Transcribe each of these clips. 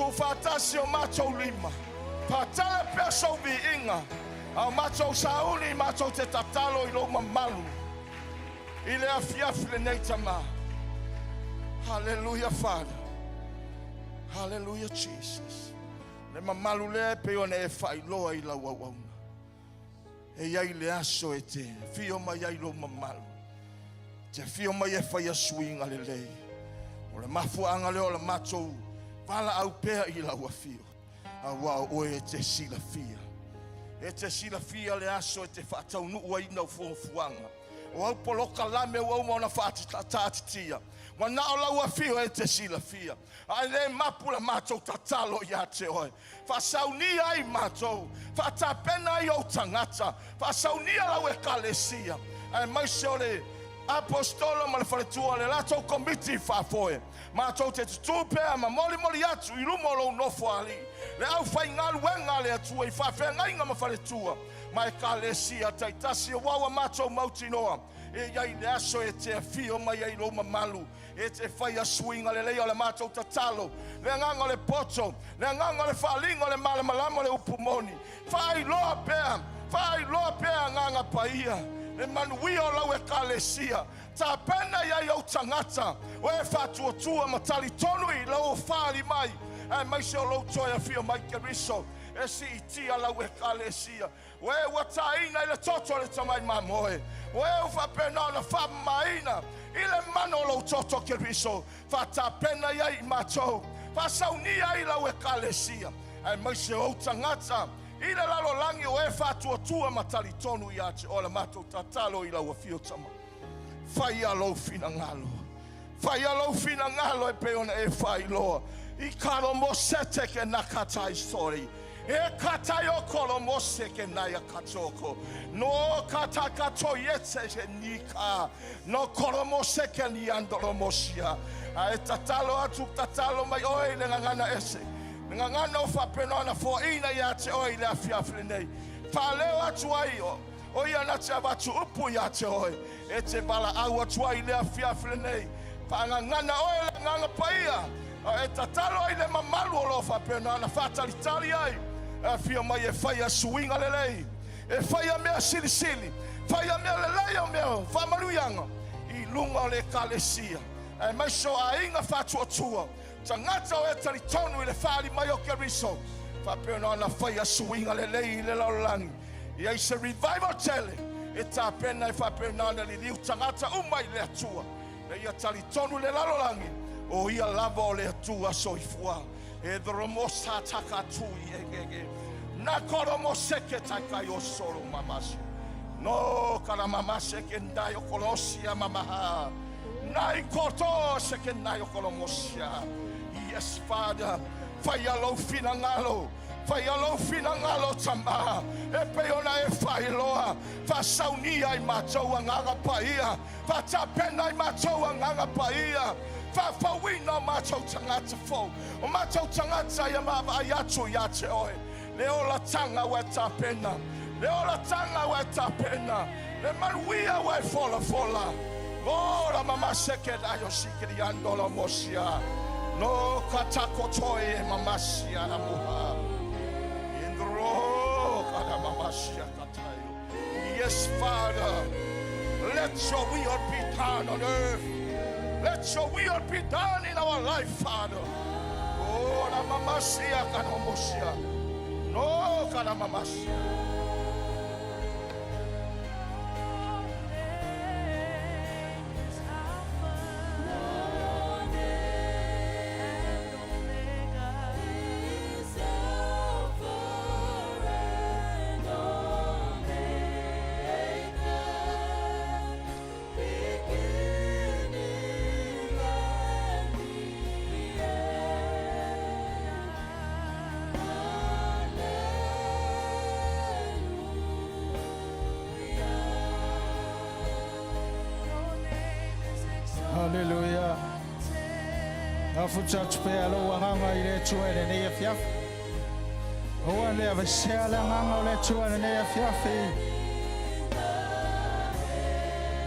Tuufaatasi o matou lima, faatala pea sou viiga, a o matou sauni matou te tatalo i lou mamalu i le afiafi lenei Tama. Hallelujah, Father. Hallelujah, Jesus. Le mamalu lea e pei ona e faailoa i lau auauna. E i ai le aso e te afio mai ai lou mamalu. Te afio mai e faia suiga lelei. O le mafuaaga lea o le matou valaau pea i lau afio. Aua o oe e te silafia. E te silafia le aso e te faataunuu ai nau fuafuaga. O au polokalame ua uma ona faataatitia. Ua na o lau afio e te silafia. Ae le mapu la matou tatalo ia te oe. Faasaunia ai matou, faatapena ai ou tagata, faasaunia lau Ekalesia, aemaise o le Apostola ma le faletua, le latou komiti faafoe. Matou te tutū pea ma molimoli atu i luma o lou nofoalii le aufaigaluega a le Atua i faafeagaiga ma faletua ma Ekalesia taitasi, aua ua matou mautinoa e i ai le aso e te afio mai ai lou mamalu E te faia suiga lelei o le matou tatalo, le agaga o le poto, le agaga o le faaaliga o le malamalama o le upu moni. Faailoa pea, faailoa pea agaga paia, le manuia o lau Ekalesia. Tapena i ai ou tagata, o e faatuatua ma talitonu i lou faaali mai, aemaise o lou toe afio mai Keriso e siitia lau Ekalesia. O e ua taina i le toto o le tamai mamoe, o e ua faapena ona faamamaina i le mana o lou toto Keriso, faatapena i ai i matou, faasaunia ai lau Ekalesia, aemaise ou tagata i le lalolagi o e faatuatua ma talitonu ia te oe. La matou tatalo i lau afio Tama, faia lou finagalo, faia lou finagalo e pei ona e faailoa i kalo mosete ke nakatai sori. E katai o kolo mose ke nai a katoko. No kata kato iete se nika. No kolo mose ke ni andolo mosia. A e tatalo atu tatalo mai oe i le gagana ese. Le gagana o faapena ona foaina ia te oe i le afiafi lenei. Faaleo atu ai o o ia na te avatu upu ia te oe. E te valaau atu ai i le afiafi lenei. Faagagana oe le agaga paia, a e tatalo ai le mamalu o lo o faapena ona faatalitali ai, e afio mai e faia suiga lelei, e faia mea silisili, faia mea lelei o mea faamanuiaga i luga o le Ekalesia, aemaise o aiga faatuatua, tagata o e talitonu i le faaali mai o Keriso, faapena ona faia suiga lelei i le lalolagi. I ai se revival tele e tapena e faapena ona liliu tagata uma i le Atua, ina ia talitonu i le lalolagi o ia lava o le Atua soifua. E dhoromosa takatui e na koromoseke taitai o solo mamasi. No karamamase ke ndai o kolosia mamaha. Na i koto se ke nai o kolomosia. Yes, Father, faia lou finagalo. Faia lou finagalo, Tama, e pei ona e faailoa. Faasaunia i matou agaga paia, faatapena i matou agaga paia, faafouina o matou tagata fou, o matou tagata ia vaavaai atu ia te oe. Le olataga ua e tapena, le olataga ua e tapena, le manuia ua e folafola. Ora mamaseke dai o sikiri andola mosia. No katakotoi e mamasia la muha. Indro kada mamasia katayo. Yes, Father. Let your will be done on earth. Let your will be done in our life, Father. Oh, la mamasia kanamosia. No, kana mamasia. Haleluia. Afuta atu pea lou agaga i le Atua i lenei afiafi. Aua le avesea le agaga o le Atua i lenei afiafi.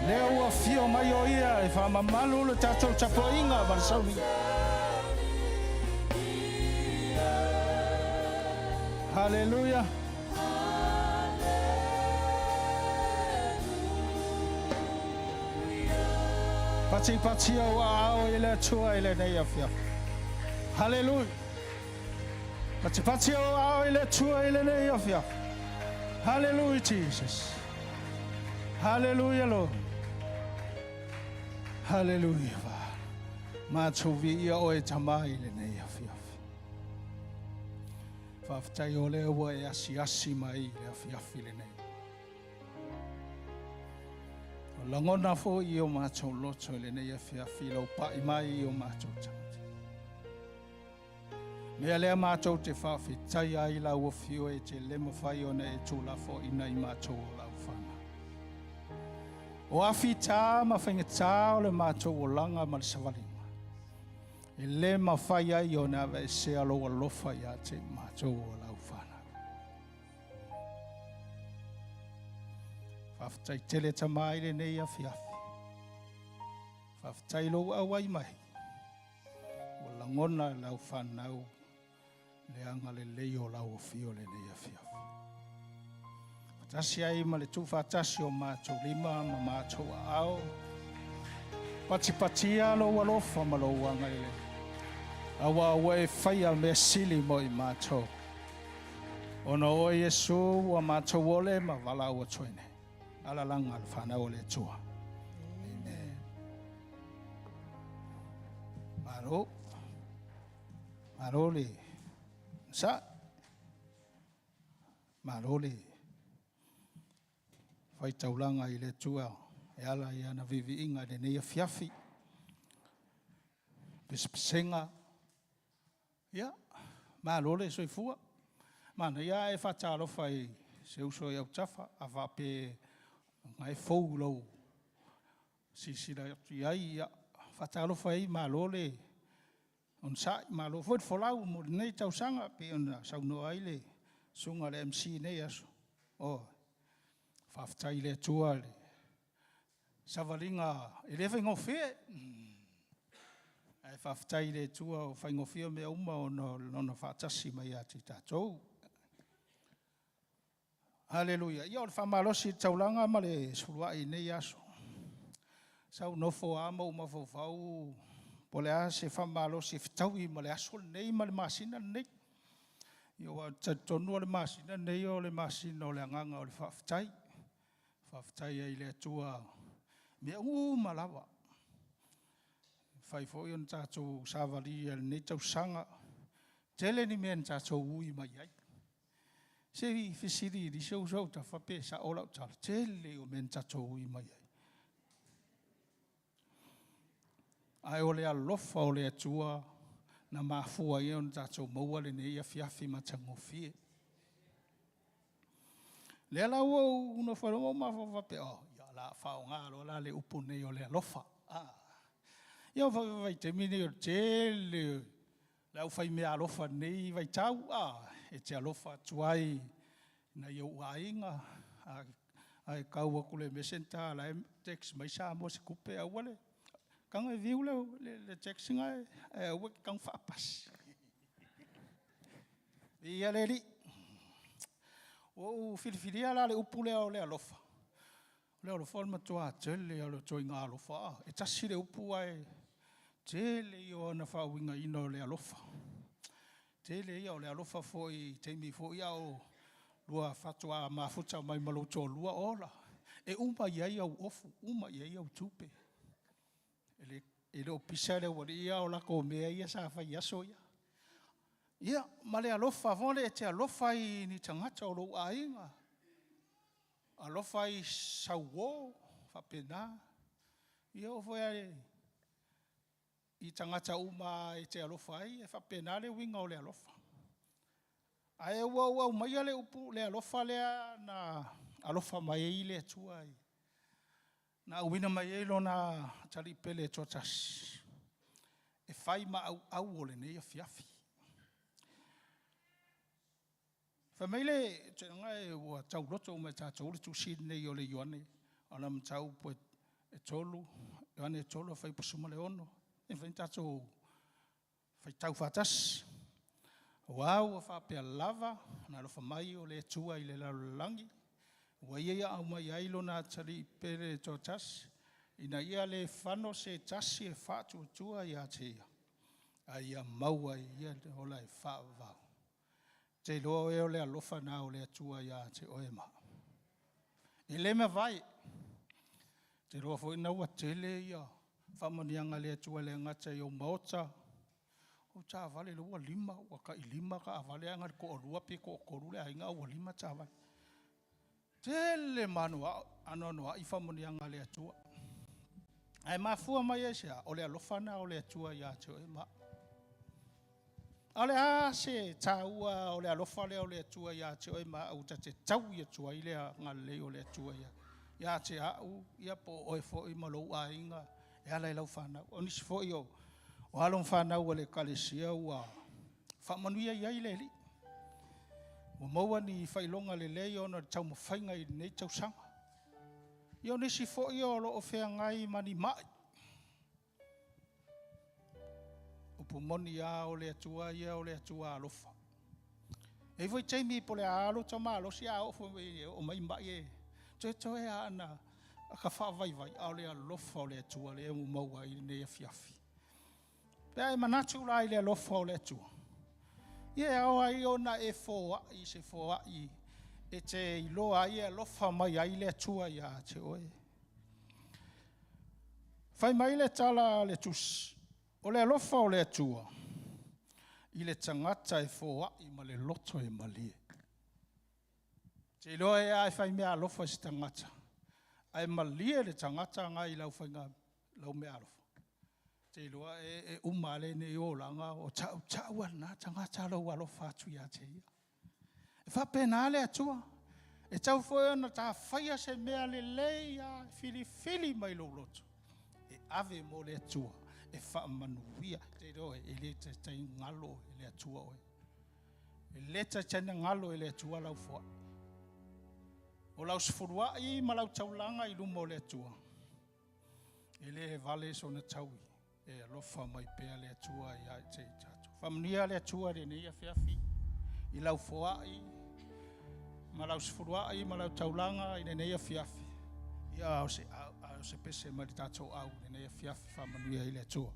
Lea ua afio mai o ia e faamamalu le tatou tapuaiga ma le sauniga. Haleluia. Patipati ou aao i le Atua i lenei afiafi. Haleluia. Patipati ou aao i le Atua i lenei afiafi. Haleluia Jesus. Haleluia Lord. Haleluia. Matou viia oe Tama i lenei afiafi. Faafetai o lea ua e asiasi mai i le afiafi lenei. O lagona foi i o matou loto i lenei afiafi i lou pai mai i o matou tagata. Mea lea matou te faafetai ai lau afio e te le mafai ona e tuulafoaina i matou o lau fanau. O afita ma faigata o le matou olaga ma le savaliga, e le mafai ai ona aveesea lou alofa ia te matou o lau fanau. Faafetai tele Tama i lenei afiafi. Faafetai lou auai mai. Ua lagona e lau fanau le agalelei o lau afio lenei afiafi. Faatasi ai ma le tuufaatasi o matou lima ma matou aao, patipatia lou alofa ma lou agalelei, aua ua e faia mea sili mo i matou. Ona o oe Iesu ua matou ole ma valaau atu ai nei. Alalaga le fanau o le Atua. Amen. Malo. Malo le sa. Malo le faitaulaga i le Atua e ala i ana viiviiga i lenei afiafi. Pesepesega. Ia, malo le soifua. Manaia ae faatalofa i se uso i autafa, a faapea na e fou lou silasila atu i ai, ia, faatalofa ai, malo le onosai, malo foi le folau mo lenei tausaga, pei ona saunoa ai le susuga i le MC i lenei aso. Oh, faafetai i le Atua le savaliga e le faigofie. Ae faafetai i le Atua o faigofie mea uma ona o Lona faatasi mai ia te tatou. Haleluia. Ia o le faamalosi i le taulaga ma le sefuluai i lenei aso. Sa ou nofo lava ma ou mafaufau po o le a se faamalosi e fetaui ma le aso lenei ma le masina lenei. Ia aua ou te talitonu o le masina lenei o le masina o le agaga o le faafetai. Faafetai ai i le Atua i mea uma lava. E mafai foi ona tatou savalia i lenei tausaga. Tele ni mea na tatou ui mai ai. Se i fesili i si ou uso autafa pe sao lau tala. Tele o mea na tatou ui mai ai. Ae o le alofa o le Atua na mafua ai ona tatou maua lenei afiafi matagofie. Lea la ua ou nofo ai loa ma ou mafaufau faapea, oh, ia, o le a faaaoga loa la le upu nei o le alofa. Ah. Ia, vaitaimi nei o le tele le aufaimeaalofa i lenei vaitau, ah, e te alofa atu ai i nai ou aiga, ae tau atu le message ta la e text mai Samoa se tupe, aua le tago e view le text na, ae aua e te tago faapasi. Viia le Alii. Ua ou filifilia la le upu lea o le alofa. O le alofa o le matua tele o le ituaiga alofa. E tasi le upu ae tele ia o ana faauigaina o le alofa. Tele ia o le alofa foi i taimi foi a o lua faatoa mafuta mai ma lou toalua, ola, e uma i ai au ofu, uma i ai au tupe. E le o pisa le aualii ia, o latou mea ia sa fai i aso ia. Ia, ma le alofa foi lea e te alofa ai i ni tagata o lou aiga, alofa ai i sauo, faapena. Ia oo foi lava i tagata uma e te alofa ai, e faapena le uiga o le alofa. Ae ua ou aumaia le upu, le alofa lea na alofa mai ai le Atua i na auina mai ai Lona Atalii pele e toatasi, e fai ma auau o lenei afiafi. Fai mai le tulaga e ua tauloto uma e tatou le tusi lenei o le Ioane, o le mataupu e 3, Ioane 3 fuaiupu 16, e mafai ona tatou faitau faatasi. Auā ua faapea lava ona alofa mai o le Atua i le lalolagi, ua Ia aumai ai Lona Atalii pele e toatasi, ina ia le fano se tasi e faatuatua ia te Ia, a ia maua e ia le ola e faavavau. Ou te iloa o le alofa lena o le Atua ia te oe ma au. E le mavae. Ou te iloa foi o lena ua tele faamanuiaga a le Atua e le gata i ou maota, o taavale, lea ua 5, ua tai 5 taavale, ae na o le toa-2 pe toa-3 le aiga a ua 5 taavale. Tele ma anoanoai faamanuiaga a le Atua. Ae mafua mai i se a? O le alofa lena o le Atua ia te oe ma au. A o le a se taua o le alofa lea o le Atua ia te oe ma au ta te taui atu ai le agalelei o le Atua ia te au, ia po o oe foi ma lou aiga e ala i lau fanau. O nisi foi o alo ma fanau a le Ekalesia ua faamanuia i ai le Alii, ua maua ni faailoga lelei ona o le taumafaiga i lenei tausaga. Ia o nisi foi o lo o feagai ma ni mai. O le upu moni lava o le Atua ia o le Atua alofa. E i ai foi taimi po o le a lava lota malosi, a oo mai mai, e toetoe lava ina ota faavaivai, a o le alofa o le Atua lea ua maua ai lenei afiafi. Pe a e manatu la i le alofa o le Atua, ia e ao ai ona e foai se foai e te iloa ai e alofa mai ai le Atua ia te oe. Fai mai le tala a le Tusi, o le alofa o le Atua i le tagata e foai ma le loto e malie. Ou te iloa a e fai meaalofa i se tagata, ae malie le tagata lena i lau meaalofa, ou te iloa e uma lava lenei olaga o tautau lava lena tagata lou alofa atu ia te ia. E faapena le Atua. E tatau foi ona ta faia se mea lelei lava e filifili mai lou loto e ave mo le Atua e faamanuia. Ou te iloa e le taitai galo e le Atua oe. E le taitai ona galo e le Atua lau foai. O lau sefuluai ma lau taulaga i luma o le Atua, e le vale sona taui, e alofa mai pea le Atua ia te i tatou. Faamanuia le Atua i lenei afiafi i lau foai ma lau sefuluai ma lau taulaga i lenei afiafi. Ia, a o se pese mai le tatou au i lenei afiafi. Faamanuia i ai le Atua.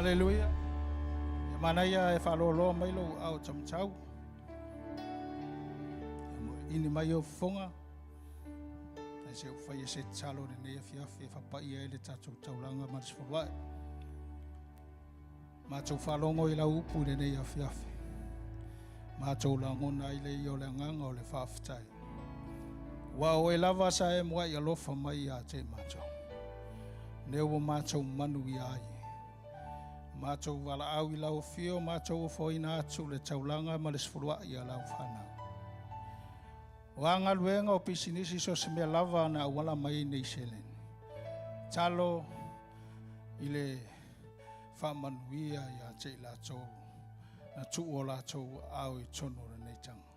Aleluia. Ia manaia e faaloloa mai lou aao taumatau. Ia moeini mai ou fofoga. Ae se i ou faia se tatalo i lenei afiafi e faapaia ai le tatou taulaga ma le sefuluai. Matou faalogo i lau upu i lenei afiafi. Matou lagona ai le ia o le agaga o le faafetai. Ua o e lava sa e muai alofa mai ia te matou. Lea ua matou manuia ai. Matou valaau i lau afio, matou ofoina atu le taulaga ma le sefuluai a lau fanau. O a galuega o pisinisi so o se mea lava na auala mai ai nei seleni. Talo i le faamanuia ia te i latou na tuu o latou aao i totonu o lenei taga.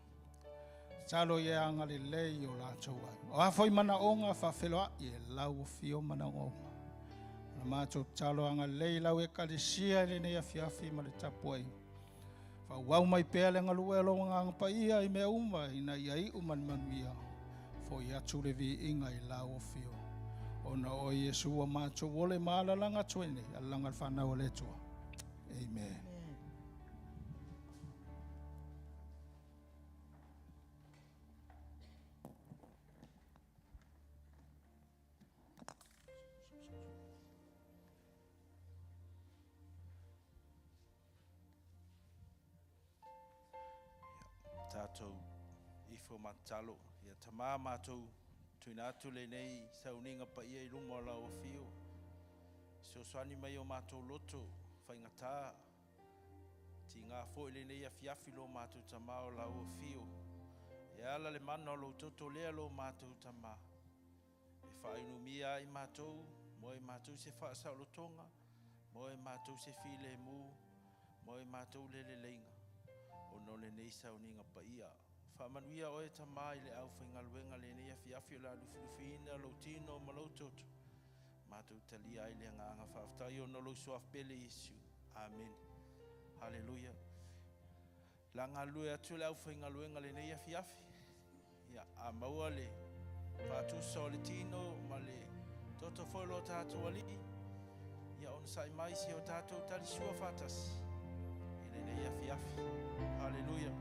Talo ia agalelei o latou ai. O a foi manaoga faafeloai e lau afio manaoga uma. Na matou tatalo agalelei lau ekalesia i lenei afiafi ma le tapuaiga. Faaauau mai pea le galue o lou agaga paia i mea uma ina ia iu ma le manuia. Foi atu le viiga i lau afio. Ona o Iesu ua matou ole ma alalaga atu ai nei, alalaga le fanau a le Atua. Amen. Tatou ifo ma tatalo. Ia Tamā matou tuuina atu lenei sauniga paia i luma o lau afio. Fesoasoani mai o matou loto faigata. Tiga foi lenei afiafi lo matou Tamā o lau afio. E ala le mana o lou toto lea lo matou Tamā. E faainumia ai matou, mo e matou se faasaolotoga, mo e matou se filemu, mo e matou le leleiga, ona o lenei sauniga paia. Faamanuia oe Tamā i le aufaigaluega lenei afiafi o le a lufilufiina lou tino ma lou toto. Matou talia ai le agaga faafetai ona o lou suafa pele Iesu. Amen. Haleluia. La galulue atu le aufaigaluega lenei afiafi. Ia, a maua le faatusa o le tino ma le toto foi lo tatou alii. Ia, onosai mai si o tatou talisua faatasi i lenei afiafi. Haleluia.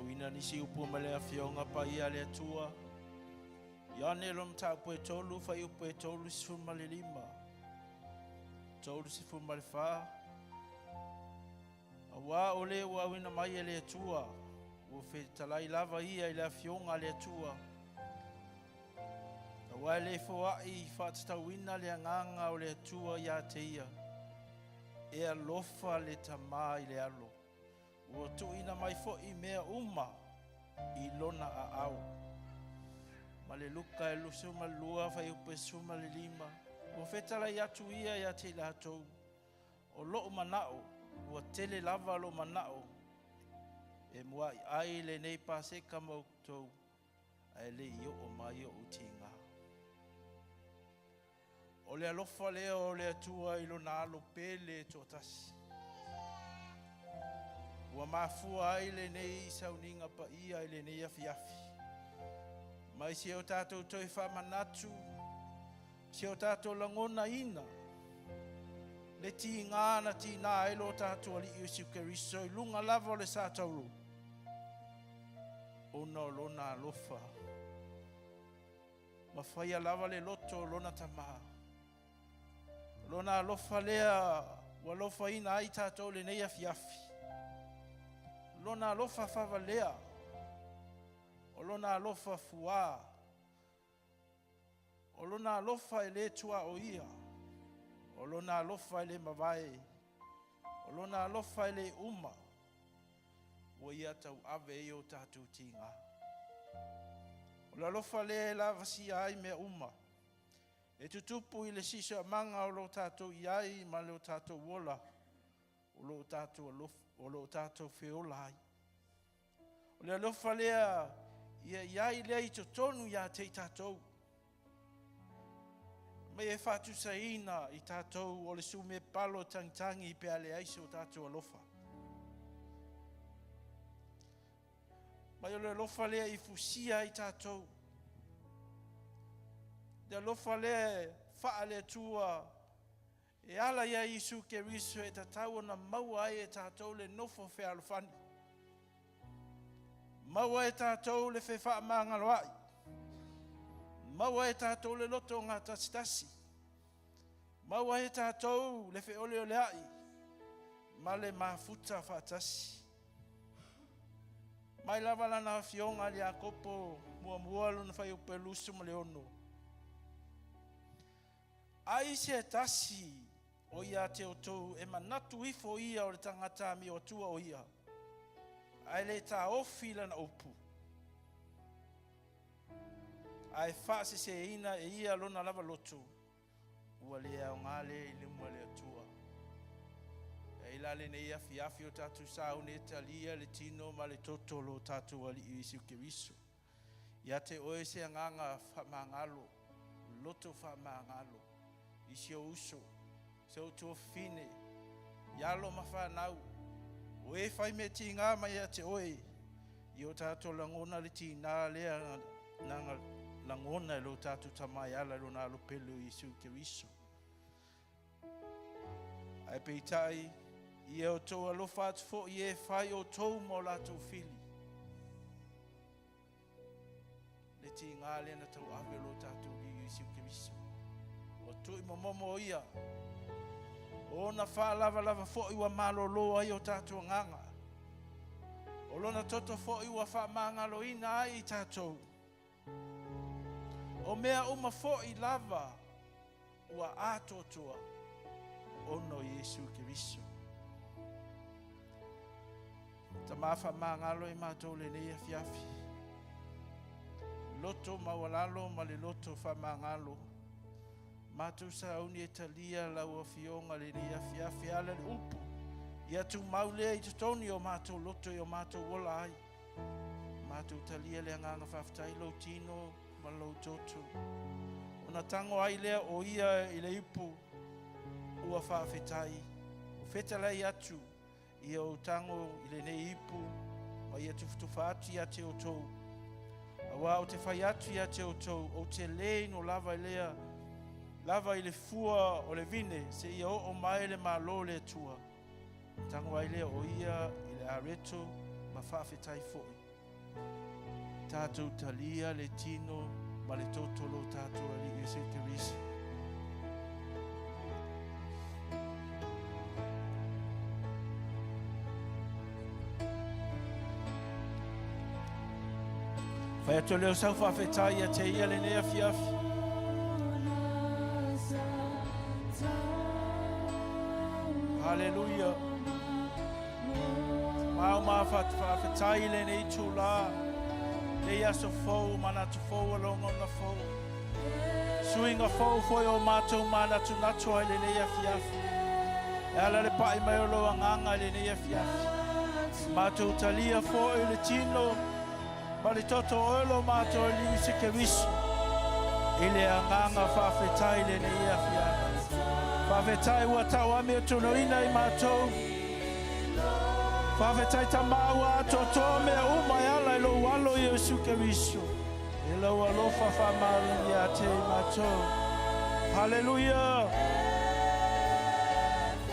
Faitauina nisi upu mai le Afioga Paia a le Atua. Ioane lona mataupu e tolu, fuaiupu e 35, 34. Auā o le ua auina mai e le Atua, ua fetalai lava ia i le Afioga a le Atua, auā e le foaʻi faatatauina le Agaga o le Atua ia te ia, e alofa le Tamā i le Alo, ua tuuina mai foi mea uma i lona aao. Ma le Luka e 22, fuaiupu e 15, ua fetalai atu ia ia te i latou, o lo'u manao, ua tele lava lo'u manao e muai ai lenei Paseka ma outou, ae le i oo mai o'u tiga. O le alofa lea o le Atua i lona alo pele e toatasi. Ua mafua ai lenei sauniga paia i lenei afiafi. Mai se o tatou toe faamanatu, se o tatou lagonaina, le tiga na tiga ai lo tatou Alii Iesu Keriso i luga lava o le sa tauro, ona o lona alofa. Ma faia lava le loto o lona Tamā. O lona alofa lea ua alofaina ai tatou lenei afiafi. Lona alofa faavalea, o lona alofa fuā, o lona alofa e le tuaoia, o lona alofa e le mavae, o lona alofa e le uma, ua ia tauave ai o tatou tiga. O le alofa lea e lavasia ai mea uma, e tutupu i le siosiomaga o lo tatou i ai ma le tatou ola, o lo o tatou alofa, o lo o tatou feola ai. O le alofa lea ia i ai lea i totonu ia te i tatou, mai e faatusaina i tatou o le sumepalo tagitagi pe a leai so tatou alofa. Mai o le alofa lea i fusia ai tatou, le alofa lea faale-Atua e ala ia Iesu Keriso e tatau ona maua ai e tatou le nofo fealofani, maua e tatou le fefaamagaloai, maua e tatou le loto gatasitasi, maua e tatou le feoleoleai ma le mafuta faatasi. Mai lava lana afioga i Iakopo muamua lona fuaiupu e 26. Ai se tasi o ia te outou e manatu ifo ia o le tagata amio atua o ia, ae le taofi lana upu, ae faaseseina e ia lona lava loto, ua le aoga lea i luma o le Atua. E ai la lenei afiafi o tatou sauni e talia le tino ma le toto o lo tatou Alii Iesu Keriso. Ia te oe se agaga faamagalo, loto faamagalo, i si ou uso, si ou tuafafine, i alo ma fanau, o e fai mea tiga mai ia te oe, i o tatou lagona le tiga lea na lagona e lo tatou Tama e ala i lona alo pele o Iesu Keriso. Ae peitai, ia outou alofa atu foi i e fai outou ma o latou fili. Le tiga lea na tauave o lo tatou Alii Iesu Keriso. Ua tui momomo o ia, o ona faalavalava foi ua malolo ai o tatou agaga. O lona toto foi ua faamagaloina ai i tatou. O mea uma foi lava ua atoatoa ona o Iesu Keriso. Tamā faamagalo i matou lenei afiafi. Loto maualalo ma le loto faamagalo. Matou sauni e talia lau afioga lenei afiafi ala le upu. Ia tumau lea i totonu i o matou loto i o matou ola ai. Matou talia le agaga faafetai lou tino ma lou toto. Ona tango ai lea o ia i le ipu ua faafetai. O fetalai atu ia ou tago i lenei ipu ma ia tufatufa atu ia te outou. Auā ou te fai atu ia te outou, ou te le inu lava i lea lava i le fua o le vine seia oo mai le Malo o le Atua. Tango ai lea o ia i le areto ma faafetai foi. Tatou talia le tino ma le toto o lo tatou Alii Iesu Keriso. Fai atu lea o sau faafetai ia te ia lenei afiafi. Haleluia. Mau ma faafetai i lenei itulā, nei aso fou, manatu fou, o logona fou. Suiga fou foi o matou manatunatu ai lenei afiafi. E ala le pai mai o lou agaga i lenei afiafi. Matou talia foi le tino ma le toto o lo matou Alii Iesu Keriso i le agaga faafetai i lenei afiafi. Faafetai ua tauami atunoina i matou. Faafetai Tama ua atoatoa mea uma e ala i lou alo Iesu Keriso. E lau alofa faamaoni ia te i matou. Haleluia!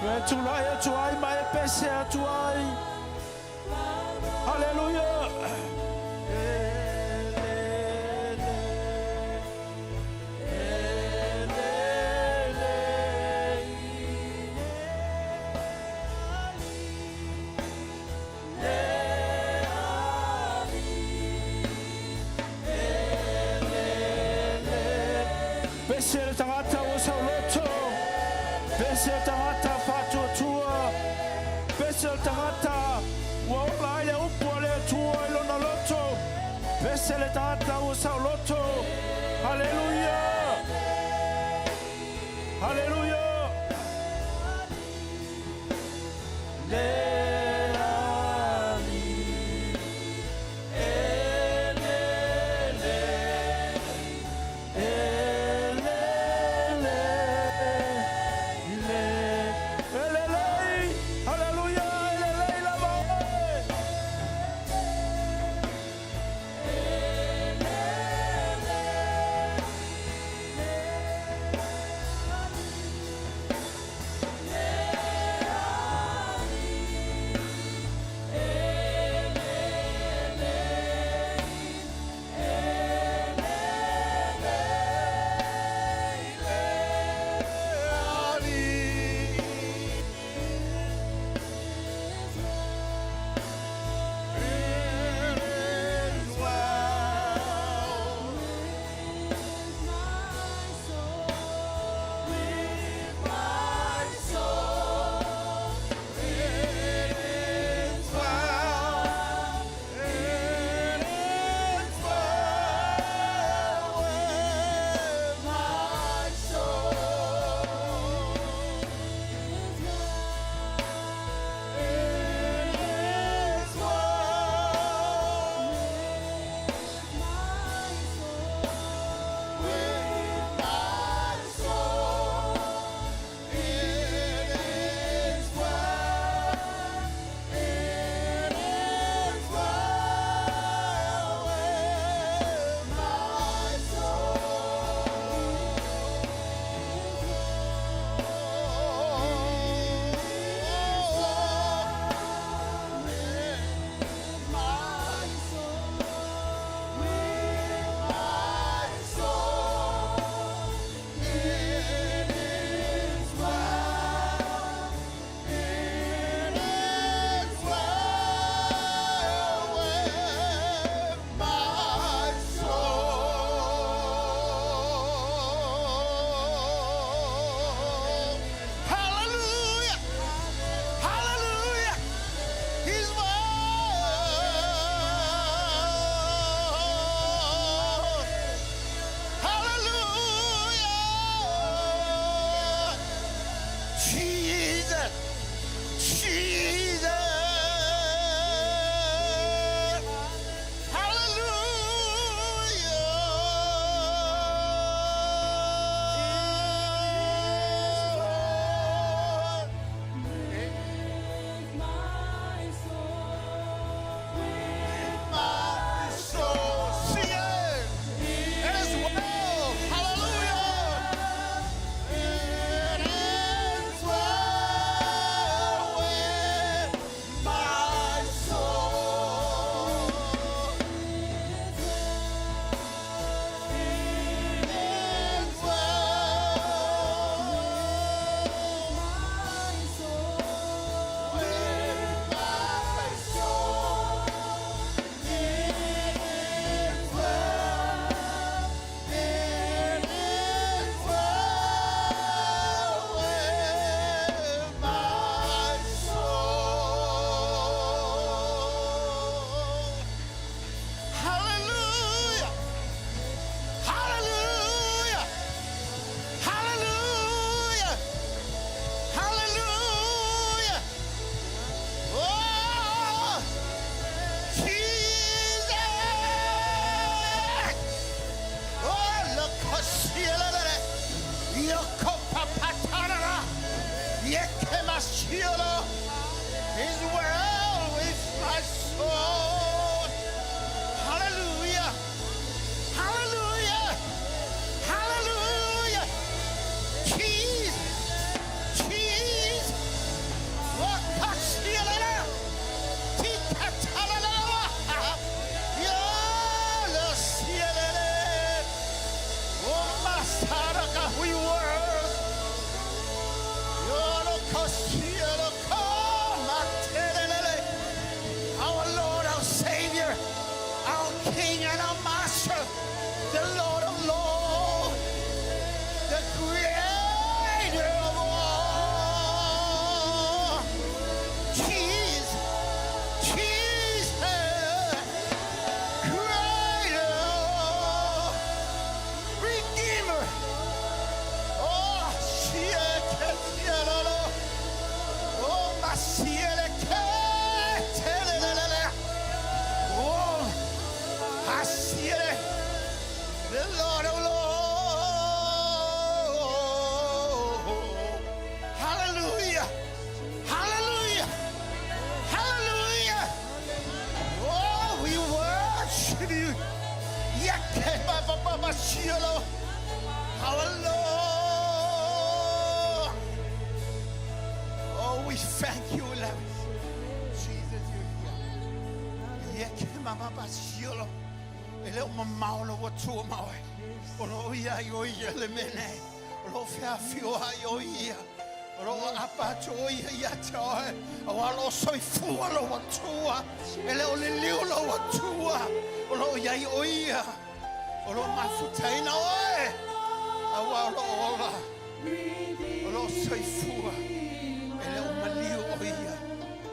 E tulai atu ai ma e pese atu ai. Haleluia! Pese le tagata ua sauloto, pese le tagata faatuatua, pese le tagata ua ola ai le upu a le Atua i lona loto, pese le tagata ua sauloto. Haleluia! Haleluia! Le alii e lele, e lele, le e lelei, haleluia, e lelei lava oe. Yeah. The Lord, oh Lord. Hallelujah. Hallelujah. Hallelujah. Oh, we worship you. Yake ba ba ba shiolo. Our Lord. Oh, we thank you, Lord. Jesus, you're here. Yake ma ba shiolo. E le o mamao lo Atua ma oe. O lo ia i o ia le mene. O lo feafio ai o ia. O lo apa atu o ia ia te oe. O alo soifua lo Atua. E le o le liu lo Atua. O lo ia i o ia. O lo mafutaina oe. A ua o lo ola. O lo soifua. E le o maliu o ia.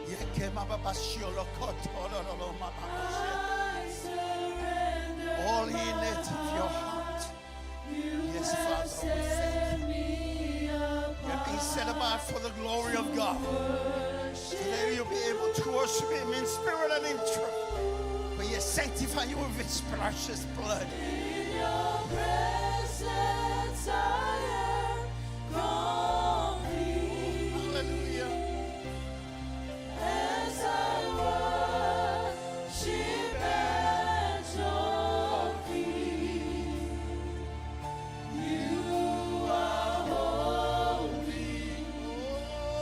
Ia ke mapapasio lo koto lo lo lo mapapasio. All in it of your heart. Yes, Father, we thank you. You've been set apart for the glory of God. So that you'll be able to worship Him in spirit and in truth. But He sanctify you with His precious blood. In your presence I am complete. Hallelujah. As I worship at your feet, you are holy,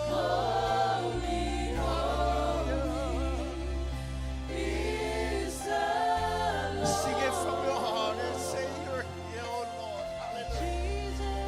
holy, holy is the Sing it Lord. from your heart and say, You're here, oh Lord. Hallelujah. Jesus.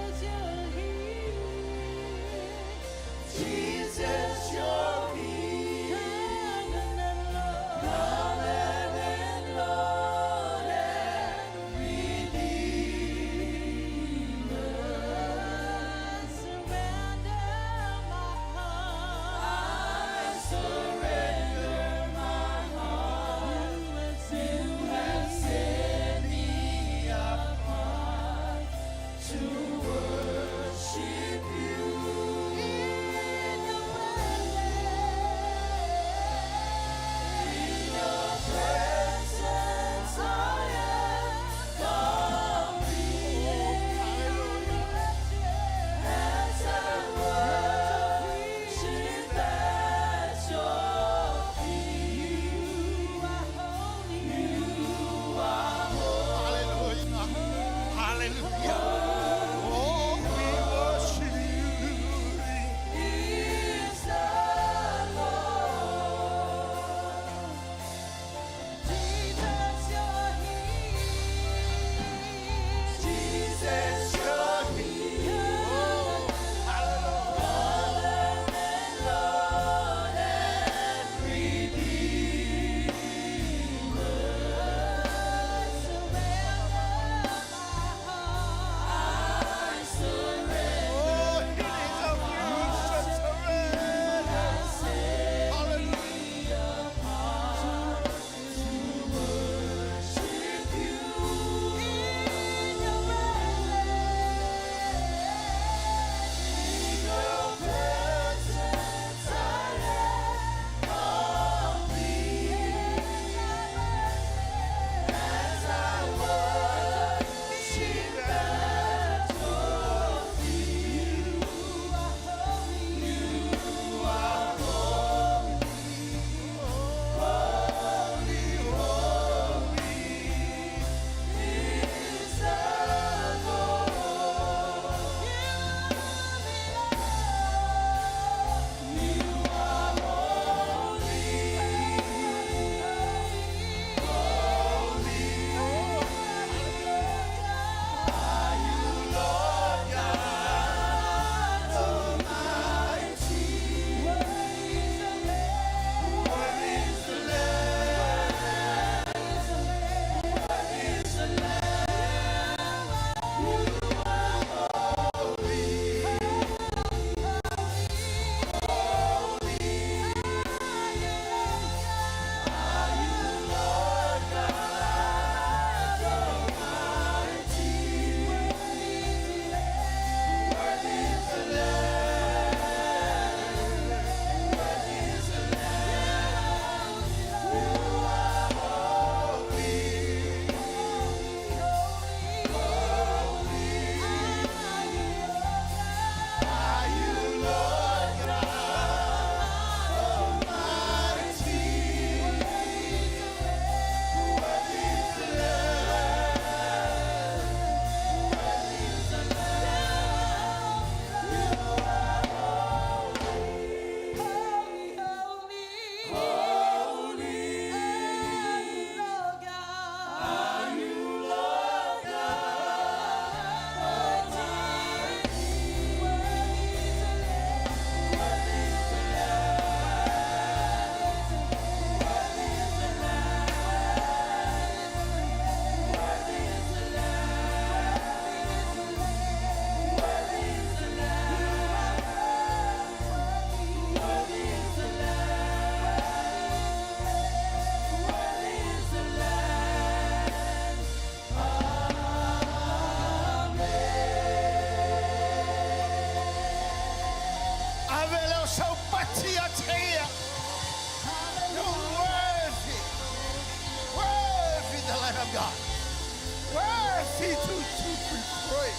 we pray.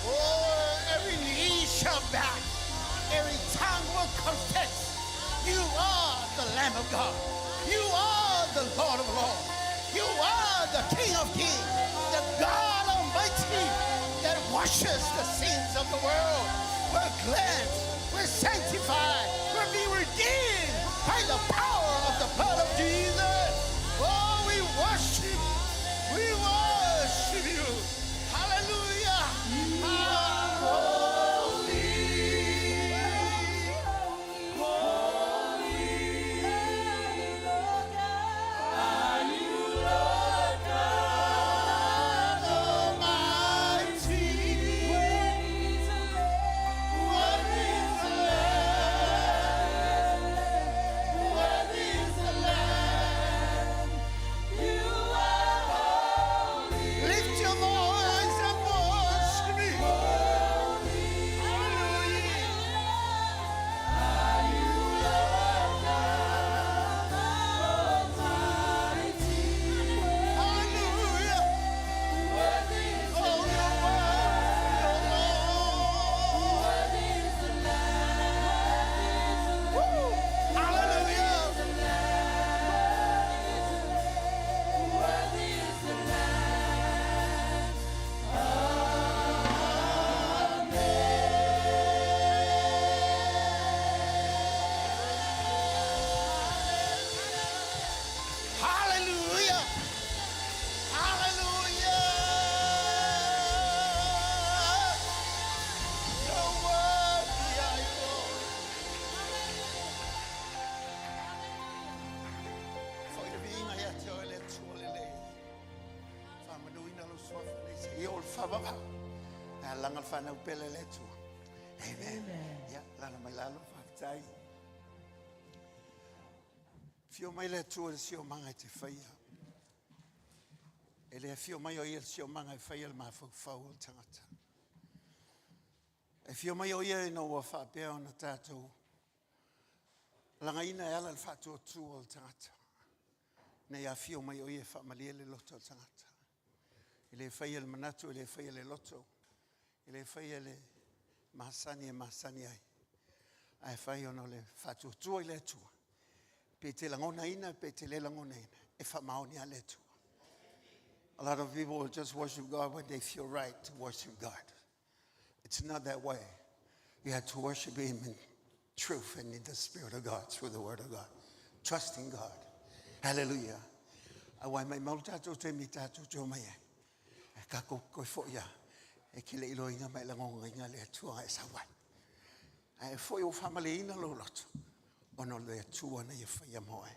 Oh, every knee shall bow, every tongue will confess. You are the Lamb of God. You are the Lord of Lords. You are the King of Kings, the God Almighty that washes the sins of the world. We're cleansed, we're sanctified, we're being redeemed by the power of the blood of Jesus. Oh, we worship you. Hallelujah. You are holy. God Almighty. Worthy is the Lamb. Worthy is the Lamb. You are holy. Lift your voice and worship me. Hallelujah. Are you Lord God Almighty? Hallelujah. Worthy is the Oh, you're worthy, oh Lord. Worthy is the Lamb. Woo. Hallelujah. Worthy is the Lamb. Hallelujah. Hallelujah. You're worthy, I Lord. Foi le viiga ia te oe le Atua lelei. Faamanuina lou suafa nei seia oo i le faavavau. A laga le fanau pele le Atua. Amen. Ia, lala mai lalo, faafetai. Fio mai le Atua i le siomaga e te faia. E le afio mai o ia i le siomaga e faia le mafaufau o le tagata. E fio mai o ia ina ua faapea ona tatou lagaina e ala i le faatuatua o le tagata. Nei afio mai o ia e faamalie le loto o le tagata. E le faia le manatu, e le faia le loto, e le faia le masani e masani ai. Ae fai ona o le faatuatua i le Atua. Pe te lagonaina, pe te le lagonaina, e faamaoni a le Atua. A lot of people will just worship God when they feel right to worship God. It's not that way. You have to worship Him in truth and in the Spirit of God, through the Word of God. Trusting God. Hallelujah. Auae mai mau tātou te mi tātou tō mai ai. E kako koe fo ia. E ke le iloina mai la ngonga inga le Atua e sawai. Ae foi o whamaleina lo loto. Ona o le Atua na ia whaia moe.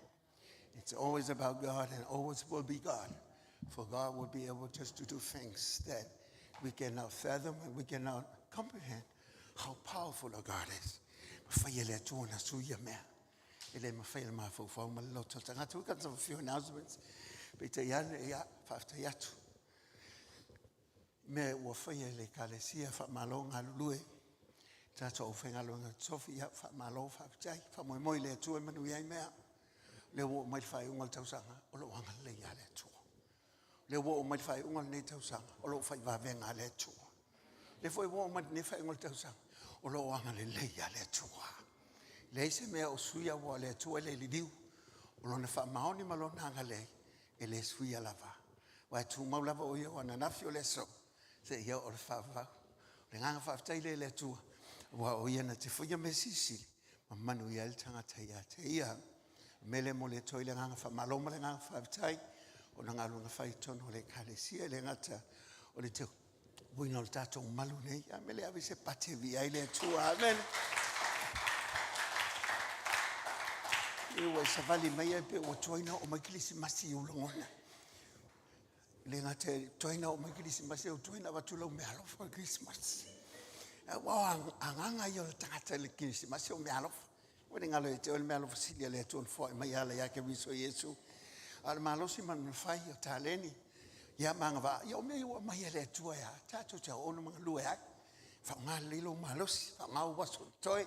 It's always about God and always will be God. For God will be able just to do things that we cannot fathom and we cannot comprehend how powerful our God is. Mawhai le Atua na su ia mea. E le mawhai le mafaufau ma le loto tagata. We got some few announcements. Pe te iane ia whaaftai atu. Me ua whaia le kalesia wha malo ngā lulue. Tātou au whaingaluenga tofi ia wha malo whaaftai. Wha moi moi le Atua e manu iai mea. Le ua o mai le whaiunga le tausaga o lo anga le ia le Atua. Le ua o mai le whaiunga le nei tausaga o lo whai wawenga le Atua. Le foi ua o mai le whaiunga le tausaga o lo anga le le ia le Atua. Le se mea o suia ua le Atua le liliu. O lona wha maoni ma lona anga le e le suia lava. Wa tu mau lava o ia o ananafi o le so. Se ia o le whaavau. Le nganga whaaftai le le Atua. Wa o ia na te whaia me sisili. Ma manu ia le tangata ia te ia. Mele mo le toi le nganga wha malo ma le nganga whaaftai. O na ngaluenga whai tono le kalesia le ngata. O le te wina o le tātou malu nei. A mele ave se pate vi ai le Atua. Amen. E ua savali mai ai pe ua toina o mai kilisimasi i ulangona. Le ngata toina o mai kilisimasi o toina watu lau me alofa o Christmas. Wa anganga ia o le tagata le kilisimasi o me alofa. Ua ne ngalo e te o le me alofa sili le Atua na foai mai ala ia ke viso Iesu. A le malosi ma na whai o tāleni. Ia manga va, ia o mea ua mai le Atua ia. Tātou te ono manga lue ai. Wha ngā lilo malosi, wha ngā waso toi.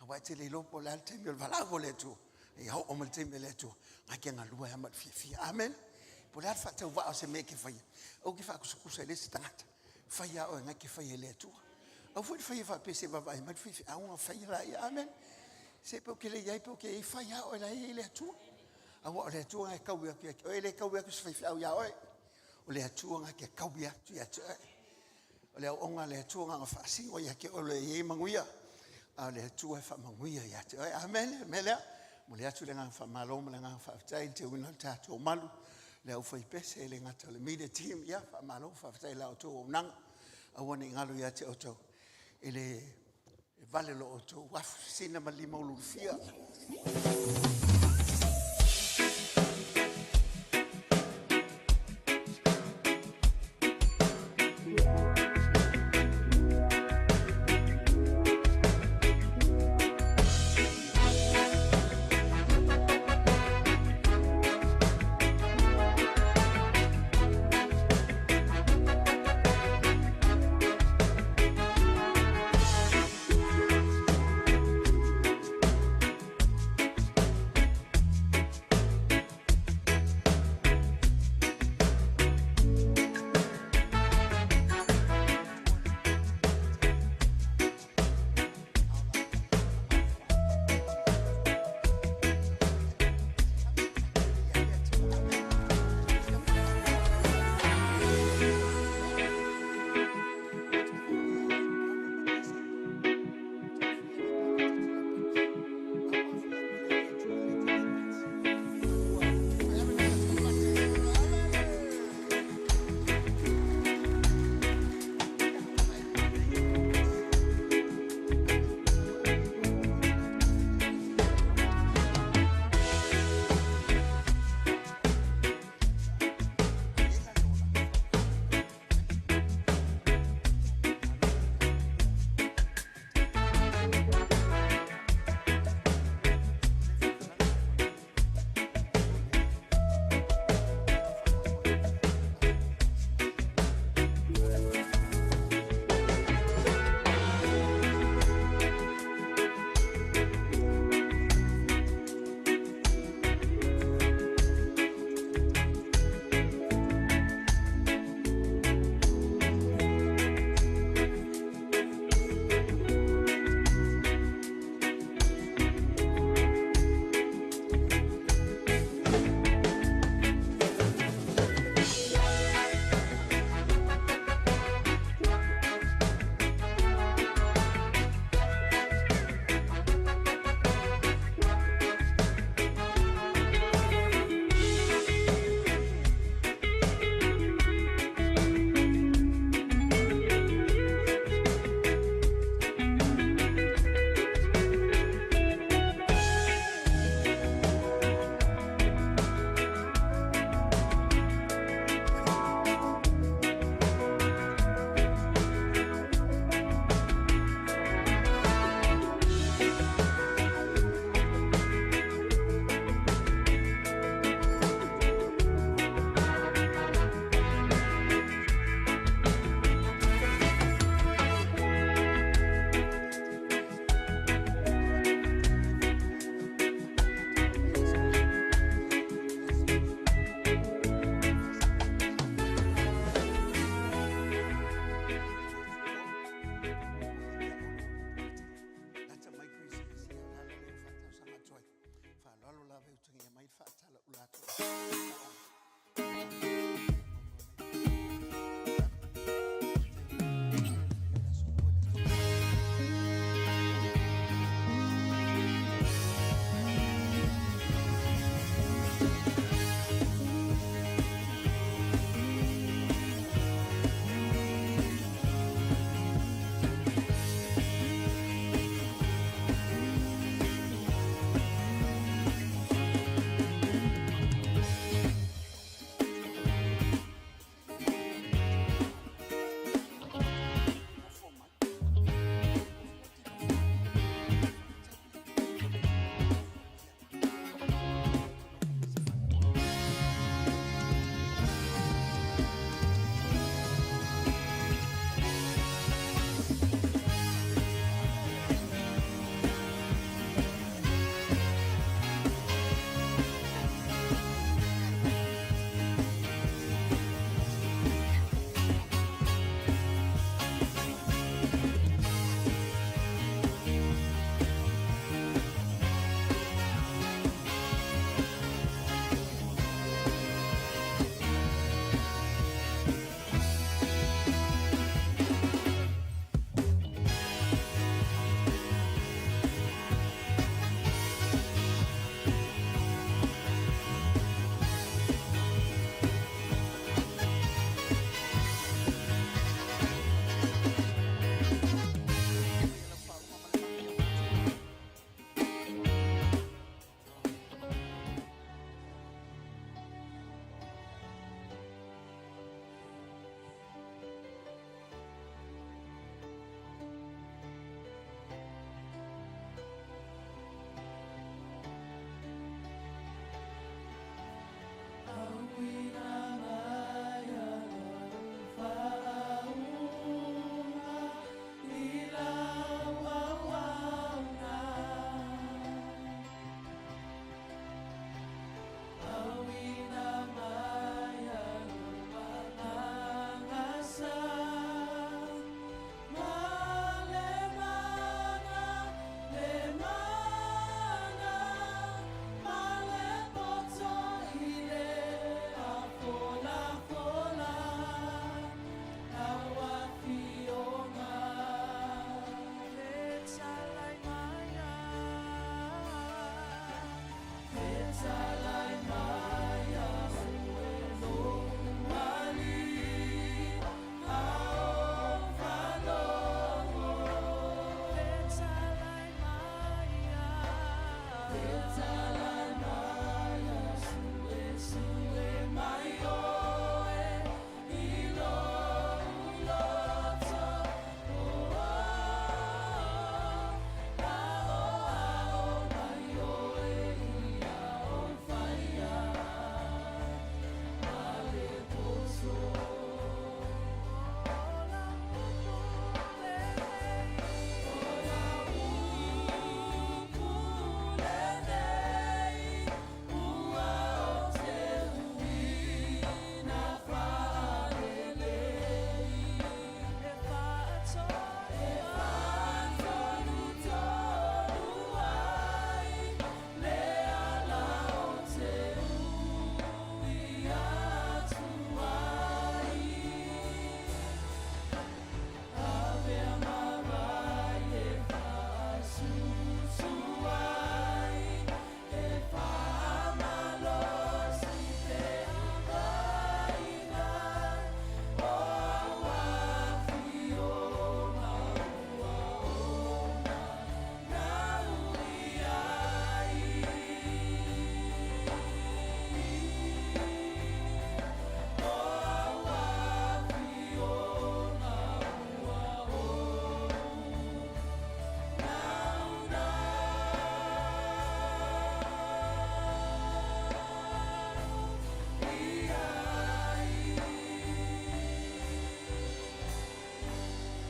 A wai te lilo po le ale taimi o le valau o le Atua. E hau o ma le taimi o le Atua. Ngai ke ngā lua ia ma le fia fia. Amen. Po o le a le faatauvaa o se mea e te faia, aua e te faatusatusa i le isi tagata. Fai lava oe na e te faia e le Atua. Aua foi le faia faapea se i vaavaai mai le faifeau ona faia laia. Amene. Se pe ou te le i ai pe ou te i ai, fai lava oe o la e i ai le Atua. Aua o le Atua na e taui atu ia te oe, e le taui atu se faifeau ia oe. O le Atua na te taui atu ia te oe. O le aoaoga a le Atua na ona faasino ia te oe o lo o i ai manuia, a o le Atua e faamanuia ia te oe. Amene. O le mea lea, e momoli atu le agaga faamalo ma le agaga faafetai i le teuina o le tatou malu, le aufaipese, e le gata o le media team, ia faamalo faafetai i la outou auaunaga. Aua ne i galo ia te outou, e le vale lo outou afu sisina ma le limaululufia.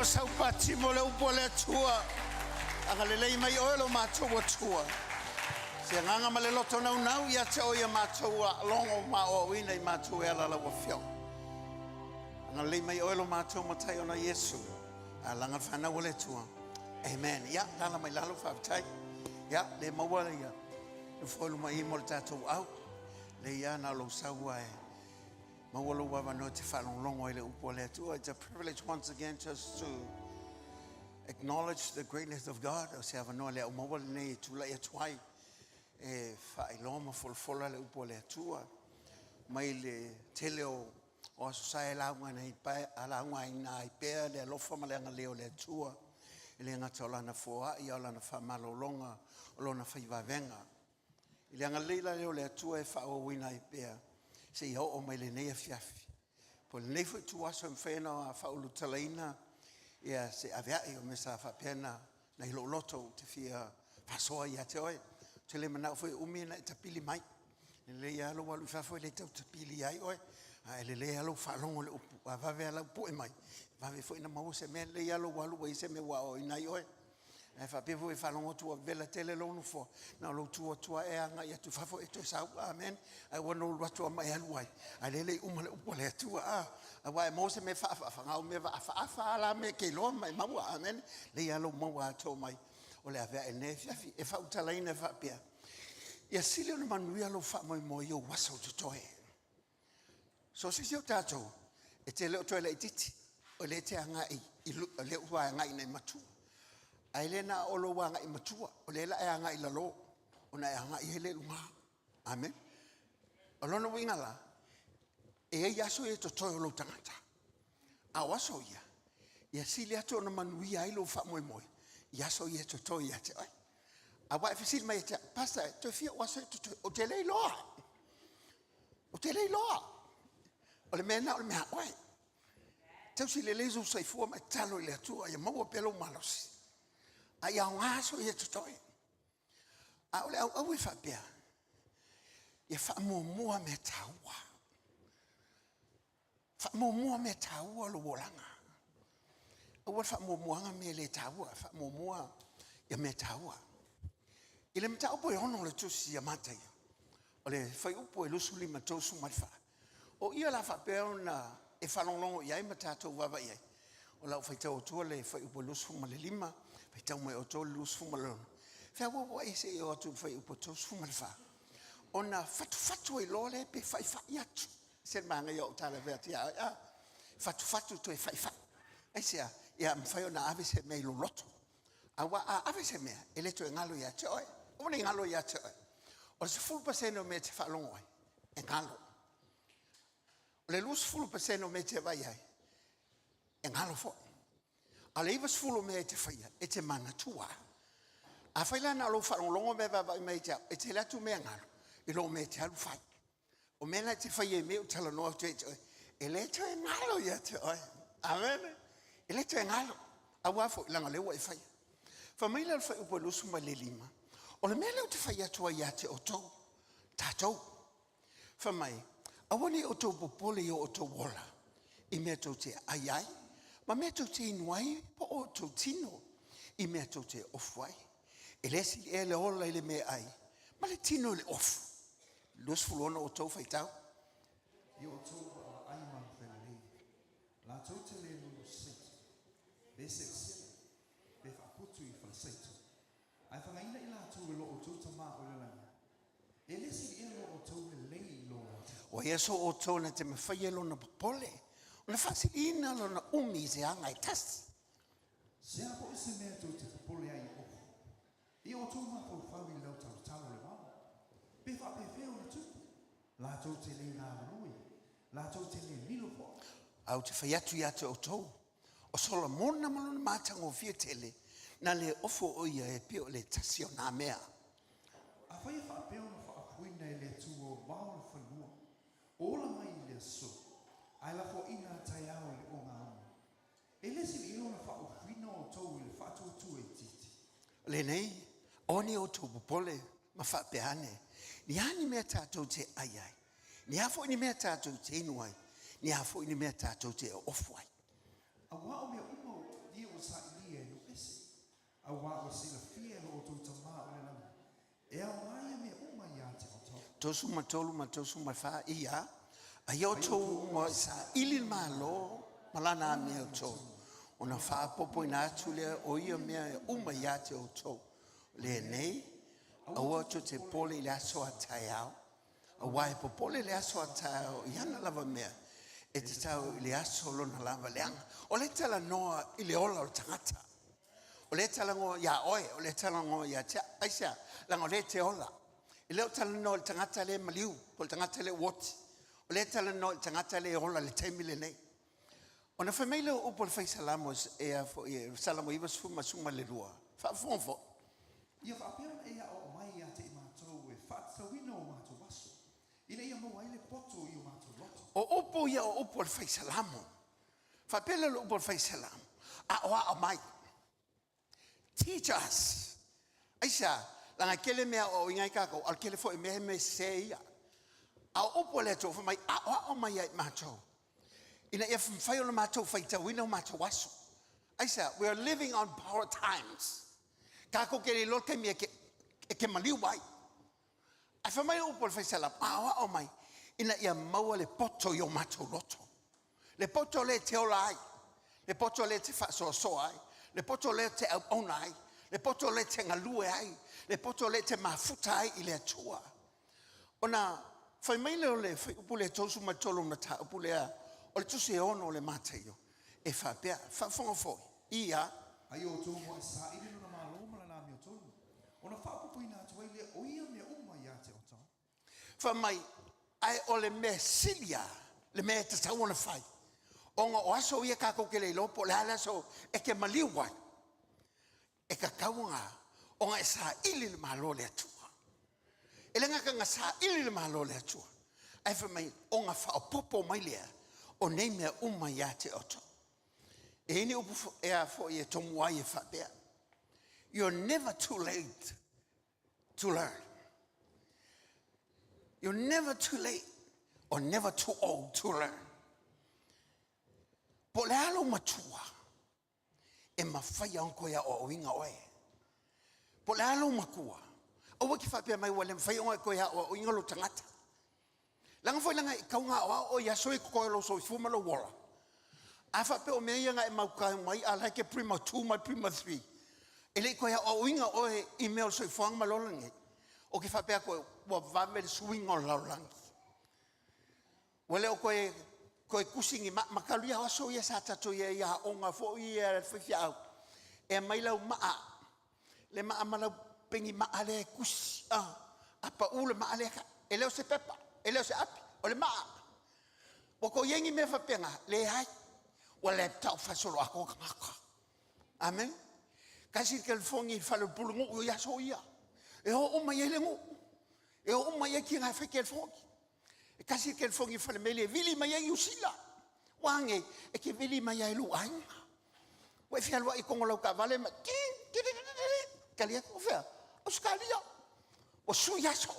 O saupatimo le upu a le Atua. Agalelei mai oe lo matou Atua. Se agaga ma le loto naunau ia te oe ia matou logo ma aoaoina i matou e ala lau afioga. Agalelei mai oe lo matou matai ona Iesu. A laga le fanau a le Atua. Amen. Ia, lala mai lalo, faafetai. Ia, le maua ia nofoa i luma i mo le tatou au. Le ia na o lou sau e maua lou avanoa e te faalogologo ai le upu a le Atua. It's a privilege once again just to acknowledge the greatness of God. O se avanoa le au maua lenei e tulai atu ai e faailoa ma folafola le upu a le Atua mai le tele o o aso sa e lauga nei a laugaina ai pea le alofa ma le agalelei o le Atua e le gata o lana foai a o lana faamalologa o lona faivavega. I le agalelei la lea o le Atua e faaauauina ai pea seia oo mai lenei afiafi. Po o lenei foi ituaso e mafai ona faaulutalaina ia se avea'i o mea sa faapea na nai lou loto ou te fia faasoa ia te oe. Ou te le manao foi e umi ona e tapili mai. E lelei lava lou alu i fafo e le tau tapili ai oe. A e lelei lava lou faalogo i le upu, a vave lava lau pue mai, vave foi ona maua se mea. E lelei lava lou alu ua i ai se mea ua aoaoina ai oe. Ae faapea foi e faalogo atu ua vevela tele lou nofoa, na o lou tu atu lava e agai atu i fafo e toe sau. Amen. Ae ua na ou alu atu lava ma e alu ai, a lea e le i uma le upu a le Atua. A, aua e maua se mea e faafaafa, na o mea faafaafa lava la mea e te iloa ma e maua. Amen. Lelei lava lou maua atoa mai o le aveae i lenei afiafi. E faautalaina e faapea, ia sili ona manuia lou faamoemoe i ou aso o totoe. So o se isi o tatou, e te le o toe laitiiti, o lea e te agai i o lea ua agai ina e matua. Ae le na o lou agai matua, o lea la e agai i lalo, ona e agai ai lea i luga. Amen. O lona uiga la, e i ai aso ia e totoe o lou tagata. A o aso ia, ia sili atu ona manuia ai lou faamoemoe i aso ia e totoe ia te oe. Aua e fesili mai ia te au, Pastor, toe fia ou aso e totoe? Ou te le iloa. Ou te le iloa. O le mea lena o le mea a oe. Tausi lelei sou soifua ma e tatalo i le Atua ia maua pea lou malosi. A ia aoga aso ia totoe. A o le auau e faapea, ia faamuamua mea taua. Faamuamua mea taua lou olaga. Aua le faamuamuaga mea le taua, faamuamua ia mea taua. I le mataupu e 6 o le tusi a Mataia, o le fuaiupu e 25 34, o ia la faapea ona e faalogologo i ai ma tatou vaavaai i ai. O lau faitau atua le fuaiupu e 25, faitau mai outou le 26, feauauai seia oo atu i le fuaiupu e 34, ona fatufatu ai loa lea pe faifai atu. Se manaia o tala fai atu ia oe, a fatufatu toe faifai. Aisea? Ia mafai ona ave se mea i lou loto. Aua a ave se mea, e le toe galo ia te oe. Aua ne i galo ia te oe. O le 10% o mea e te faalogo ai, e galo. O le 20% o mea e te vaai ai, e galo foi. A o le 90 o mea e te faia, e te manatua. Afai la na o lou faalogologo ma e vaavaai mai ia te au, e tele atu mea galo i lo mea e te alu fai. O mea la e te faia i mea ou talanoa atu ai te oe, e le toe galo ia te oe. Amene. E le toe galo. Aua foi, leaga o lea ua e faia. Fai mai lea o le fuaiupu e 25, o le mea lea ou te fai atu ai ia te outou, tatou. Fai mai, aua ne i outou popole i o outou ola, i mea tou te ai ai, ma mea tou te inu ai, po o outou tino, i mea tou te ofu ai. E le sili ea le ola i le meaai, ma le tino i le ofu. 26 outou faitau. I outou vaavaai ma felelei, latou te le nono seito, pe selesele, pe faaputu i faleseito, ae fagaina i latou e lo outou Tama o i le lagi. E le sili ea lo outou lelei i lo latou? Ua ia so outou na te mafai e lona popole ona faasiliina lona umi i se aga e tasi. Se a foi se mea tou te popole ai i ofu, I outou mafaufau i le lautalotalo o le vao, pe faapefea ona tupu, latou te le galulue, latou te le lilo foi. A ou te fai atu ia te outou, o Solomona ma lona matagofie tele, na le ofo o ia e pei o le tasi o nā mea. Afai e faapea ona faaofoina e le Atua o vao le fanua, ola mai i le aso, ae lafoaiina a taeao i le ogaumu, E le sili ea ona faaofuina outou i le faatuatua itiiti. Lenei, o ni outou popole ma faapea ane, ni a ni mea tatou te ai ai, ni a foi ni mea tatou te inu ai, ni a foi ni mea tatou te oofu ai. Aua o mea uma ia ua sailia e nuu ese, auā ua silafia e lo outou Tamā o le lagi, e aoga ia mea uma iā te outou. 33 ma 34, Ia, a ia outou uma e saili le Malo ma lana amiotonu, ona faaopoopoina atu lea o ia mea uma iā te outou. Lenei, aua tou te popole i le aso a taeao, auā e popole le aso a taeao i ana lava mea, e tatau i le aso lona lava leaga. O lea e talanoa i le ola o le tagata. O lea e talanoa iā oe, o lea e talanoa ia te au. Aisea? Leaga o lea e te ola. E le o talanoa i le tagata lea e maliu, po o le tagata lea ua oti. O lea e talanoa i le tagata lea e ola i le taimi lenei. Ona fai mai lea o upu a le Fai Salamo e a foi e Salamo 92, faafofoga foi. Ia faapea ona e aoao mai ia te i matou e faatatauina o matou aso, ina ia maua ai le poto i o matou loto. O upu ia o upu a le Fai Salamo. Faapea lea o le upu a le Fai Salamo, aoao mai. Teach us. Aisea? Leaga e tele mea e aoaoina ai tatou, a o le tele foi o mea he mea sese ia. A o upu a le Atua, fai mai, aoao mai ia i matou, ina ia mafai ona matou faitauina o matou aso. Aisea? We are living on borrowed times. Tatou te le iloa le taimi e te, e te maliu ai. Ae fai mai le upu a le Fai Salamo, aoao mai, ina ia maua le poto i o matou loto. Le poto lea e te ola ai, le poto lea e te faasoasoa ai, le poto lea e te auauna ai, le poto lea e te galue ai, le poto lea e te mafuta ai i le Atua. Ona fai mai lea o le fuaiupu lea 33 o le mataupu lea o le tusi e 6 o le Mataio e faapea, faafofoga foi, ia. A ia outou muai saili lona Malo ma lana amiotonu, ona faaopoopoina atu ai lea o ia mea uma ia te outou. Fai mai, ae o le mea sili lava, le mea e tatau ona fai, ona o aso ia tatou te le iloa po o le a le aso e te maliu ai, e tatau ona, ona e saili le Malo o le Atua. E le gata na saili le Malo o le Atua, ae fai mai, ona faaopoopo mai lea o nei mea uma ia te outou. E i ai ni upu e a foi e tomu ai e faapea, You're never too late to learn. You're never too late or never too old to learn. Po o le a lou matua, e mafai ona toe aoaoina oe. Po o le a lou matua, aua e te faapea mai ua le mafai ona e toe aoaoina lou tagata. Leaga foi leaga e tatau ona aoao oe i aso ia e totoe o lou soifua ma lou ola. A faapea o mea ia na e mauta mai a o la e te prima 2 ma le prima 3, e le i toe aoaoina oe i mea o le soifuaga ma le ola lenei, ou te faapea atu ua vave le suiga o le lalolagi. Ua le o toe toe tusi ni maa ma talu ia o aso ia sa tatou i ai i aoga foi ia a le faifeau, e aumai lau maa, le maa ma lau peni maa lea e tusi, a, a pau le maa lea, e le o se pepa, e le o se api, o le maa. Ua tou i ai ni mea faapena? Leai. Ua laptop faasoloatoa tagata. Amen. Tasi le telefoni i le fale o le pulenuu i aso ia. E o uma i ai le nuu. E o uma i ai tina e fai telefoni. E tasi le telefoni i le falemeli e vili mai ai Niu Sila. Ua a nei? E te vili mai lava i lou aiga. Ua e fealuai i totonu o lau taavale ma tali atu, o fea? Ausetalia. Ua sui aso.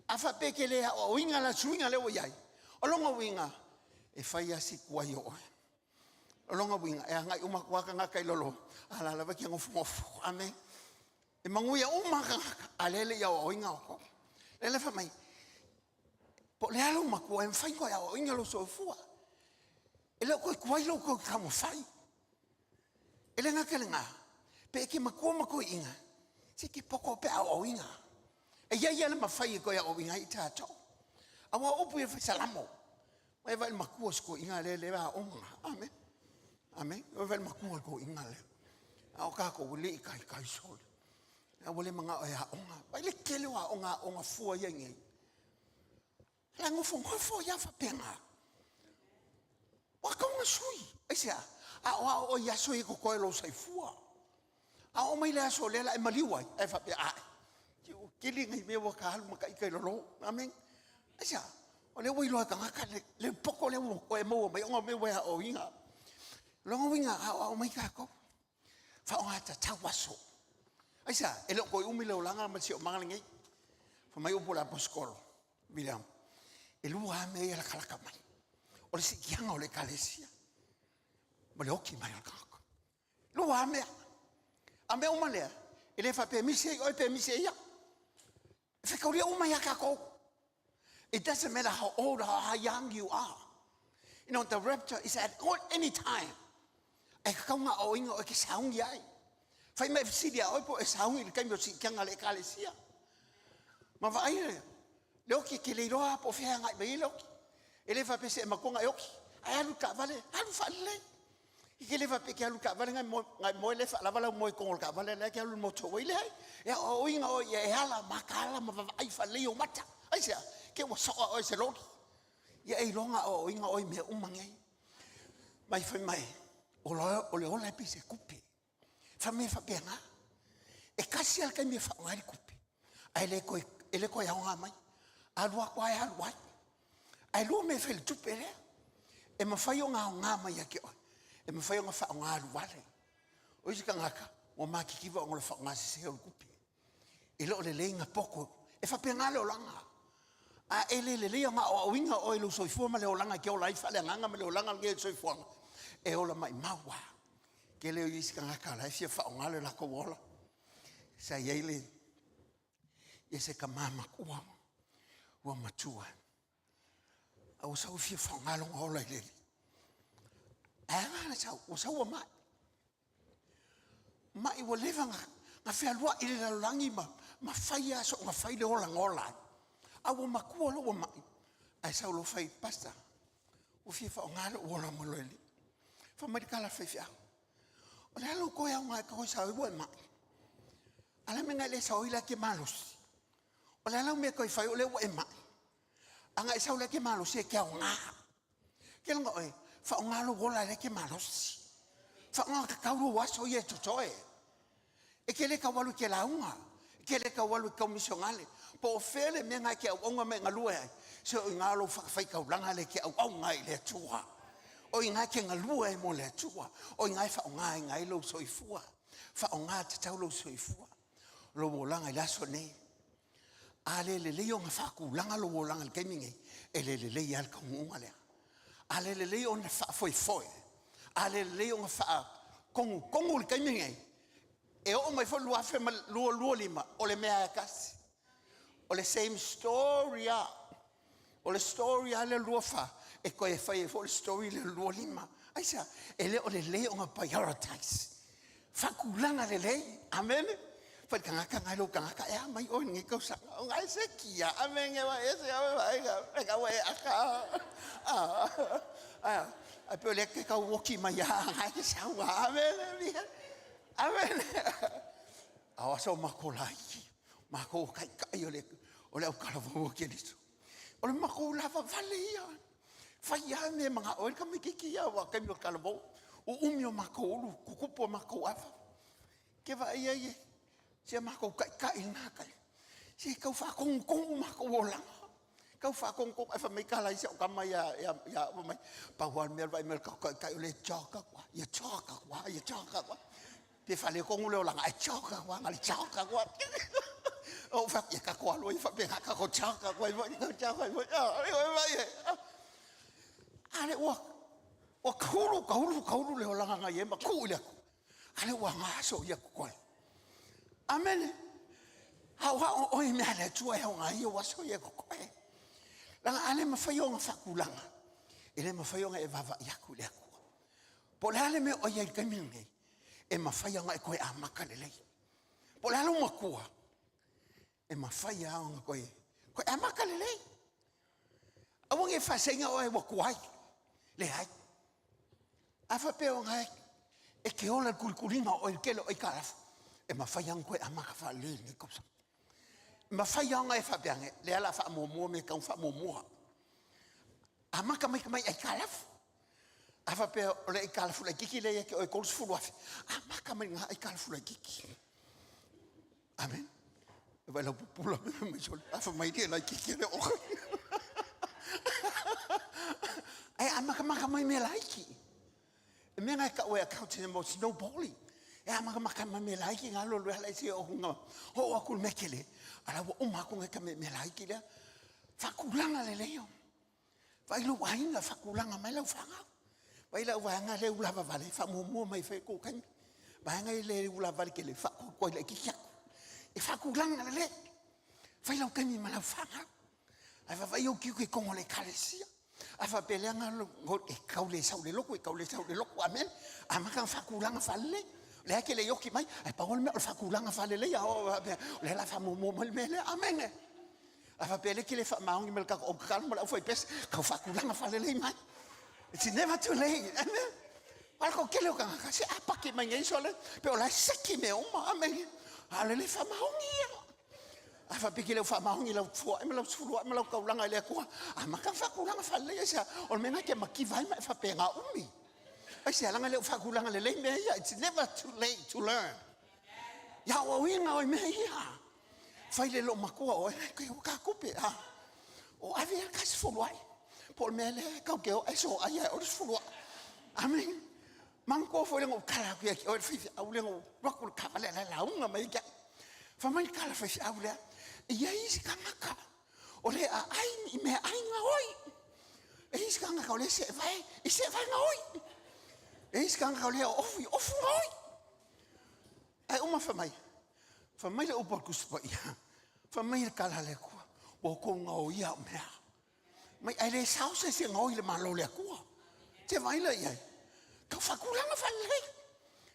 A faapea e te le aoaoina la suiga lea ua i ai, o lona uiga, e fai lava si tuai o oe. O lona uiga, e agai uma atu lava tagata i lalo, a la lava e te nofonofo. Amene. E manuia uma lava tagata, a lea e le i aoaoina outou. Lea la fai mai, po o le a lou matua, e mafai ona toe aoaoina lou soifua. E le o toe tuai lou toe taumafai. E le gata i lena, pe e te matua ma toeaiina, se e te poto pe a aoaoina. E i ai lava le mafai e toe aoaoina ai i tatou. Aua o upu ia fai Salamo, e vaai i le matua o si toeaina lea lea e aoga. Amen. Amen. E vaai i le matua o le toeaina lea. A o tatou e le i taitai sole. A ua le manao e aoga. Vaai le tele o aoga aoga fua ia i nei. La nofonofo ia faapena. Ua tatau ona sui. Aisea? A o aoao i aso ia e totoe lou saifua. A oo mai le aso lea la e maliu ai, ae faapea, ae, ua tele nai mea ua ta alu ma taita i lalo. Amene. Aisea? O lea ua iloa e tagata le, le poto lea ua e maua mai ona o mea ua e aoaoina. Lona uiga, aoao mai tatou. Faaaoga tatau aso. Aisea? E le o toe umi le olaga ma le siomaga lenei. Fai mai upu a le Aposetolo, William, e lua lava mea ia e latalata mai. O le siitiaga o le ekalesia ma le oti mai o le tagata. Lua lava mea. A mea uma lea, e le faapea e misi ai oe pe misi ai au. E fetaulia uma ia tatou. It doesn't matter how old or how young you are. You know, the rapture is at all, any time. E tatau ona aoaoina oe e te sauni ai. Fai ma e fesili ia oe po o e sauni i le taimi o le siitiaga a le ekalesia. Ma vaai le, le oti e te le iloa lava po o fea e agai mai ai le oti. E le faapea se e matua ona e oti, ae alu i le taavale, alu faalelei. E te le faapea e te alu i le taavale na e moe lea e faalava lau moe i totonu o le taavale la e te alu i le motor way. Leai, e aoaoina oe ia e ala mataala ma vaavaai faalelei ou mata. Aisea? Te i ua soa oe e se loli. Ia e iloa ona aoaoina oe i mea uma nei. Ma fai mai, o le ola e pei se tupe. Fai mai e faapena. E tasi lava le taimi e faaaoga ai le tupe, ae le toe, e le toe aoga mai. Alu atu lava e alu ai. Ae lua mea e fai i le tupe lea. E mafai ona aoga mai ia te oe. E mafai ona faaaoga alu ale. O isi tagata, ua matitiva ona o le faaaoga sese o le tupe. E le o lelei na poto. E faapena le olaga. A e le lelei ona aoaoina oe i lou soifua ma le olaga e te ola ai faaleagaga ma le olaga lenei o le soifuaga, e ola maimau lava. Tele o isi tagata la e fia faaaoga le latou ola. Sa i ai le, ia se tama matua ua matua, a ua sau e fia faaaoga lona ola i le Alii. Ae a le sau? Ua sau ua mai. Mai ua leva na fealuai i le lalolagi ma, ma fai lava soona fai le ola na ola ai. A ua matua loa ua mai, ae sau loa fai, Pastor, ua fia faaaoga lou ola mo le Alii. Fai mai le tala a le faifeau, o le a lou toe aoga e toe sau ai ua e mai? A o le a le mea na e le sau ai o la e te malosi? O le a lau mea e toe fai o lea ua e mai? A na e sau o la e te malosi e te aoga. Ke loga oe, faaaoga lou ola lea e te malosi. Faaaoga tatau lou aso ia e totoe. E te le tau alu e te lauga, e te le tau alu e te tau misionale. Po o fea le mea na e te auauna ma e galue ai, se o i ina lou fatafaitaulaga lea e te auauna ai i le Atua. O i ina e te galue ai mo le Atua. O i ina e faaaogaina ai lou soifua. Faaaoga tatau lou soifua, lou olaga i le aso nei. A le lelei ona faatulaga lou olaga i le taimi nei, e le lelei lava le taunuuga lea. A le lelei ona faafoefoe, a le lelei ona faatonutonu i le taimi nei, e oo mai foi le 2025, o le mea lava e tasi. O le same story lava. O le story lava lea 24, e toe fai ai foi le story lea 25. Aisea? E le o lelei ona prioritize. Faatulaga lelei. Amene. Fai tagata ngai lou tagata e a mai oe i lenei tausaga. O ngai se kia amene wa ese ave vaega. E kau e aka. Ah. Ai pe o le ke kau woki mai a ngai ke sau. Amene. Amene. A o aso makou laiki. Makou o taitai o le o le aukalavu o Keriso. O le makou lava vale ia. Fai lava mea e manao ai le tamaititi ia aua o taimi o le talavou. Uumi o matou ulu, tutupu o matou ava. Ke vaai ai e si a matou taitai lena taimi. Se tau faatonutonu matou olaga. Tau faatonutonu. Ae fai mai tala a isi au tama ia ia ia fai mai, pau lava le mea o le vaai mai o le tatou taitai o lea e jog atu lava, ia jog atu lava, ia jog atu lava. Pe faaletonu le olaga ae jog atu lava, na o le jog atu lava. Ou fai atu, ia tatou alu ai faapena, tatou jog atu ai foi, jog ai foi. A lea ua ua taulu, taulu, taulu le olaga na i ai ma tuu i le Atua. A lea ua aso ia totoe. Amene. Aoao oe i mea a le Atua e aoga ai ou aso ia totoe. Leaga a le mafai ona faatulaga, e le mafai ona e vaavaai atu i le Atua. Po o le a le mea o i ai i le taimi lenei, e mafai ona e toe amata lelei. Po o le a lou matua, e mafai lava ona toe, toe amata lelei. Aua ne i faaseina oe ua tuai. Leai. A faapea o na e te ola i le tulituliga o oe i le tele o aitalafu, e mafai lava ona toe amata faalelei i lenei tausaga. E mafai lava ona e faapea ane, lea o le a faamuamua mea e tatau ona faamuamua. Amata mai tamai aitalafu. A faapea o le aitalafu laitiiti lea ia te oe e $30,000, amata mai i lena aitalafu laitiiti. Amen. E vaai lau pupula mai sole. Afa mai le laitiiti le o. Ae amatamata mai mea laiti. E mea ngai kau e accounting e mo snowballing. E amatamata mai mea laiti ngā lolo ala isi o hunga. Ho aku le mea tele. Ala ua uma aku ngai ka mea laiti lea. Whakulanga le leo. Vaai lou aiga, faatulaga mai lau fanau. Vaai lau vaega lea ua lava vale, faamuamua mai fai kou taimi. Vaega ia le ulavale tele faakoakoa laitiiti atu. E faatulaga lelei. Fai lau taimi ma lau fanau. Ae vaavaai ou tiute i totonu o le ekalesia. A faapea leaga e tau le sau i le lotu, e tau le sau i le lotu, amene. Amata ona faatulaga faalelei. O lea e te le i oti mai, ae pau lava le mea o le faatulaga faalelei, a oo faapea, o lea o le a faamuamua mai le mea lea, amene. A faapea o lea e te le faamaoni ma le tatou au tatalo ma le aufaipese, tau faatulaga faalelei mai. It's never too late, amen. A o le toatele o tagata, se a paki mai nei sole, pe o la e seki mea uma, amene. A o le le faamaoni ia. A faapea e te le o faamaoni i lau fua'i ma lau sefulua'i ma lau taulaga i le Atua, amata ona faatulaga faalelei. Aisea? O le mea lena e te mativa ai ma e faapena umi. Aisea? Leaga e le o faatulaga lelei mea ia. It's never too late to learn. Ia aoaoina oe i mea ia. Fai le loomatua oe, ua ta tupe, a. O ave ia ka sefulua'i. Po o le mea lea kau te o e soai ae o le sefulua'i. Amene. Manatua foi le na ou tala atu ia te oe le faifeau lea na ou alu atu i le taavale a o la e lauga mai ia te au. Fai mai le tala a le faifeau lea, e i ai isi tagata o le aai i meaai gaoi. E i ai isi tagata o le seevae i seevae gaoi. E i ai isi tagata o le ofu i ofu gaoi. Ae uma fai mai, fai mai le upu a le Tusi Paia, fai mai le tala a le Atua, ua outou gaoia au mea. Mai ae le sao se isi e gaoi i le Malo o le Atua. Te vaai la i ai, tau faatulaga faalelei.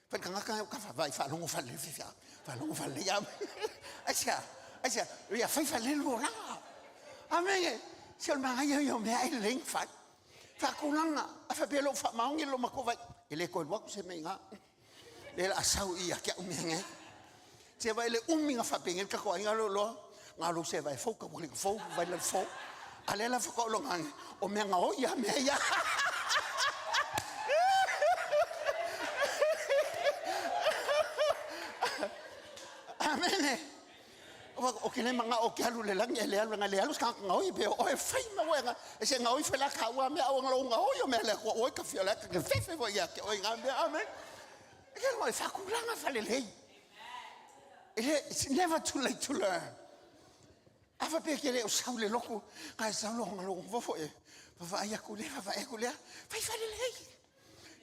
Fai le tagata ua ta vaai faalogo faalelei faifeau, faalogo faalelei a. Aisea? Aisea? Ia fai faalelei le olaga. Amene. Se o le manaia ia o mea e lelei ona fai. Faatulaga, a faapea e le o faamaoni le matua vai, e le toe alu atu se mea i ina. Lea o le a sau i ia te au mea nei. Se vaai le umi na faapenei le tatou aiga lea loa, na o lou seevae fou, taualiga fou, vailala fou. A lea la faatoa ou loga ane, o mea gaoi lava mea ia. Amene. Ou te le manao ou te alu i le lagi ae le alu, leaga e le alu se tagata gaoi pei o oe e fai ma oe e se gaoi foi la taua mea aua lou gaoi o mea le Atua oi ka fia o le aka ke fefe foi ia te oe i ngā mea. Amen. E ke loa e faatulaga faalelei. It's never too late to learn. A faapea ke le o sau le lotu, ga e sau loa ngalo fofo e vaavaai atu lea, vaavaai atu lea, fai faalelei.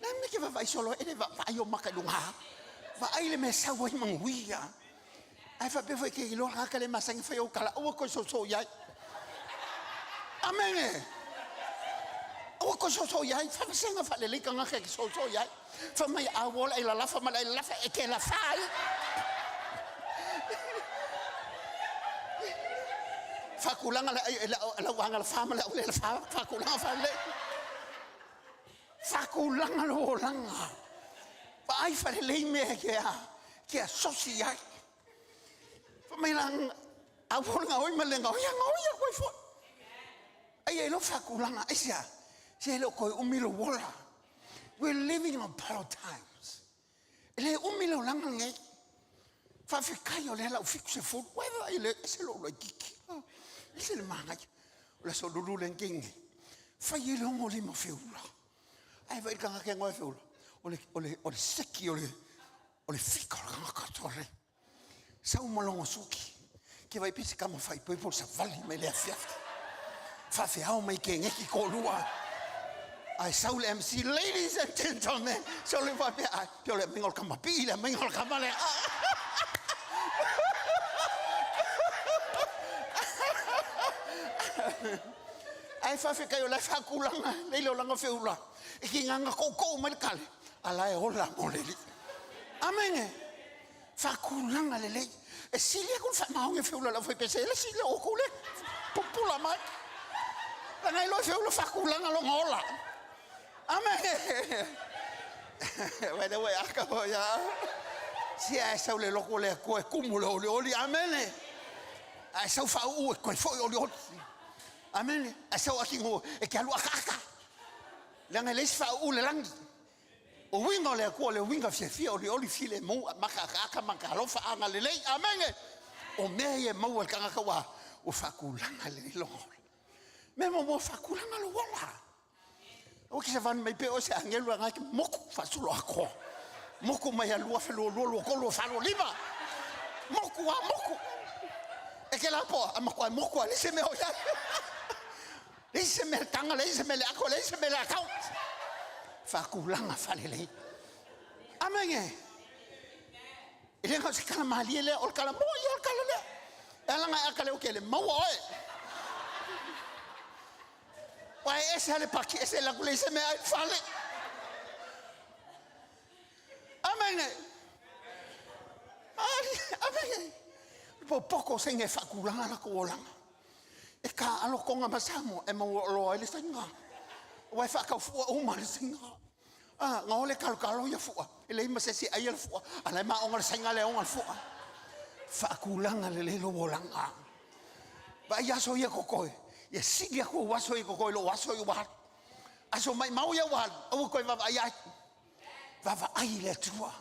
Le a le mea e te vaavaai solo ai? E le vaavaai ou maka i luga. Vaai le mea e sau ai manuia. Ae faapea foi ke iloa tagata le masani fai ou tala, aua toe soso i ai. Amene. Aua toe soso i ai. Faavasega faalelei tagata e te soso i ai. Fai mai a ua le ai lalafa ma le ai lalafa e te lafa ai. Faatulaga le ai lau aga lafa ma le au le lafa, faatulaga faalelei. Faatulaga lou olaga. Vaai faalelei mea e te a, te asosi i ai. Fai mai la, a ua le gaoi ma le gaoi, ia gaoi atu ai foi. Ai e lou faatulaga, aisea, se e le o toe umi lou ola. We're living on borrowed times. E le umi le olaga lenei. Faafetai o lea la u 70. Ua e vaai le ese lou laitiiti. Ese le manaia. O le aso lulu lea na nei. Fai ai le 65 feula. Ae vaai le tagata e ngoe feula. O le, o le, o le seki o le, o le fika o le tagata tole. Sau ma logo suki. Ke vai pe se kama faaipoipo le savali mai le afiafi. Faafeao mai keneki toalua. Ae sau le MC, ladies and gentlemen. Sau le faapea, ai, pe o le aumaiga o le kama pii, le aumaiga o le kama lea. Ae faafetai o la e faatulaga lei le olaga feula. E ki nganga koukou mai le kale, a la e ola mo le alii. Amene. Faatulaga lelei. E sili atu le faamaoni o feula a le aufaipese e le sili o outou le pupula mai. Leaga e iloa e feula faatulaga lona ola. Amene. Vai lea ua e aka foi a. Sia ae sau le lotu o le Atua e tumu le olioli. Amene. Ae sau faauu e toe foi olioli. Amene. Ae sau atinu e te alu akaaka. Leaga e leai se faauu le lagi. O uiga o le Atua, o le uiga fiafia, olioli, filemu, maka akaaka, maka alofa, agalelei. Amene. O mea ia e maua e le tagata ua ua faatulaga lelei lona ola. Mea muamua, faatulaga lou ola. Aua ke savani mai pea oe se agelu leaga e te moku faasoloatoa. Moku mai a 2022, 23, 24, 25. Moku a moku. E ke lapoa, a matua e moku a leai se mea o i ai. Leai se mea taga, leai se mea le ato, leai se mea le account. Faatulaga faalelei. Amene. E le na o se tala malie lea, o le tala moi ia o le tala lea. E ala na e ata leo kele, maua oe. Ua e ese ale paki, ese la kule se mea ai fale. Amene. Amene. Popoko se nge whakulanga la ko olanga. E ka alo konga ma Samoa e maua loa ai le saiga. Ua e faakaufua uma le saiga. Ah, nga ole kalokalo ia fua. E leai ma se isi e aia le fua. A la e maoga le saiga le aoga le fua. Faatulaga lelei lou olaga. Vaai aso ia kokoe. Ia sili atu ou aso ia kokoe i lou aso ia ua alu. Aso maimau ia ua alu, aua toe vaavaai ai. Vaavaai i le Atua.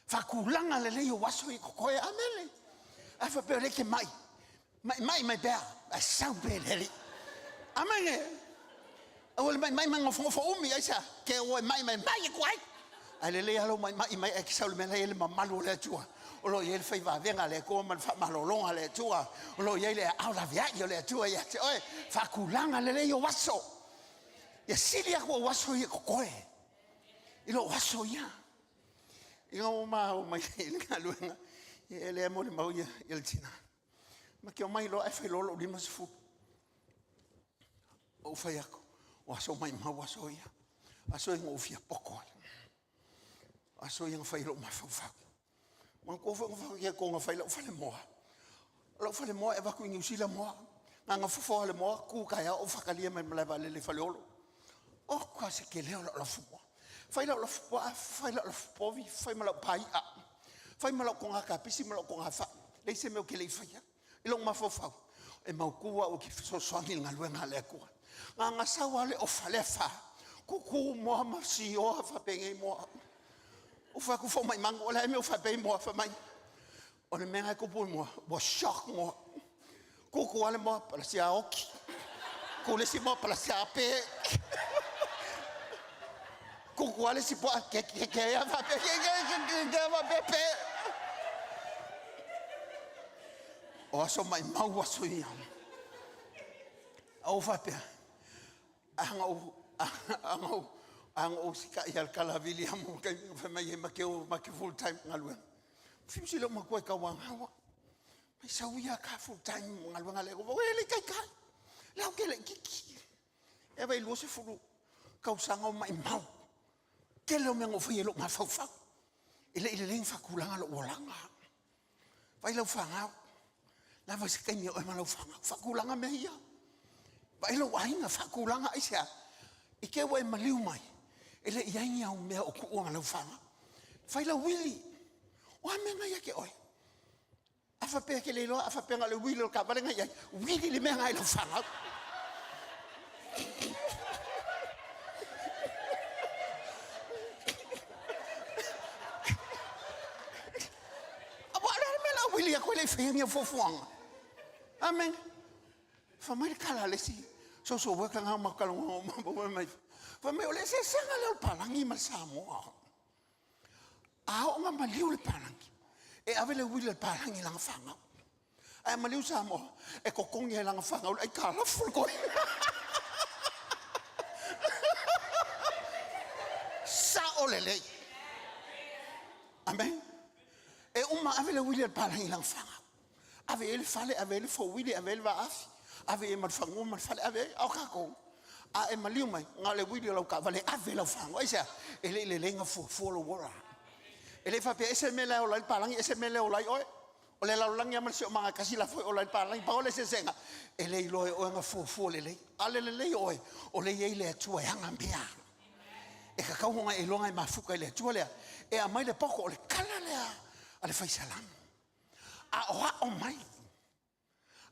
Faatulaga lelei ou aso ia kokoe. Amene. A faapea o lea e te mai, maimai mai pea, ae sau pea i le Alii. Amene. Aua le maimai mai nofonofo umi, aisea? Te o e mai mai mai atu ai. Ae lelei lava lou maimai mai ae te sau i le mea la e i ai le mamalu o le Atua. O lo o i ai le faivavega a le Atua ma le faamalologa a le Atua. O lo o i ai le aao laveai o le Atua ia te oe. Faatulaga lelei ou aso. Ia sili atu ou aso ia totoe i lou aso ia. Ina ua ma oo mai i le galuega, e lea molimau ia le tina. Ma te omai loa ae fai loa lou 50. Ou fai atu, o aso maimau aso ia. Aso ia na ou fia poto ai. Aso ia na fai ai lou mafaufau. Manatua foi na fai atu na fai lau falemoa. O lau falemoa e avatu i Niu Sila moa. Na na fofo lava le moa, tu taeao ou faatalia mai le malae vaalele i Faleolo. Oka se tele o lau lafumoa. Fai lau lafupuaa, fai lau lafupovi, fai ma lau pai'a, fai ma lau toga kapisi ma lau toga fai. Leai se mea ou te le i faia. I lou mafaufau, e mautu au ou te fesoasoani i le galuega a le Atua. Na ona sau lava le ofa le afa, kuku moa ma sioa faapenei moa. Ou fai atu, fou mai manu, o le a le mea ua faapea ai moa? Fai mai, o le mea lena e tupu i moa, ua shock moa. Kuku lava le moa, palasia oti. Ku le isi moa, palasia pe. Kuku lava le isi puaa, ke ke ke a faapea, ke ke ke ke ke a faapea pe. O aso maimau aso ia. A ua faapea, a na ou, a na ou, a na ou sikai lava i le kala a Viliamu i le taimi na fai mai ai ma te o ma te full time i le galuega. Fiu si lou matua e tauanau au. Mai sau ia ka full time galuega a le Atua. E le i taitai. Lea ou te le i kiki. E vai 20 tausaga o maimau. Tele o mea na ou faia i lou mafaufau. E le i lelei ona faatulaga lou olaga. Vai lau fanau. Lava se taimi o oe ma lau fanau. Faatulaga mea ia. Vaai lou aiga, faatulaga aisea? I te ua e maliu mai, e le i i ai ni au mea o tuua ma lau fanau. Fai lau uili. O a mea na ia te oe? A faapea e te le iloa, a faapea na o le uili o le taavale na i ai, uili le mea na i lau fanau. Aua o le a le mea o le a uili atu ai le i faia ni au fuafuaga? Amene. Fai mai le tala a le isi social worker na ma talanoa mai. Fai mai o le eseesega lea o le palagi ma le Samoa. A oo na maliu le palagi, e ave le uili a le palagi i lana fanau. Ae a maliu Samoa, e totogi lava e lana fanau le aitalafu le toeaina. Sao lelei. Amen. E uma ave le uili a le palagi i lana fanau. Ave i ai le fale, ave i ai le fouili, ave i ai le vaafi, ave i ai ma le fanua ma le fale, ave i ai. A o tatou, a e maliu mai, na o le uili o lau taavale e ave i lau fanau. Aisea? E le i lelei ona fuafua lou ola. E le i faapea ese le mea la e ola ai le palagi, ese le mea lea e ola ai oe. O le lalolagi lava ma le siosiomaga e tasi la foi e ola ai le palagi. Pau le eseesega, e le iloa e oe ona fuafua lelei. A o le lelei o oe, o lea e i ai le Atua e ana mea. E tatau ona e iloa ona e mafuta i le Atua lea. E aumai le poto, o le tala lea a le Fai Salamo. Aoao mai,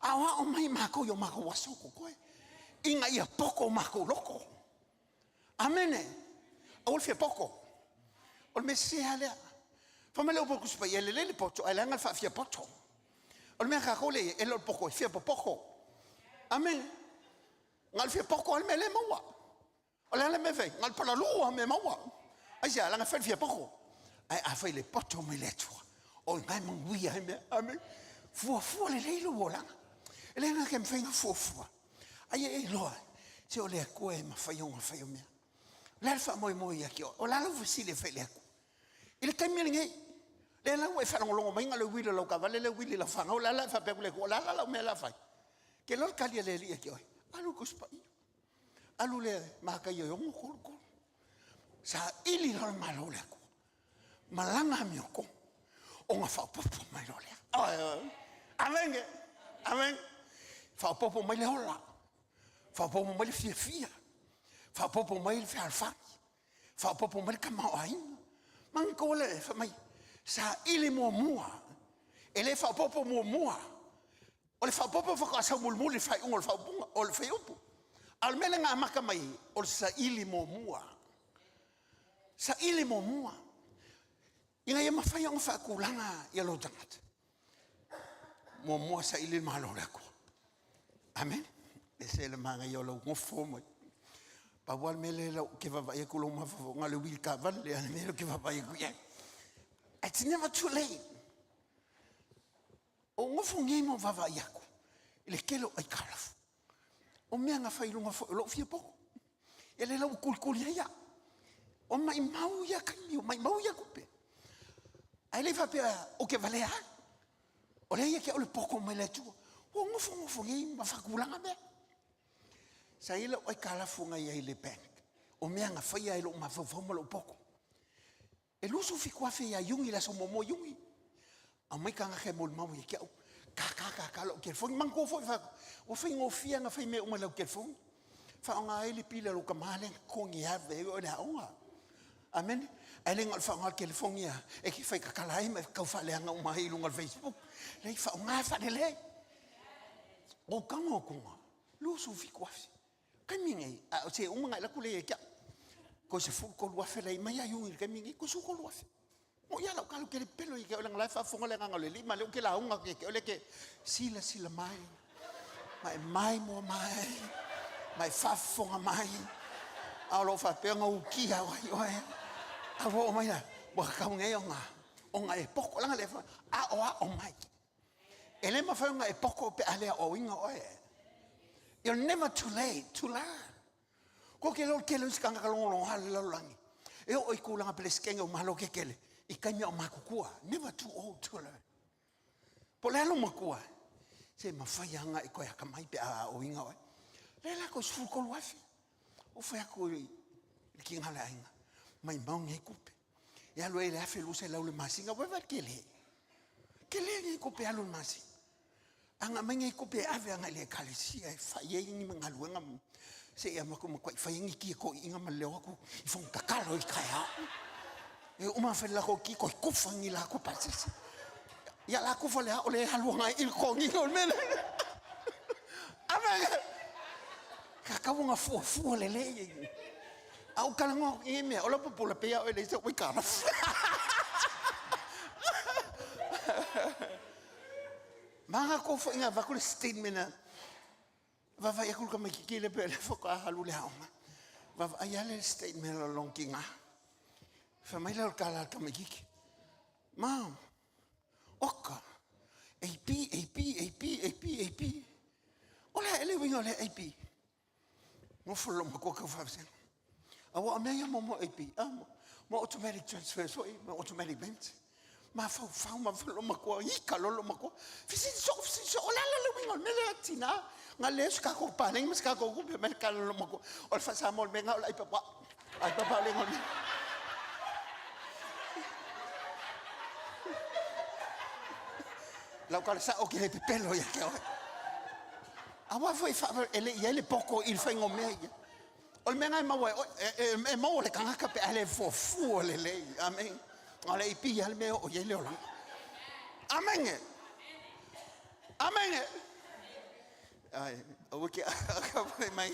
aoao mai matou i o matou aso o totoe, ina ia poto o matou loto. Amene. Aua le fia poto. O le mea sese lava lea. Fai mai le upu a le Tusi Paia, e lelei le poto ae leaga le faafia poto. O le mea a tatou lea e i ai, e le o le poto e fia popoto. Amene. Na o le fia poto lava le mea lea e maua. O le a le mea e fai? Na o le palalū lava mea maua. Aisea? Leaga e fai le fia poto. Ae a fai le poto mai le Atua, o i ina e manuia ai mea. Amene. Fuafua lelei lou olaga. E le gata e mafai ona fuafua, a ia e iloa, se o le Atua e mafai ona fai o mea. O le a le faamoemoe ia te oe? O le a lau fesili e fai i le Atua? I le taimi lenei, Lea la ua e faalogologo mai na o le uili o lau taavale lea e uili i lau fanau, o le a la le faapea atu le Atua, o le a la lau mea o le a fai? Te iloa le tali a le Alii ia te oe, alu i le Tusi Paia. Alu lea Mataio e 6:33. Saili loa le Malo o le Atua ma lana amiotonu ona faaopoopo mai loa lea. Amene, amene. Faaopoopo mai le ola, faaopoopo mai le fiafia, faaopoopo mai le fealofani, faaopoopo mai le tamaoaiga. Manatua le fai mai, saili muamua, e le faaopoopo muamua. O le faaopoopo faatoa sau mulimuli i le faaiuga o le faaupuga, o le fuaiupu. A o le mea lea na amata mai ai, o le saili muamua. Saili muamua ina ia mafai ona faatulaga ia lou tagata. Muamua saili le Malo o le Atua. Amene. E ese le manaia o lou nofo mai. Pau lava le mea lea ou te vaavaai atu i lou mafaufau, na o le uili taavale lava le mea lea ou te vaavaai atu i ai. It's never too late. Ou nofo nei ma ou vaavaai atu i le tele o aitalafu. O mea na fai i luga foi o lou fia poto. Ia lea la ua tulituli ai au. O maimau ia taimi, o maimau ia tupe. Ae le faapea ou te valea ai. O lea ia te au le poto mai le Atua. Ua ou nofonofo nei ma faatulaga mea. Sa i ai lau aitalafu na i ai i le bank. O mea na faia e lou mafaufau ma lou poto. E 27,000 ia Iuni, le aso muamua o Iuni. Aumai tagata e molimau ia te au. Tata tata lau telefoni. Manatua foi fai atu, ua faigofie ona fai mea uma i lau telefoni. Faaaoga ai le pili a lou tama lea na totogi e ave ai oe i le aoga. Amene. Ae le na o le faaaoga o le telefoni ia e te fai tatala ai ma e tau faaleaga uma ai i luga o le Facebook. Leai, faaaoga faalelei. Ua ou tago atu, 27,000. Taimi nei, a o se uma ona e alu atu lea ia te au. Toe 13,000 la e i ai mai ia Iuni i le taimi nei, toe 13,000. Mo'i lava lau tala ou te le pepelo ia te oe leaga o la e faafofoga le Agaga o le Alii ma o lea ou te lauga atu ia te oe lea e te silasila mai, ma e maimoa mai, ma e faafofoga mai, a o lo o faapea ona ukia ai oe. A ua oo mai la, ua tatau nei ona e poto, leaga o lea e aoao mai. E le mafai ona e poto pe a le aoaoina oe. You're never too late to learn. Ko ke lolo tele o isi kānaka logologa le lalolagi. E oo i tulaga Peresetene o Malo Kekele i taimi a o matutua. Never too old to learn. Po o le a lou matua, se mafai lava ona e toe atamai pe a aoaoina oe. Lea la toe 13,000. Ou fai atu i le tina o le aiga, maimau nei tupe. E alu ai le 1200 i le masina, ua vaai tele. Tele nei tupe e alu i le masina. A na aumai nei tupe e ave agai i le ekalesia e fai ai ni galuega seia matuai fai ai ni tietoiina ma leo atu i fono tatalo i le taeao. E uma ona fai le latou ti toe tufa ni latou pasese. Ia la tufa le ao le alu agai i le totogiina o le mea lea. Amene. Tatau ona fuafua lelei. A ou talanoa atu i nei mea, o lau pupula pei lava oe e leai sau aitalafu. Ma latou foi na avatu le statement a vaavaai atu le tamaititi lea pei o lea faatoa alu i le aoga. Vaavaai lava le statement a lona tina. Fai mai lea o le tala a le tamaititi, Mom, oka, AP, AP, AP, AP, AP. O le a ea le uiga o lea AP? Nofo le loomatua tau faavasega. Aua o mea ia mo AP, ah, mo automatic transfers foi, mo automatic payments. Mafaufau ma loomatua, ika loa loomatua. Fesili soo, fesili soo, o le a la le uiga o le mea lea tina? Na le se tatou paleni ma se tatou tupe mai le tala a loomatua. O le faa-Samoa o le mea lena o le aipapa. Aipapa o le igoa o le mea. Lau tala sao ou te le pepelo ia te oe. Aua foi e le i i ai le poto i le faiga o mea ia. O le mea lena e maua e oe, e maua e le tagata pe a le fuafua lelei. Amene. O le AP lava le mea e oo i ai le olaga. Amene. Amene. Ai, aua ke fai mai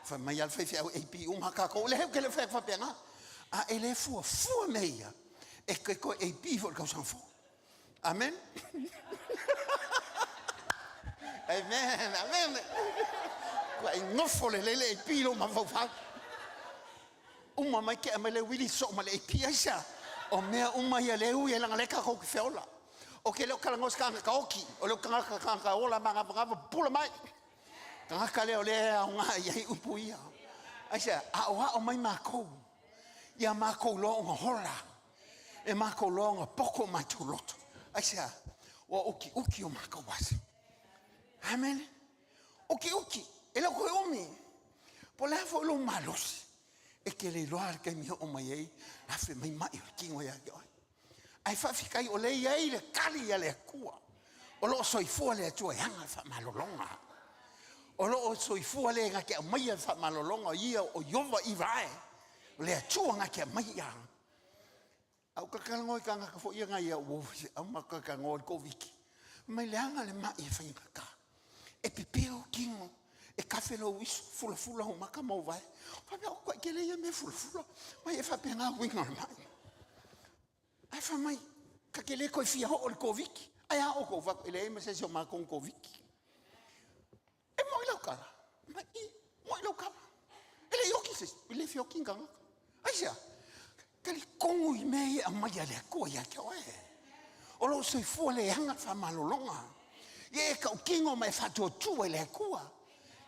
fai mai lava le faifeau AP uma tatou. Leai, ou te le o fai atu faapena. A e le fuafua mea ia, e toe AP foi i le tausaga fou. Amen. Amen. Amen. Ua e nofo lelei le AP i lou mafaufau. Uma mai tea mai le uili soo ma le AP aisea. O mea uma ia le ui e langa le tatou te feola. O ke le o talanoa se tagata oti, o le tagata tagata ola magavagava pupula mai. Tagata lea o lea e aoga i ai upu ia. Aisea, aoao mai makou. Ia makou loa ona hola. E makou loa ona poko o matou loto. Aisea? Ua utiuti o matou aso. Amene. Utiuti, e le o toe umi. Po o le a foi lou malosi, e te le iloa le taimi e oo mai ai afe mai mai o le tino ia te oe. Ae faafetai o lea e i ai le tali a le Atua. O lo o soifua le Atua e ana le faamalologa. O lo o soifua le na te aumaia le faamalologa o ia o Ieova Irae, o le Atua na te aumaia. A ou talatalanoa i tagata foi ia nai au faifeau ma talatalanoa i le Koviti, fai mai leaga le mai e faigata, e pipio tino, e kafe lou iso, fulafula ou maka ma ou vae. Ou faapea, ua matuai tele ia mea e fulafula, mai e faapena uiga o le mai. Ae fai mai, ta te le toe fia oo i le Koviti. Ae a outou? Ou fai atu, e leai ma se isi o matou na Koviti. E moi lau tala? Mai, i, moi lau tala. E le i oti se isi, e le fia oti ni tagata. Aisea? Talitonu i mea ia e aumai a le Atua ia te oe. O lou soifua leaga le faamalologa. Ia e tautino ma e faatuatua i le Atua.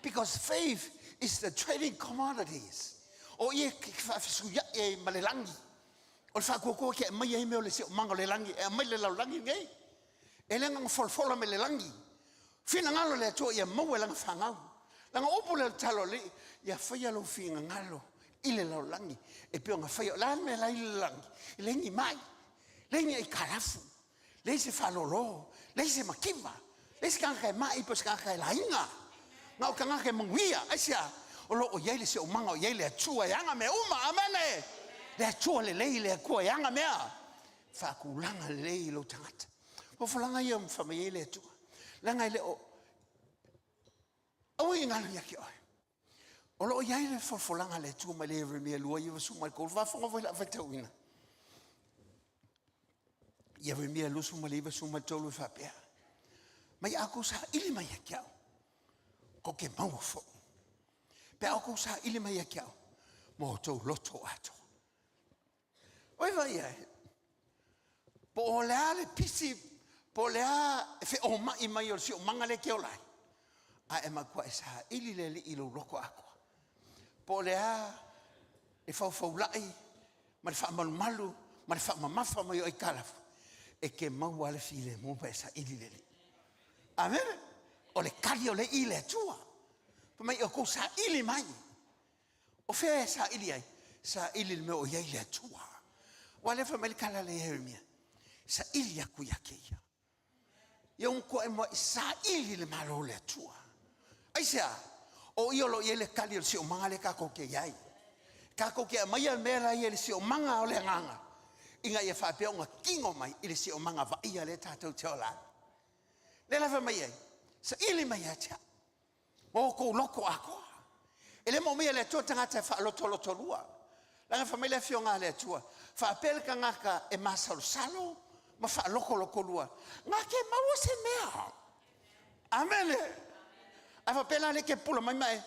Because faith is the trading commodities. O ia e faafesuiai ai ma le lagi. O le faatuatua e te aumai ai mea o le siosiomaga o le lagi e aumai i le lalolagi lenei. E le na folafola mai le lagi. Finagalo le Atua ia maua e lana fanau. Lana upu lea o le talo alii, ia faia lou finagalo i le lalolagi e pei ona faia. O le a le mea la i le lalolagi? E leai ni mai, leai ni aitalafu, leai se faalolo, leai se mativa, leai se tagata e mai po o se tagata e laina. Na o tagata e manuia. Aisea? O lo o i ai le siosiomaga o i ai le Atua e ana mea uma. Amene! Le Atua lelei, le Atua e ana mea. Faatulaga lelei lou tagata. Folafolaga ia ma fai mai ai le Atua. Leaga e le o aua i galo ia te oe. O lo o i ai le folafolaga a le Atua mai le Ieremia 29 3. Faafofoga foi la faitauina. Ieremia 29 3 e faapea. Mai a outou saili mai ia te au, kou te maua foi. Pe a outou saili mai ia te au, ma outou loto atoa. Oi vai e, po o le a le pisi, po o le a e feomai mai o le siomaga lea e te ola ai, a e matua e saili le Alii i lou loto atoa. Po o le a le faufaulai ma le faamalumalu ma le faamamafa mai o aitalafu, e te maua lava le filemu pe a e saili i le Alii. Amene? O le tali o lea i le Atua. Fai mai, outou saili mai. O fea e saili ai? Saili i le mea o i ai le Atua. Aua o lea e fai mai le tala lea ia Ieremia, saili atu ia te ia. Ia ua matuai muai saili le Malo o le Atua. Aisea? O ia o lo o i ai le tali o le siomaga lea tatou te i ai. Tatou te aumaia le mea la ia i le siomaga o le agaga, ina ia faapea ona tino mai i le siomaga vaaia lea tatou te ola ai. Lea la fai mai ai, saili mai ia te au. Ma outou loto atoa. E le moomia e le Atua tagata e faalotolotolua. Leaga fai mai le Afioga a le Atua, faapea le tagata e masalosalo ma faalotolotolua, na te maua se mea. Amene. Ae faapea la lea e te pupula mai ma e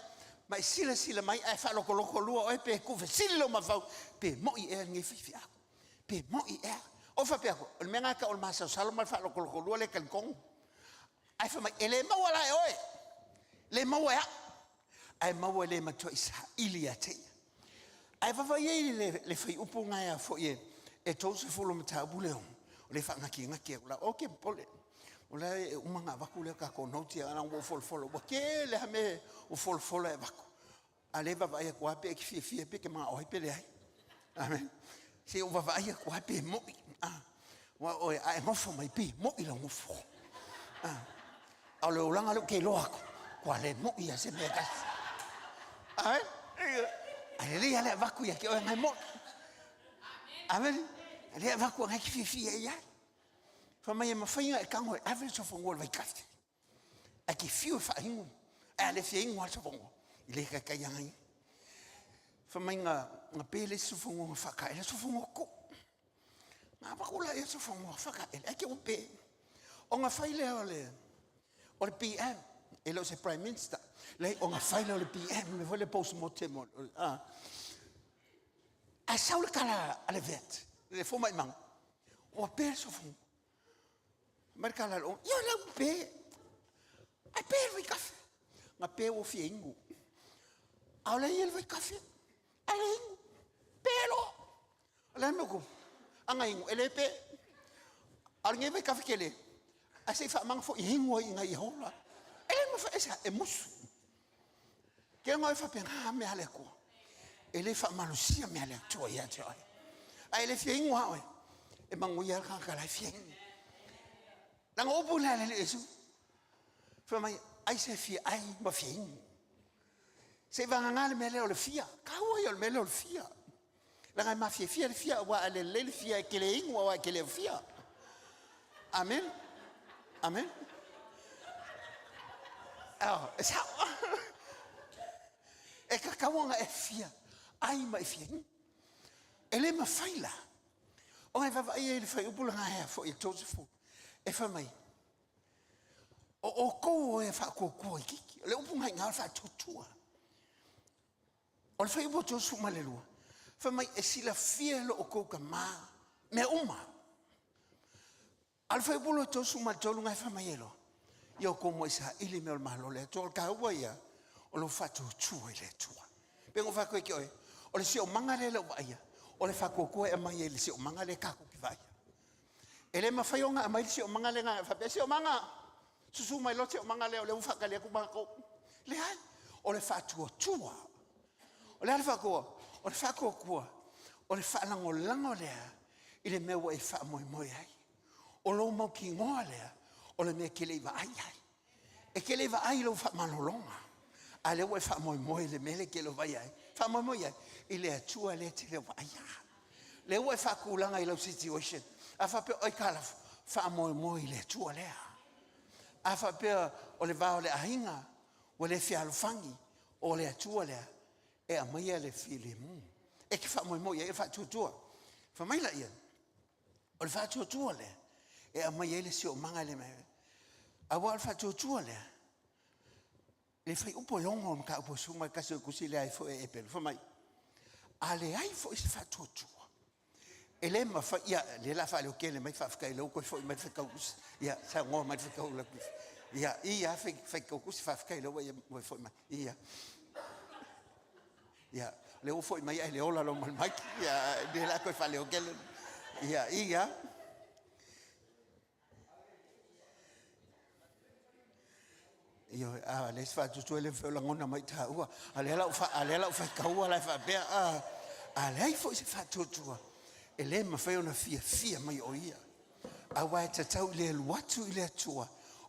ma e silasila mai ae faalotolotolua oe pe tuufesili lou mafaufau pe moi ea lenei faifeau. Pe moi ea. Ou faapea atu, o le mea lena e tau o le masalosalo ma le faalotolotolua lea e talitonu. Ae fai mai, e le maua la e oe, le maua e au, ae maua e le matuai saili ia te ia. Ae vaavaai ai le, le fuaiupu na e foi e, e 30 mataupu le ono, o le faagatigati aku la, o ke popole. O la e uma ona avatu lea tatou note, ana ua ou folafola, ua tele lava mea ua folafola e avatu. A lea e vaavaai atu lava pe e te fiafia pe e te manao ai pe leai. Amen. Se i ou vaavaai atu lava pe moi. Ah. Aua oe, a e nofo mai pe moi lau nofo. Ah. A o le olaga lea ou te iloa atu, ua le moi lava se mea e tasi. Amen. Ae lelei lava le avatu ia te oe ngai moi. Amen. Lea avatu ngai te fiafia i ai. Fai mai e mafai ona e tago e ave le sofonua i le vaitafe. Ae te fiu e faainu, ae a le fia inu lava le sofonua, e le taitai ana inu. Fai mai na, na pe le isi sofonua na faataele, sofonua kuu. Na avatu la ia sofonua faataele, ae te ua pe. Ona fai lea o le, o le PM, e le o se Prime Minister. Leai, ona fai lea o le PM, le foi le post-mortem. Ae sau le tala a le vet, le fomai manu, ua pe le sofonua. Mai le tala a le ia lea ua pe. Ai pe le vaikafe. Na pe ua fia inu. A o lea ia le vaikafe. Ai le inu. Pe loa. O le a le mea ua tupu? Aga inu, e le pe. A o lenei vaitafe tele, ae se i faamaga foi inu ai ina ia ola. E le mafai, aisea? E musu. Ke igoa e faapena mea a le Atua. E le faamalosia mea a le Atua ia te oe. Ae le fia inu lava oe, e manuia lava le tagata la e fia inu. Leaga o upu na a le Alii Iesu. Fai mai, ai se fia ai ma fia inu. Se i vagana le mea lea o le fia. Taua ia o le mea lea o le fia. Leaga e mafiafia le fia, aua a lelei le fia e te le inu aua e te le fia. Amen. Amen. Oh, e sao. E tatau ona e fia ai ma e fia inu. E le mafai la ona e vaavaai ai i le fuaiupu lena ea foi e 30 e fai mai, o outou o e faatuatua itiiti. O le upu na i ina o le faatuatua. O le fuaiupu 32, fai mai e silafia e lo outou Tama mea uma. A o le fuaiupu 33 na e fai mai ai loa, ia outou muai saili mea o le Malo o le Atua. O le taua ia o lou faatuatua i le Atua. Pei ona ou fai atu ai ia te oe, o le siomaga lea e le o vaaia, o le faatuatua e aumai ai i le siomaga lea tatou te vaaia. E le mafai ona aumai le siomaga lea na ona faapea, siomaga, susu mai loa le siomaga lea o lea ua faatali atu matou. Leai, o le faatuatua. O le a le faatuatua? O le faatuatua, o le faalagolago lea i le mea ua e faamoemoe ai. O lou mautinoa lea, o le mea e te le i vaai i ai. E te le i vaai i lou faamalologa, a o lea ua e faamoemoe i le mea lea e te le o vaai i ai. Faamoemoe i ai i le Atua lea e te le o vaaia. Lea ua e faatulaga i lau situation. A faapea o aitalafu, faamoemoe i le Atua lea. A faapea o le va o le aiga ua le fealofani, o le Atua lea e aumaia le filemu. E te faamoemoe i ai, o le faatuatua. Fai mai laia, o le faatuatua lea e aumai ai le siomaga le mai. Aua o le faatuatua lea, le fuaiupu e 6 o le mataupu e 11 o le tusi lea ai foi a Eperu, fai mai, a leai foi se faatuatua, e le mafai, ia, lea o le a faaleo tele mai, faafetai o lea ua toe foi mai le faitautusi, ia, saunoa mai le faitautusi, ia, ia, faitautusi, faafetai o lea ua e foi mai, ia. Ia, lea ua foi mai ae le ola loa ma le mic. Ia, lea o le a toe faaleo tele. Ia, ia. Ioe, a lea se faatuatua e le mafai ona lagona mai taua. A lea la a lea la ou faitaua la e faapea, a, a leai foi se faatuatua, e le mafai ona fiafia mai o ia. Aua e tatau i le alu atu i le Atua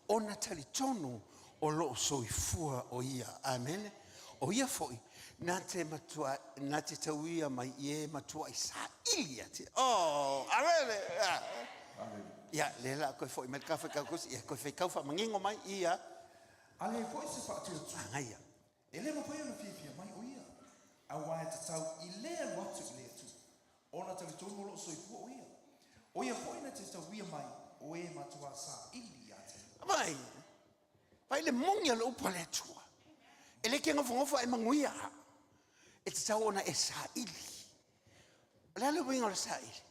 ona talitonu o lo o soifua o Ia. Amene. O Ia foi na te matua, na te tauia mai i e matuai saili ia te. Oh, amene. Ia, lea la koe foi mai le kafa kau kusi, ia koe whaikau whamangingo mai, ia. A leai foi se faatuatua. Agaia. E le mafai ona fiafia mai o ia, aua e tatau i le alu atu i le Atua. Ona talitonu o lo o soifua o ia. O ia foi na te tauia mai o e matuā saili ia te ia. Vai, vai le moni a le upu a le Atua. E le ke nofonofo ae manuia. E tatau ona e saili. O le a le uiga o le saili?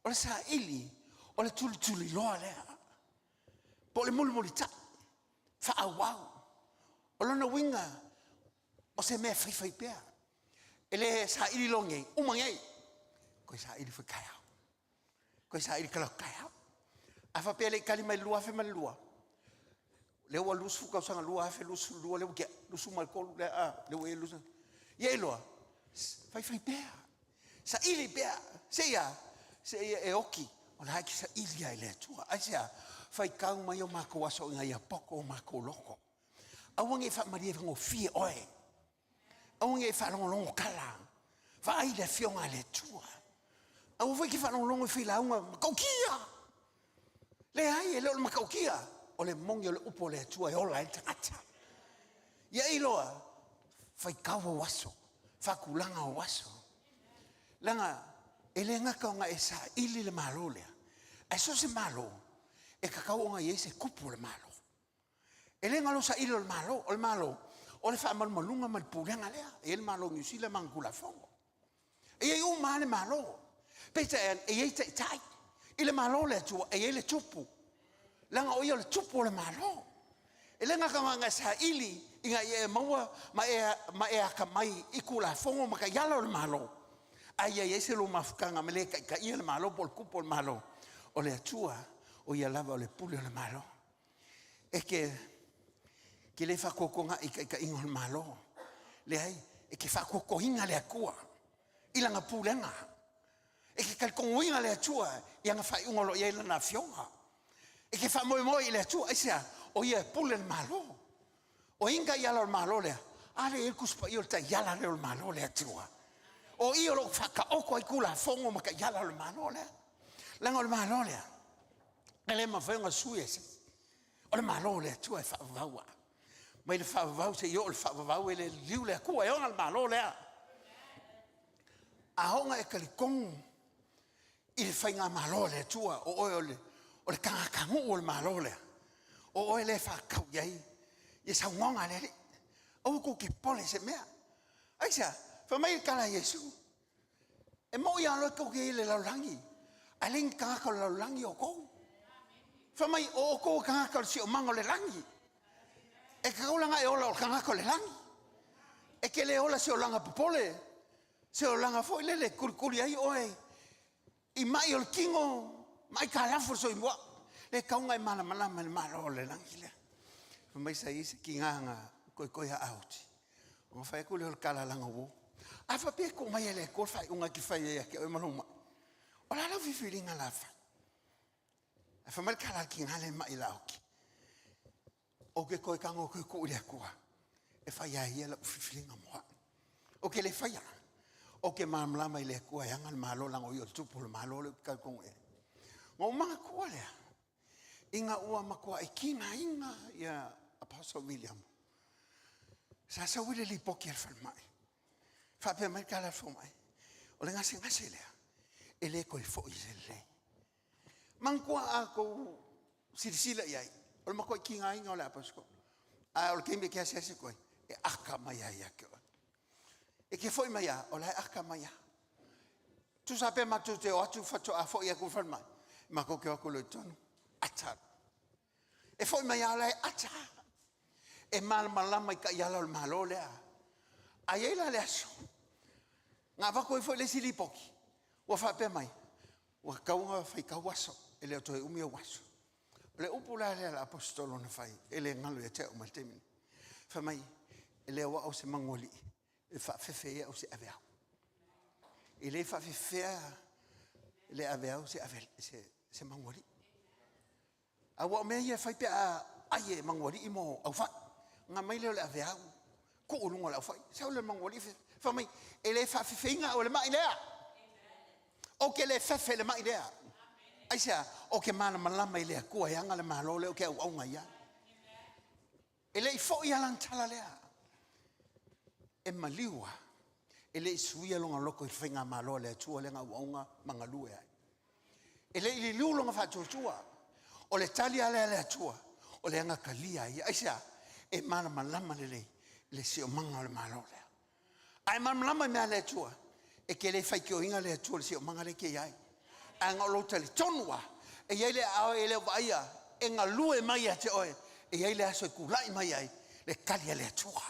O le saili, o le tulituliloa lea. Po o le mulimulitai, faaauau. O lona uiga, o se mea e faifai pea. E le saili loa nei, uma nei, toe saili foi taeao. Toe saili kalapu taeao. A faapea e le i tali mai le 2002, lea ua 20 tausaga, 2022, lea ua tea, 23, lea, a, lea ua i ai le 20. Ia iloa, faifai pea, saili pea, seia, seia e oki, o la e te saili lava i le Atua. Aisea? Faitau mai o matou aso ina ia poto o matou loto. Aua ne i faamalie gofie oe. Aua ne i faalogologo tala. Vaai le Afioga a le Atua. Aua foi e te faalogologo i failauga matautia. Leai, e le o le matautia. O le moni o le upu a le Atua e ola ai le tagata. Ia iloa, faitau ou aso, faatulaga ou aso. Leaga e le gata ona e saili le Malo lea, ae so o se Malo, e tatau ona i ai se tupu o le Malo. E le galo saili o le Malo, o le Malo, o le faamalumaluga ma le pulega lea. E i ai le Malo o Niu Sila ma ana Tulafono. E i ai uma lava le Malo. Peitai ane, e i ai taitai. I le Malo o le Atua, e i ai le tupu. Leaga o ia o le tupu o le Malo. E le gata na ona e saili ina ia e maua ma e, ma e atamai i Tulafono ma taiala o le Malo. A ia i ai se lou mafutaga ma le taitaia le Malo po o le tupu o le Malo, o le Atua o ia lava o le pule o le Malo. E te, te le faatuatuaga i taitaiga o le Malo. Leai, e te faatuatuaina le Atua i lana pulega. E te talitonuina le Atua i ana faaiuga o lo o i ai lana afioga. E te faamoemoe i le Atua, aisea? O ia e pule le Malo. O ai ni taiala o le Malo lea? A lea e i ai le Tusi Paia o le taiala lea o le Malo le Atua. O i o lo o faataoto ai Tulafono ma taiala o le Malo lea. Leaga o le Malo lea, e le mafai ona sui e se isi. O le Malo o le Atua e faavavau lava. Mai le faavavau seia oo i le faavavau e le liliu le Atua e ona le Malo lea. A oo ina e talitonu i le faigamalo a le Atua, o oe o le tagatanuu o le Malo lea, o oe lea e faatatau i ai ia saunoaga a le Alii. Aua tou te popole i se mea. Aisea? Fai mai le tala a Iesu, e moni lava loa tou te i ai i le lalolagi, ae leai ni tagata o le lalolagi o outou. Fai mai, o outou o tagata o le siosiomaga o le lagi. E tatau la ona e ola o le tagata o le lagi. E te le ola i se olaga popole, se olaga foi lele e tulituli ai oe i mai o le tino ma aitalafu o le soifua. Le tatau ona e malamalama i le Malo o le lagi lea. Fai mai sa i ai se tiga na koikoi a Auti, ona fai atu lea o le tala a lana uo, a faapea e tuu mai e le Atua le faaiuga e te fai ai ia te oe ma lou mai, o le a lau filifiliga o le a fai? Ae fai mai le tala a le tiga lea e mai ia Auti, Ou te toe tago atu e tuu i le Atua e fai e ia lau filifiliga mo au. Ou te le faia. Ou te malamalama i le Atua e ana le Malo leaga o ia o le Tupu o le Malo lea ou te talitonu i ai. Ona ou manatua lea, ina ua matuai tigaina ia Apostle William, sa sau ai le lipoti a le falemai, faapea mai le tala a le fomai, o le gasegase lea, e le toe foi se lelei. Manatua a outou silasila i ai, o le matuai tigaina o le aposetolo. Ae o le taimi e te asiasi atu ai, e aka mai lava ia te oe. E te foi mai lava, o la e aka mai lava. Tusa pe matou te o atu faatoa foi atu i le falemai, matou te o atu loa i totonu, ata. E foi mai lava o la e ata. E malamalama i taiala o le Malo lea. A i ai la le aso, na avatu ai foi le isi lipoti, ua faapea mai, ua tatau ona faitau aso, e le o toe umi ou aso. O le upu la lea a le Aposetolo na fai, e le galo ia te au mai le taimi nei. Fai mai, e le o au o se manualii e faafefe ai au se aveau. E le faafefea le aveau se, ave, se, se manualii. Aua o mea ia e fai pe a ai e manualii mo aufai. Ona aumai lea o le aveau, tuu i luga o le aufai. Sau lea o le manualii, fai mai, e le faafefeina au e le mai lea. Ou te le fefe i le mai lea. Aisea? Ou te malamalama i le Atua e ana le Malo lea ou te auauna i ai. E le i foi lava lana tala lea. E maliu lava. E le i suia lona loto i le faigamalo a le Atua lea na auauna ma galue ai. E le i liliu lona faatuatua. O le tali lava lea a le Atua, o le agatalia ai ia. Aisea? E malamalama lelei le siomaga o le Malo lea. A e malamalama i mea a le Atua, e te le faitioina le Atua i le siomaga lea e te i ai. Ae na o lou talitonu lava, e i ai le aao e le o vaaia e galue mai ia te oe, e i ai le aso e tulai mai ai le tali a le Atua.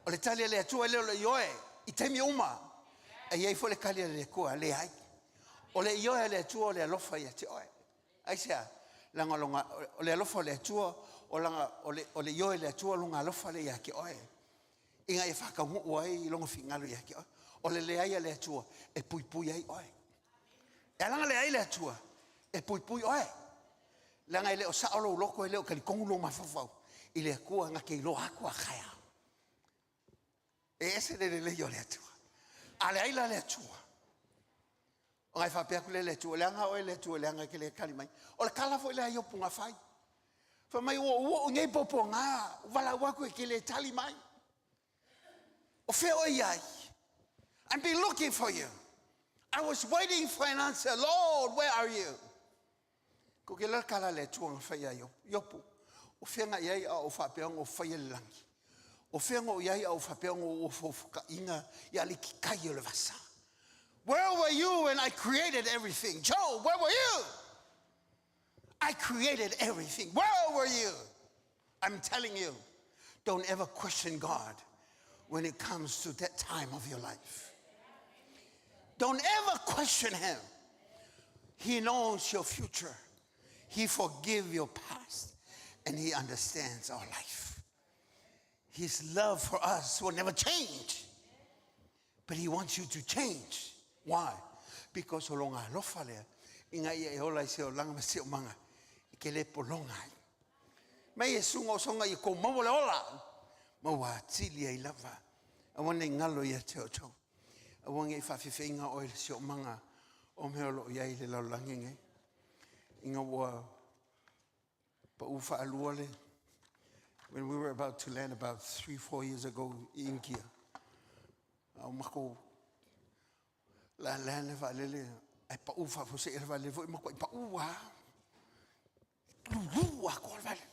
O le tali a le Atua e le o le ioe i taimi uma, e i ai foi le tali a le Atua leai. O le ioe a le Atua o le alofa ia te oe. Aisea? Leaga o le alofa o le Atua, o, lana, o, le, o le ioe le Atua lona alofa lea ia te oe, ina ia faataunuu ai lona finagalo ia te oe. O le leai a le Atua e puipui ai oe. E ala ona leai le Atua e puipui oe, leaga e le o sao lou loto, e le o talitonu lou mafaufau i le Atua na te iloa atu a taeao. E ese le lelei o le Atua. A leai la le Atua, ona e faapea atu lea i le Atua, leaga oe le Atua, leaga e te le tali mai. O le tala foi lea a Iopu na fai. Fai mai, ua ou oo i nei puapuaga, ua valaau atu e te le tali mai. O fea oe i ai? I'm been looking for you. I was waiting for an answer. Lord, where are you? Ko ke la tala le Atua na fai ia Iopu. O fea na i ai a o faapea ona o faia le lagi. O fea na o i ai a o faapea ona o ofofokaina ia le kikai o le vasa. Where were you when I created everything? Job, where were you? I created everything. Where were you? I'm telling you, don't ever question God when it comes to that time of your life. Don't ever question him. He knows your future. He forgive your past and he understands our life. His love for us will never change. But he wants you to change. Why? Because o lona alofa lea, ina ia e ola i se olaga ma se siosiomaga, e ke le pologa ai. Mai e suga o soga ia kou maua le ola, ma ua atili ai lava. Aua ne i galo ia te outou. Aua ne i faafefeina oe i le siosiomaga o mea o lo o i ai i le lalolagi nei. Ina ua pau faalua le, when we were about to land about 3, 4 years ago i India, a o makou la land le vaalele, ae pau faafuasei le vaalele foi, matuai pau lava. Lulu atoa le vaalele.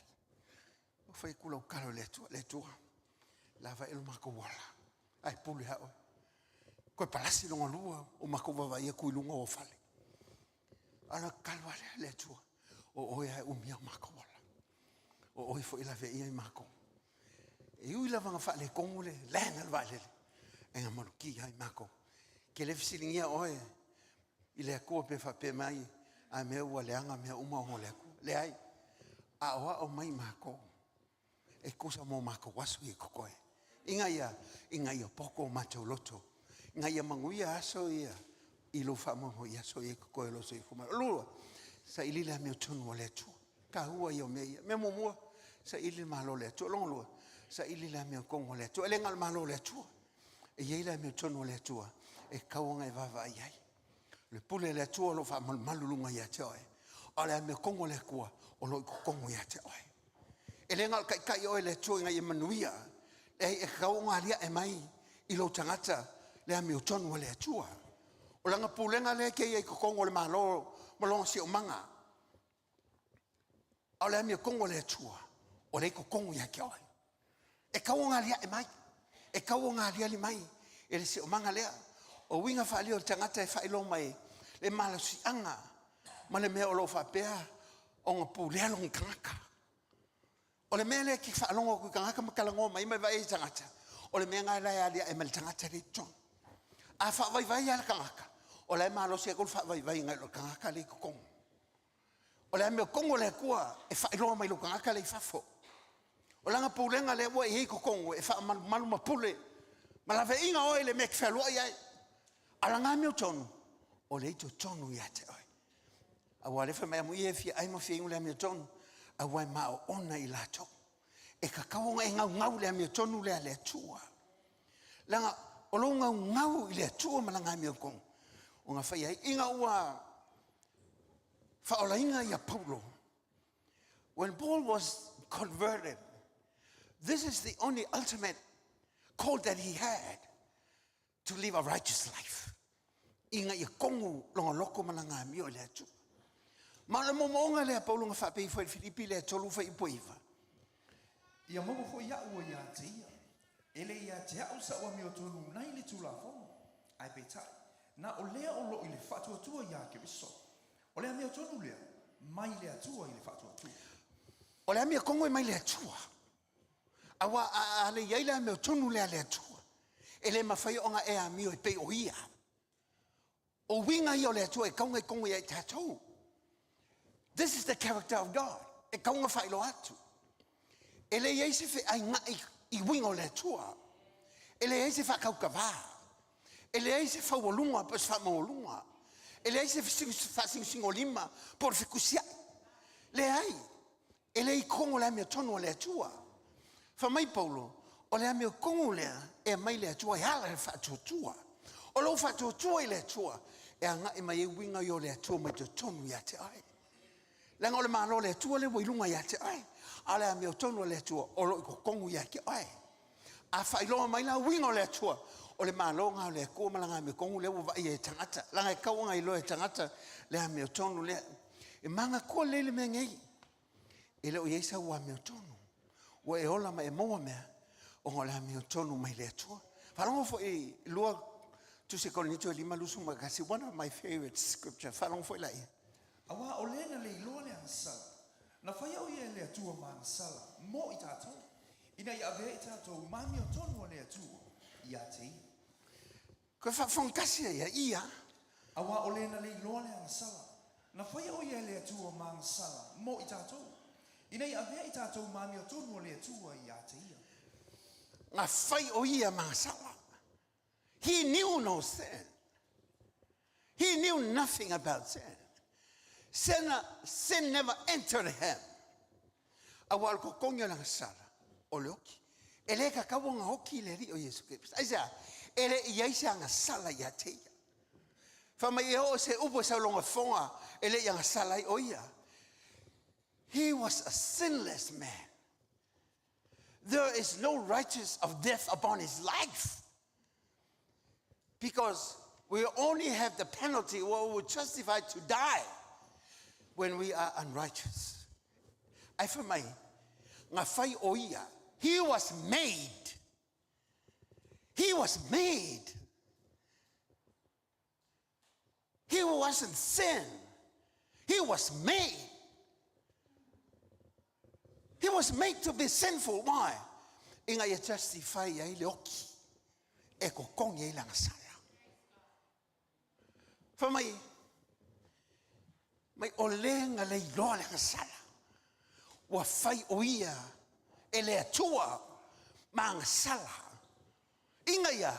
Ua fai atu lau talo i le Atua, le Atua, lava e lo matou ola, ae pule lava oe. Toe palasi lona lua o matou vaavaai atu i luga o fale. A o le tatalo lava lea, le Atua, o oe lava e umia o matou ola. O oe foi e laveaia i matou. E ui lava na faaletonu le land a le vaalele, e na malutia ai matou. Ke le fesiligia oe i le Atua pe faapea mai, a mea ua leaga mea uma ona o le Atua. Leai, aoao mai matou e tusa mo matou aso ia totoe. Ina ia poto o matou loto. Ina ia manuia aso ia i lou faamoemoe i aso ia totoe o lou soifua mai. O lua, saili le amiotonu o le Atua. Taua ia o mea ia. Mea muamua, saili le malo o le Atua. Lona lua, saili le amiotonu o le Atua. E le na o le malo o le Atua. E i ai le amiotonu o le Atua e tatau ona e vaavaai ai. Le pule o le Atua o lo o faamalumalu luga ia te oe. A o le amiotonu o le Atua o lo o i totonu ia te oe. E le na o le taitai oe le Atua ina ia manuia. E tatau ona aliae mai i lou tagata le amiotonu o le Atua. O lana pulega lea ke ia i totonu o le malo ma lona siosiomaga. A o le amiotonu o le Atua, o le i totonu ia te oe. E tatau ona aliae mai. E tatau ona aliali mai e le siosiomaga lea. O uiga faaalia o le tagata e faailoa mai le malosiaga ma le mea o lo o faapea ona pulea lona tagata. O le mea lea e te faalogo atu i tagata ma talanoa mai ma e vaai i tagata, o le mea lena la e aliae mai le tagata lea i totonu. A faavaivai lava le tagata, o la e malosi atu le faavaivaiga i le tagata lea i totonu. O le amiotonu o le Atua e faailoa mai lou tagata lea i fafo. O lana pulega lea ua i ai i totonu e faamalumalu ma pule ma laveaiga oe i le mea e te fealuai ai. A o lana amiotonu, o lea i totonu ia te oe. Aua o lea e fai mai, amuia e fia ai ma fia inu le amiotonu, aua e maoona i latou. E tatau ona e gaugau le amiotonu lea a le Atua. Leaga o lou gaugau i le Atua ma lana amiotonu, ona fai ai, ina ua faaolaina ia Paulo. When Paul was converted, this is the only ultimate call that he had to live a righteous life. Ina ia kogu lona loto ma lana amio i le Atua. Ma o le moomooga lea Paulo na faapea ifo i le Filipi lea 3 fuaiupu 9. Ia maua foi a'u ua ia te ia. E le ia te a'u sa'u amiotonu nai le tulafono. Ae peitai, na o lea o loo i le faatuatua iā Keriso. O le amiotonu lea, mai le Atua i le faatuatua. O le amiotonu e mai le Atua. Aua a le iai le amiotonu lea le Atua, e le mafai ona e amio e pei o ia. O uiga ia o le Atua e kauga i kogu ia i tatou. This is the character of God. E kauga faailoa atu. E le iai se feaiga'i i uiga o le Atua. E leai se faakaukavā. E leai se faualuga po o se faamaualuga. E leai se faasinosinolima po o le fekusia'i. Leai, e le i totonu o le amiotonu o le Atua. Fai mai Paulo, o le amiotonu lea e aumai le Atua e ala i le faatuatua. O lou faatuatua i le Atua, e agai mai ai uiga ia o le Atua mai totonu ia te oe. Leaga o le malo o le Atua lea ua i luga ia te oe. A o le amiotonu o le Atua o lo o i totonu ia te oe. A faailoa mai la uiga o le Atua, o le malo lena o le Atua ma lana amiotonu lea ua vaaia e tagata. Leaga e tatau ona iloa e tagata le amiotonu lea. E manatua lelei le mea nei. E le o i ai sau amiotonu. Ua e ola ma e maua mea, ona o le amiotonu mai le Atua. Faalogo foi lua Tusi Korinito e 5:21, one of my favorite scripture. Faalogo foi laia. Auā o lē na le iloa le agasala. Na faia o ia e le Atua ma agasala, mo i tatou. Ina ia avea i tatou ma amiotonu a le Atua, ia te ia. Koe faafofoga tasi ai ia ia. Auā o le na le iloa le agasala, na faia o ia e le Atua ma agasala mo i tatou, ina ia avea i tatou ma amiotonu a le Atua ia te ia. Na fai o ia ma agasala. He knew no sin. He knew nothing about sin. Sin, sin never entered him. Auā o le totogi o le agasala, o le oki. E le tatau ona oki le Alii o Iesu Keriso. Aisea? E le i i ai se agasala ia te ia. Fai mai e oo se upu e sau i lona fofoga e le i agasala ai o ia. He was a sinless man. There is no righteous of death upon his life. Because we only have the penalty where we were justified to die when we are unrighteous. Ae fai mai, na fai o ia, he was made. He was made. He wasn't sin. He was made. He was made to be sinful. Why? Ina ia justify ai le oki e totogi ai le agasala. Fai mai, mai o le na le iloa le agasala, ua fai o ia e le Atua ma agasala. Ina ia,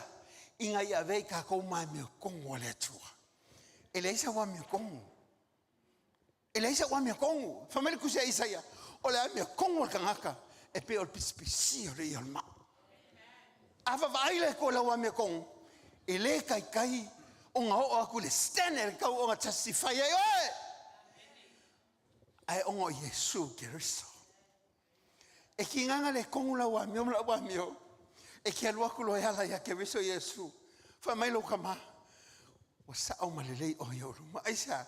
ina ia avea i tatou ma amiotonu a le Atua. E leai sau amiotonu. E leai sau amiotonu. Fai mai le tusi a Isaia, o le amiotonu o le tagata e pei o le pisipisia o le ia o le maa. A vaavaai le Atua i lau amiotonu, e le taitai ona oo atu i le standard e tatau ona justify ai oe. Ae ona o Iesu Keriso. E tigaga le kogu lau amio ma lau amio. E te alu atu loa e ala ia Keriso Iesu. Fai mai lou tama, ua sao ma lelei oe i ou luma. Aisea?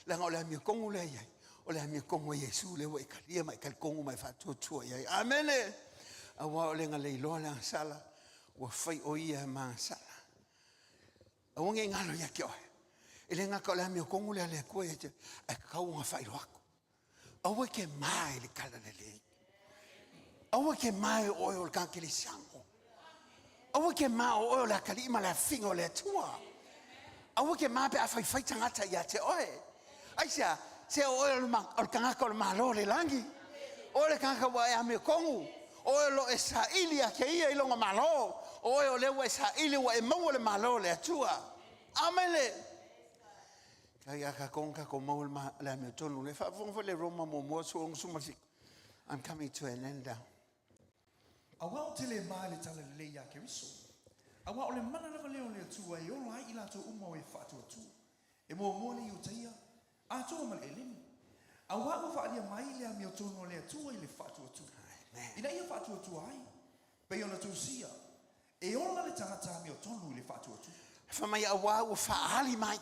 Leaga o le amiotonu lea e i ai, o le amiotonu a Iesu lea ua e talia ma e talitonu ma e faatuatua i ai. Amene! Aua o le na le iloa le agasala, ua fai o ia ma agasala. Aua ne i galo ia te oe. E le gata o le amiotonu lea a le Atua ia te oe, ae tatau ona faailoa atu. Aua e te ma i le talalelei. Aua e te ma o oe o le tagata kerisiano. Aua e te ma o oe o le atalii ma le afiga o le Atua. Aua e te ma pe a faifai tagata ia te oe. Aisea? Se o oe o le tagata o le Malo o le lagi. O oe le tagata ua e amiotonu. O oe o lo o e saili ia te ia i lona Malo. O oe o lea ua e saili ua e maua le Malo o le Atua. Amene. Kai a tatou na tatou maua le amiotonu lea. Faafofoga foi le Roma muamua 67. I'm coming to an end now. Auā ou te le ma i le talalelei iā Keriso. Auā o le mana lava lea o le Atua e ola ai i latou uma o e faatuatua, e muamua le Iutaia, atoa ma le Eleni. Auā ua faaalia mai le amiotonu a le Atua i le faatuatua, ina ia faatuatua ai, pei ona tusia, e ola le tagata amiotonu i le faatuatua. Fai mai auā ua faaali mai,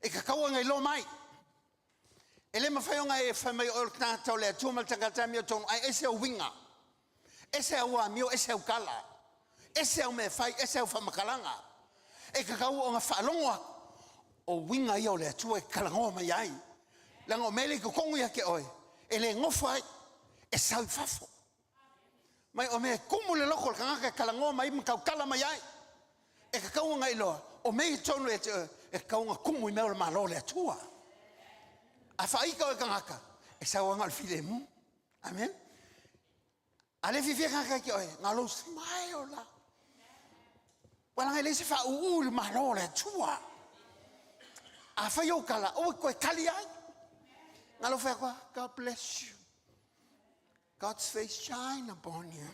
e tatau ona iloa mai. E le mafai ona e fai mai o oe o le tagata o le Atua ma le tagata amiotonu, ae ese ou uiga, ese au amio, ese au tala, ese au mea e fai, ese au faamatalaga. E tatau ona faalogo atu o uiga ia o le Atua e talanoa mai ai. Leaga o mea lea i totonu ia te oe, e le nofo ai, e sau i fafo. Mai o mea e tumu i le loto o le tagata e talanoa mai ma tautala mai ai. E tatau ona iloa, o mea i totonu ia te oe, e tatau ona tumu i mea o le Malo o le Atua. A faaita oe tagata, e sau lava na o le filemu. Amen. A le fiafia tagata ia te oe, na o lou smile la. Ua leaga e leai se faauu i le Malo o le Atua. A fai ou tala, aua e toe tali ai. Na o lou fai atu lava, God bless you. God's face shine upon you.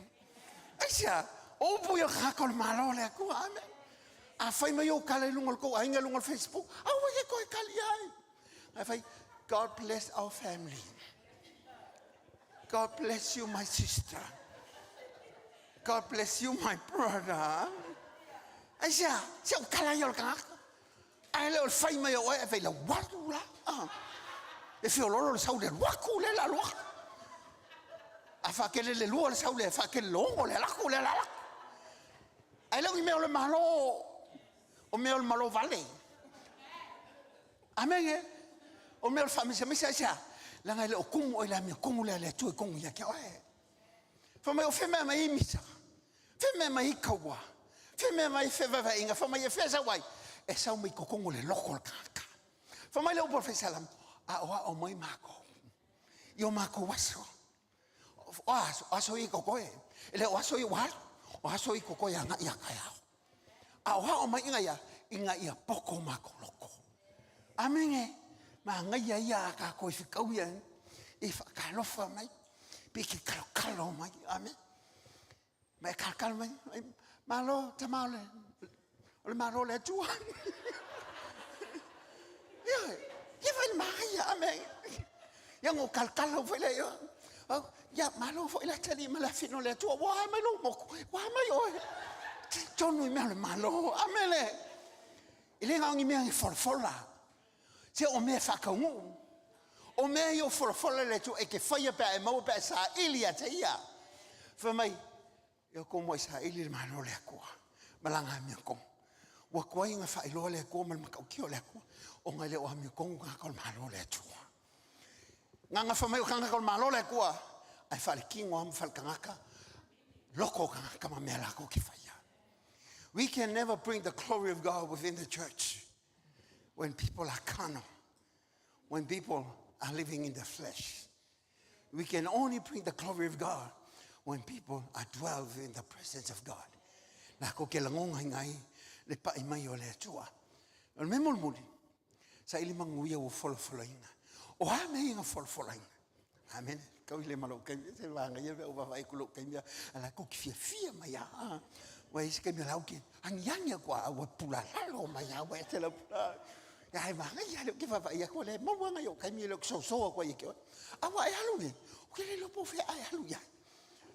Aisea? O upu ia o le tagata o le Malo o le Atua. Amen. A fai mai ou tala i luga o le tou aiga i luga o le Facebook, aua e toe tali ai. Ae fai, God bless our family. God bless you, my sister. God bless you, my brother. Aisea? Se o tala ia o le tagata. Ae le o le fai mai o oe ae fai lau alu la. Ah. E feololo le sau le alu atu le alu atu. A faakele le lua le sau le faakele le ono le alaku le alaku. Ae le o ni mea o le Malo, o mea o le Malo vale. Amene. O mea o le faamisamisa aisea? Leaga e le o tumu oe i le amiotonu lea a le Atua e tumu ia te oe. Fai mai o fea mea mai ai misa? Fea mea mai ai kaua? Fea mea mai fevaevaeaiga, fai mai e fea e sau ai? E sau mai totonu o le loto o le tagata. Fai mai le upu a le Faisalamo, aoao mai matou i o matou aso. O a aso? O aso ia i totoe. E le o aso ia ua alu, o aso ia i totoe agai a taeao. Aoao mai ina ia, ina ia poto o matou loto. Amene. Manaia ia a tatou e fetau ia e faatalofa mai, pe te talotalo mai. Amene. Ma e talotalo mai, malo tama o le, o le Malo o le Atua. Ioe, ia fai le manaia, amene. Ia na ou talotalo foi lea, ia malo foi le atalii ma le afine o le Atua, ua a mai lou motu, ua a mai oe. Talitonu i mea o le Malo, amene. E le na o ni mea e folafola, se o mea e faataunuu. O mea ia o folafola e le Atua e te faia pe a e maua pe a e saili ia te Ia. Fai mai, E o tou muai saili le Malo o le Atua ma lana amiotonu. Ua tuai ona faailoa le Atua ma le matautia o le Atua ona e le o amiotonu tagata o le Malo o le Atua. Na ona fai mai o tagata o le Malo o le Atua, ae faaletino lava ma faaletagata loto o tagata ma mea latou te faia. We can never bring the glory of God within the church when people are carnal, when people are living in the flesh. We can only bring the glory of God when people are dwell in the presence of God. Lakou ke lagoga ai le pai mai o le Atua. O le mea mulimuli, saili manuia ua folafolaina. O a mea ia na folafolaina? Amen. Kau i le ma lou kaimi, se manaia mea o vaavaai atu i lou kaimi, a latou te fiafia mai lava. Ua i ai se kaimi o la ou te agiagi atu lava, ua pulalalo mai lava, ua ese lau pula. Ae manaia lea ou te vaavaai atu, o lea e maua nai ou taimi e le o soso atu ai ia te oe. A ua e alu nei, ou te le iloa po o fea a e alu i ai.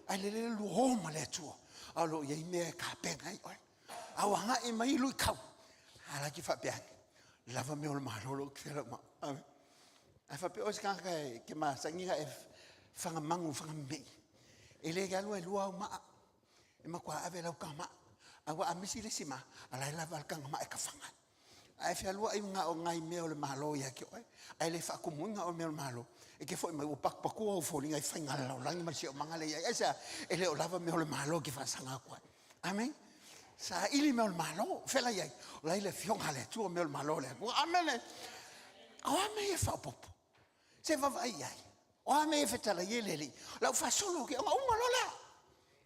Ae lelei le lua o ma le Atua, a o lo o i ai mea e tapena ai oe. A ua agai mai luitau, a la e te faapea ane, lava mea o le Malo lea ou te fealuai ma au. Ae faapea oe se tagata e te masani ona e fagamagu fagamemei, e le alu e lua au maa, e matua ave lau taga maa. Ae ua a misi le isi maa, a la e lava le taga maa e tafaga ai. Ae fealuai na o nai mea o le Malo ia te oe, ae le faatumuina oe mea o le Malo, e te foi mai ua patupatua ou foliga i faiga a le lalolagi ma le siosiomaga lea e i ai. Aisea? E le o lava mea o le Malo e te faasaga atu ai. Amene. Saili mea o le Malo. O fea la e i ai? O la e i le Afioga a le Atua mea o le Malo o le Atua. Amene. O a mea ia e faaopoopo? Se vaavaai i ai. O a mea ia e fetalai ai le Alii? O le a ou faasolo atu, ona uma loa lea.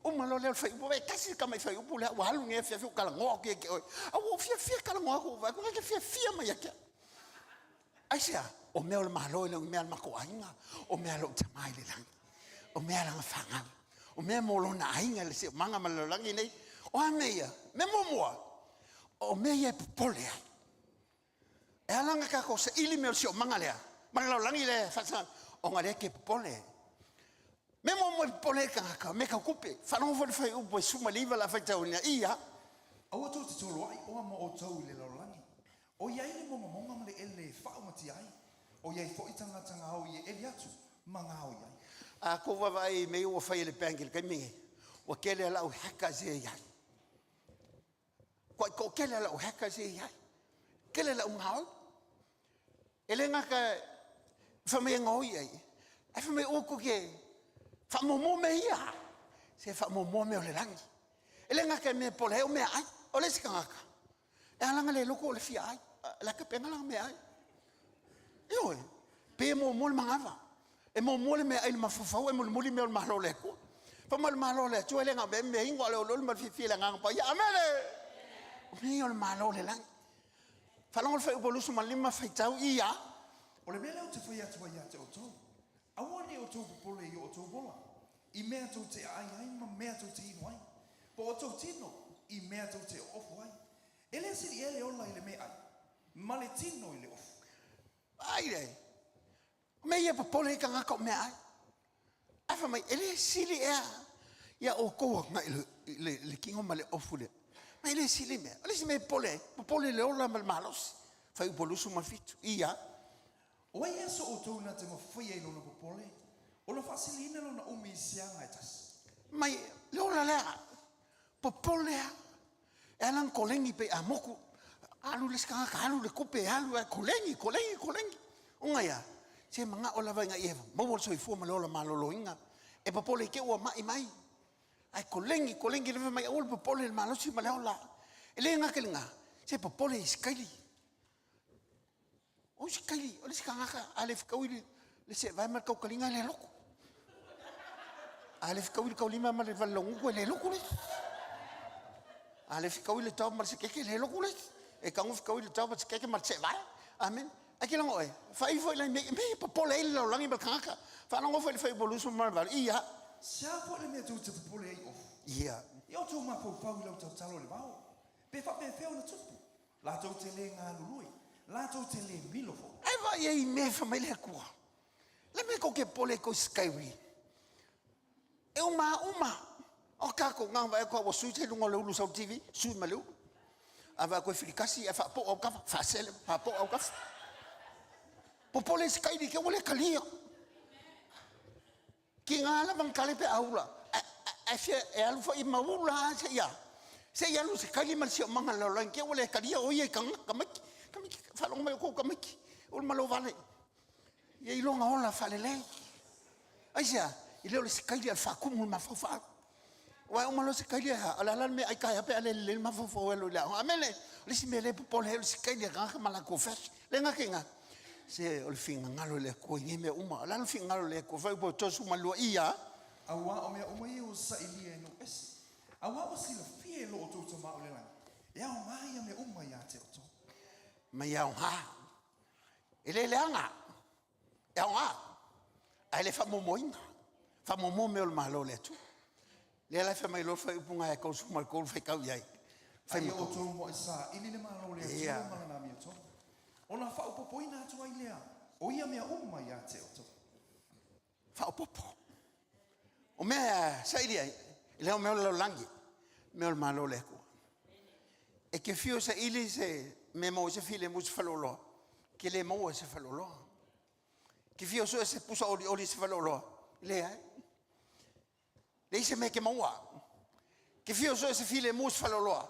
Uma loa lea o le fuaiupu, e tasi le tamai fuaiupu lea ua alu nei afiafi ou talanoa atu ia te oe. A ua ou fiafia e talanoa atu, ou vaai atu, e te fiafia mai ia te au. Aisea? O mea o le Malo e le o ni mea a le matou aiga, o mea a lou Tama i le lagi, o mea a lana fanau, o mea mo lona aiga i le siosiomaga ma le lalolagi nei. O a mea ia? Mea muamua, o mea ia e popole ai. E ala ona tatou saili mea o le siosiomaga lea ma le lalolagi lea e faasa, ona lea e te popole. Mea muamua e popole ai le tagata, o mea tau tupe. Faalogo foi le fuaiupu e 19 o le a faitauina, ia. Aua tou te toloai oa ma outou i le lalolagi. O i ai le mogamoga ma le ele e faaumatia ai, o i ai foi tagata gaoi e eli atu ma gaoi ai. A tou vaavaai i mea ia ua fai e le bank i le taimi lenei, ua tele lava lau hackers ia e i ai. Ua toatele lau hackers ia e i ai. Tele lau gaoi. E le gata fai mai e gaoi ai, ae fai mai aua tou te faamuamua mea ia. Se faamuamua mea o le lagi. E le gata i mea e pola ai, o meaai. O le isi tagata, e ala ona le loto o le fia ai. O le a tapena lana meaai. Ioe, pe e muamua le manava. E muamua le meaai i le mafaufau ae mulimuli mea o le Malo o le Atua. Fai mai o le Malo o le Atua e le na o mea mea inu a o le olioli ma le fiafia i le Agaga Paia. Amene! O mea ia o le Malo o le lagi. Faalogo le fuaiupu 25 faitau ia. O le mea lea ou te fai atu ai ia te outou, aua ne i outou popole i o outou ola, i mea tou te aai ai ma mea tou te inu ai, po o outou tino, i mea tou te oofo ai. E le sili ea le ola i le meaai, ma le tino i le ofu? Vaai i ai, o mea ia e popole ai tagata o meaai. Ae fai mai, e le sili ea ia outou agai i le tino ma le ofu lea. Ma e le sili mea. O le isi mea e popole ai, popole i le ola ma le malosi. Fuaiupu 27, ia. O ai ea so outou na te mafaia i lona popole, ona faasiliina lona umi i se aga e tasi? Mai le ola lea, popole lava. E ala ona koleni pei a moku, alu le isi tagata, alu le tupe, alu, ae koleni, koleni, koleni. Ona ia, se manao lava ina ia maua le soifua ma le ola maloloina. E popole i te i ua mai mai. Ae kolegi, kolegi lava mai aua le popole i le malosi ma le ola. E le gata i lena, se popole i se kaili. O se kaili, o le isi tagata a le fetaui le seevae ma le tautaliga e le loto. A le fetaui le taulima ma le valelogutu e le loto le isi. A le fetaui le tao ma le sekeke e le loto le isi. E tago fetaui le tao ma le sekeke ma le seevae. Amen. Ae ke lago oe, fai foi lai mea, mea popole ai le lalolagi ma le tagata. Faalogo foi i le fuaiupu 28, ia. Se a foi le mea tou te popole ai ofu? Ia. Ia outou mafaufau i lau tautalo i le vao, pe faapefea ona tupu, latou te le galulue, latou te le milo foi. Ai vaai ai i mea e fai mai le Atua. Le mea kou te popole ai kou sikairi. E uma a uma. O tatou na vaai atu ua sui se luga o le ulu sau TV, sui ma le ulu. A vaai atu e filikasi ae faapoo autafa, faasele, faapoo autafa. Popole se kaili ke ua le talia. Ki ngā lava na tale pe a ula. Ae fia e alu foi ma ula a se ia. Se i alu se kaili ma le siomaga le lalolagi ke ua le talia o ia i tamaiti. Tamaiti, faalogo mai o kou tamaiti. Ulu ma lou vale. Ia iloga ola faalelei. Aisea? E le o le sikaili a le faatumu le mafaufau. Aua e uma loa sikaili e a? O le a la le mea e ai taeao pe a le lelei le mafaufau e alu i le aoga. Amene. O le isi mea lea e popole ai o le sikaili a tagata ma latou fashion. Le gata i ina, se o le finagalo o le Atua i nei mea uma. O le a le finagalo o le Atua? Fuaiupu 32, ia. Auā o mea uma ia ua sailia e nuu ese, auā ua silafia e lo outou Tama o le lagi, e aoga ia mea uma iā te outou. Ma ia aoga. E le leaga, e aoga, ae le faamuamuaina. Faamuamua mea o le Malo o le Atua. Lea la e fai mai loa le fuaiupu lena e 33 faitau i ai. Fai mai outou muai saili le Malo o le Atua ma lana amiotonu, ona faaopoopoina atu ai lea o ia mea uma ia te outou. Faaopoopo. O mea e saili ai, e le o mea o le lalolagi, mea o le Malo o le Atua. E te fiu e saili se mea e maua ai se filemu i se faleoloa, e te le maua i se faleoloa. E te fiu e sue se pusa olioli i se faleoloa, e leai. Leai se mea e te maua. E te fiu e sue se filemu i se faleoloa,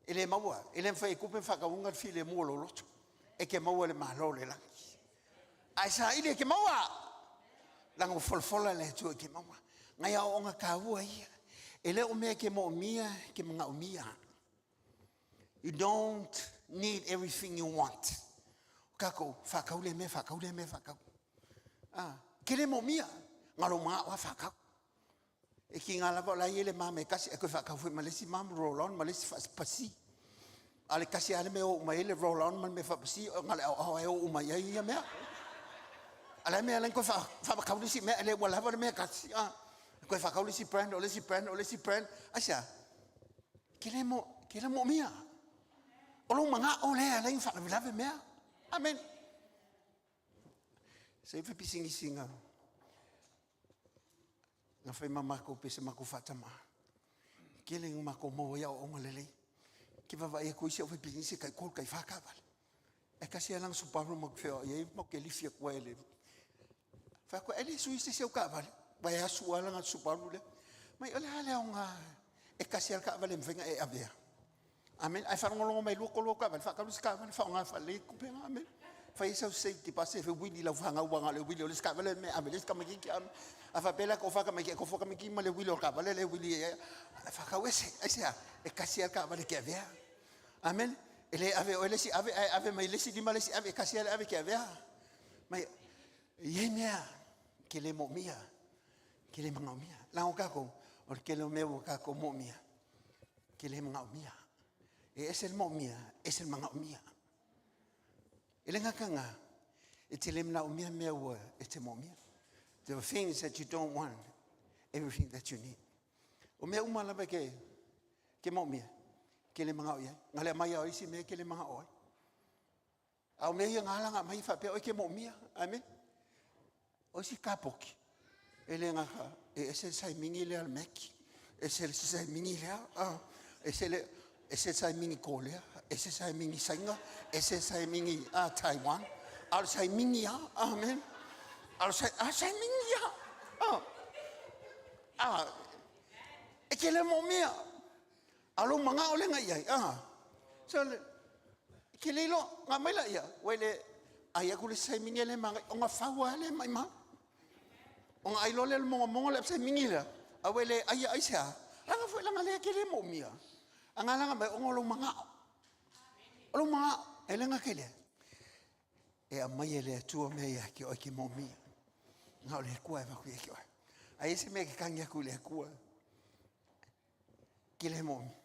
e le maua. E le mafai e tupe ona faatauina le filemu o lou loto. E te maua i le Malo o le lagi. Ae saili e te maua! Leaga ua folafola le Atua e te maua. Nai aoaoga taua ia. E le o mea e te moomia, e te manaomia. You don't need everything you want. O tatou, faatau lea mea, faatau lea mea, faatau. Ah, ke le moomia. Ngalo manao a faatau. E ki ngā lava o la i le mama e kasi, e koe faatau foi ma le isi mama roll on ma le isi faapasi. A le kasi a le mea o uma i le roll on ma le mea faapasi, o ngā le ao ao e o uma i ai ia mea. A le mea le koe wha le isi mea, le ua lava le mea kasi. Ah, koe whakau le isi brand, o le isi brand, o le isi brand. Aisea, Ke le mo, ke le moomia. O lou manao lea e alai ona faalavelave mea. Amen. Se i pisinisi nga nga fai ma makou pe se makou faatama. Kele nga makou maua i aoaoga lelei. Ke vaavaai atu ai si au faipisinisi e taitolu taifā taavale. E tasi lava lana Subaru matou te feoai ai matou te lifi atu ai i le Fai atu, e le sui se isi au taavale, ua e asu lava lana Subaru lea. Mai, o le a le aoga e tasi lava le taavale e mafai ona e avea. Amen. Ae faalogologo mai lua tolu au taavale, faatau le isi taavale, faaaoga faalelei tupega. Amen. Fai ai sau safety deposit e uili i lau fanau aua na o le uili o le isi taavale le mea e ave i le isi tamaitiiti. Amen. A faapea la e toafa tamaiti, e tofu tamaiti ma le uili o le taavale lea e uili ai. Faatau ese. Aisea? E tasi lava le taavale e te avea. Amen. E le ave oe le isi ave, ae ave mai le isi lima le isi ave, e tasi lava le ave e te avea. Mai, e i ai mea ke le moomia, ke le manaomia. Leaga o tatou, o le tele o mea ua tatou moomia, ke le manaomia. E ese le moomia, ese le manaomia. E le gata lena, e te le manaomia mea ua e te moomia. There are things that you don't want, everything that you need. O mea uma lava ke, ke moomia, ke le manao i ai. Na le aumai lava o isi mea ke le manao ai. A o mea ia na ala ona aumai faapea oe e te moomia. Amen. O isi kapoki, e le gata, e ese le saimini lea a le Mac, ese le saimini lea, ese le, ese le saimini Kolea, ese saimini Saina, ese saimini Taiwan. A o le saimini lava, amen. A o le saimini lava. E te le moomia. A o lou manao lea na i ai, a. So, le, ke le iloa, nga mai la ia, ua le, ai aku le saimini le mangai, o nga fau a le mai ma. O nga ai loa le monga monga le saimini lea, A ua e le aia aisea? Laga foi laga lea e te le moomia. A nga laga mai ona o lou magao. O lou magao, e le gata i lea. E aumai e le Atua mea ia te oe e te moomia. Na o le Atua e avatu ia te oe. A i ai se mea e te tagi atu i le Atua, e te le moomia,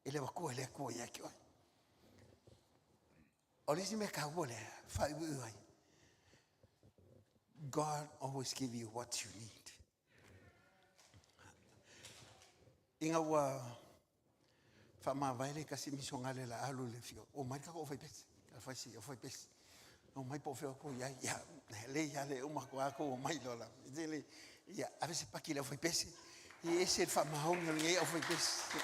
e le avatua e le Atua ia te oe. O le isi mea taua lea, faaiuiu ai, God always give you what you need. Ina ua faamavae le tasi misionale la alu le fio, o mai le tatou aufaipese, alfaisi aufaipese. O mai po o fea outou i ai, ia, lei lava le uma atu lava outou omai loa lava. Ia, ave se paki i le aufaipese, e ese le faamaoni o lenei aufaipese.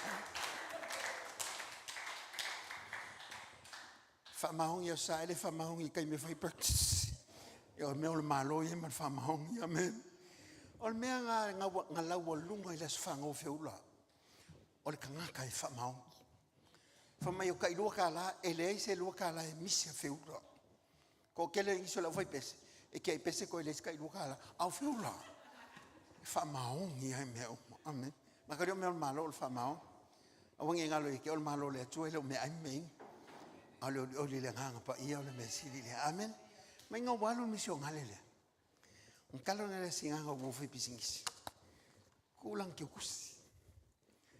Faamaoni o sa ele faamaoni i taimi e fai practice. Ia o le mea o le Malo ia ma le faamaoni. Amen. O le mea na, na laualuga i le aso fanau feula, o le tagata e faamaoni. Fai mai o tai $2, e leai se $2 e misi a Feula. Toatele nisi o le aufaipese, e tiai pese toe leai se tai $2, a o Feula, e faamaoni lava i mea uma. Amen. Maka o mea o le Malo o le faamaoni. Aua ne i galo ia te oe le Malo o le Atua e le o meaai ma meainu. A o le olioli i le Agaga Paia o le mea sili lea. Amen. Mai na ua alu le misionale lea. Ona tala lea sigaga ua fai pisinisi. Ku lana keukusi.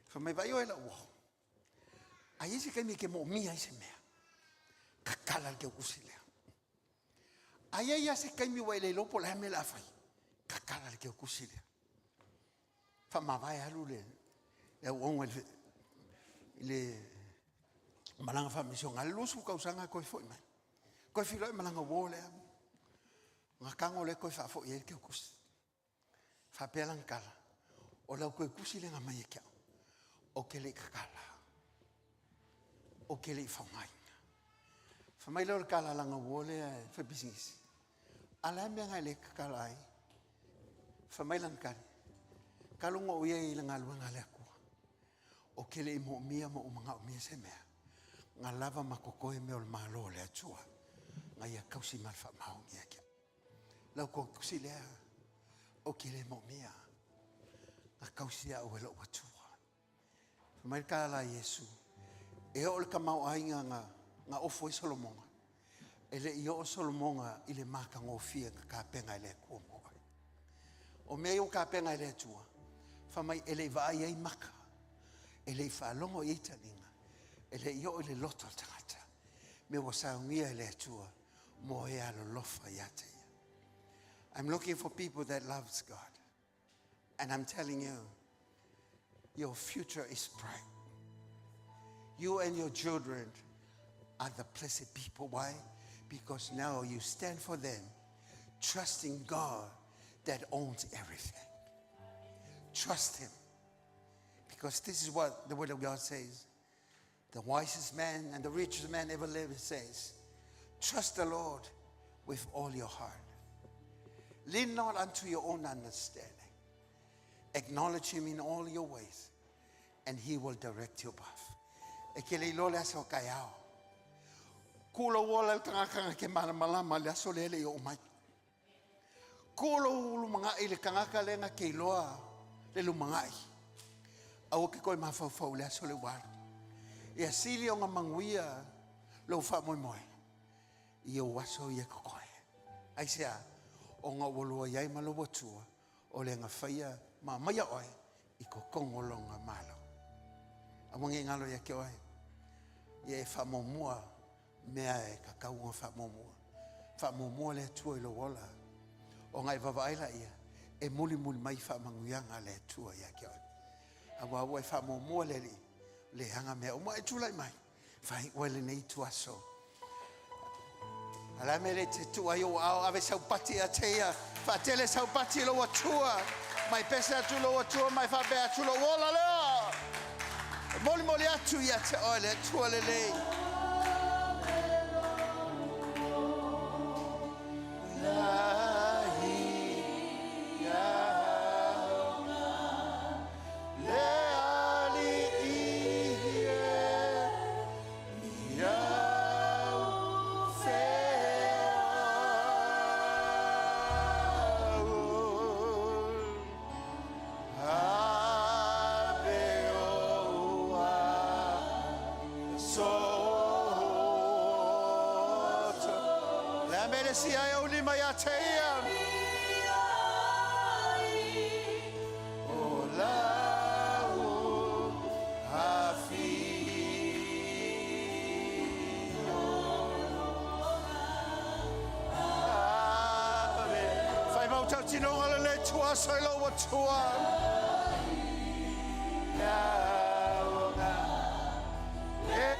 Fai mai vaai oe lau uo. A i ai se taimi e te moomia ai se mea, tatala le keukusi lea. A i ai lava se taimi ua e le iloa po o le a le mea o le a fai, tatala le keukusi lea. Faamavae alu le auauna i le malaga faamisionale, 20 tausaga toe foi mai. Toe feiloai ma lana uo lea. Ona tago lea toe faafoi ai le keukusi. Faapea lana tala, o lau toe tusi lea na aumai ia te au, ou te le i tatala, ou te le i faaaogaina. Fai mai lea o le tala a lana uo lea e faipisinisi, a o le a le mea na e le tatala ai? Fai mai lana tali, talu ona ou i ai i le galuega a le Atua, ou te le i moomia ma ou manaomia se mea, na lava ma totoe mea o le Malo o le Atua, na ia tausi ma le faamaoni ia te au. Lau tusi lea, ou te le moomia, na tausi au e lou Atua. Fai mai le tala a Iesu, e oo le tamaoaiga na ofo ai Solomoga, e le i oo Solomoga i le matagofie na tapena e le Atua mo oe. O mea ia ua tapena e le Atua, fai mai e le i vaai ai maka, e le i faalogo i ai taliga, e le i oo i le loto o le tagata, mea ua saunia e le Atua mo e alolofa ia te ia. I'm looking for people that loves God. And I'm telling you, your future is bright. You and your children are the blessed people. Why? Because now you stand for them, trusting God that owns everything. Trust Him. Because this is what the Word of God says. The wisest man and the richest man ever lived says, trust the Lord with all your heart. Lean not unto your own understanding. Acknowledge Him in all your ways, and He will direct your path. E ke le iloa le aso o kai ao. Kulo ola le tagata na ke malamalama le aso le le i oo mai. Kulo lumangai le tagata le na ke iloa le lumangai. Aua ke koe mafaufau le aso le ua alu. Ia sili o nga manuia lou faamoemoe i ou aso ia totoe. Aisea? Ona ua lua i ai ma lou Atua o le na faia ma aumaia oe i totonu o lona Malo. Aua ne i galo ia te oe, ia e faamuamua mea e tatau ona faamuamua. Faamuamua le Atua i lou ola, ona e vaavaai laia, e mulimuli mai faamanuiaga a le Atua ia te oe. Aua ua e faamuamua le Alii, leaga mea uma e tulai mai, faaiu ai lenei ituaso. A le a mea le te tuu ai ou aao ave sau pati ia te ia. Faatele sau pati i lou Atua. Mai pese atu lou Atua, mai faapea atu lou ola lea. E molimoli atu ia te oe le Atua lelei. Le alii e esi ai au lima ia te ia. O lau afio. Ave. Fai mau tautinoga le le tuaso i lau atua. Ia E.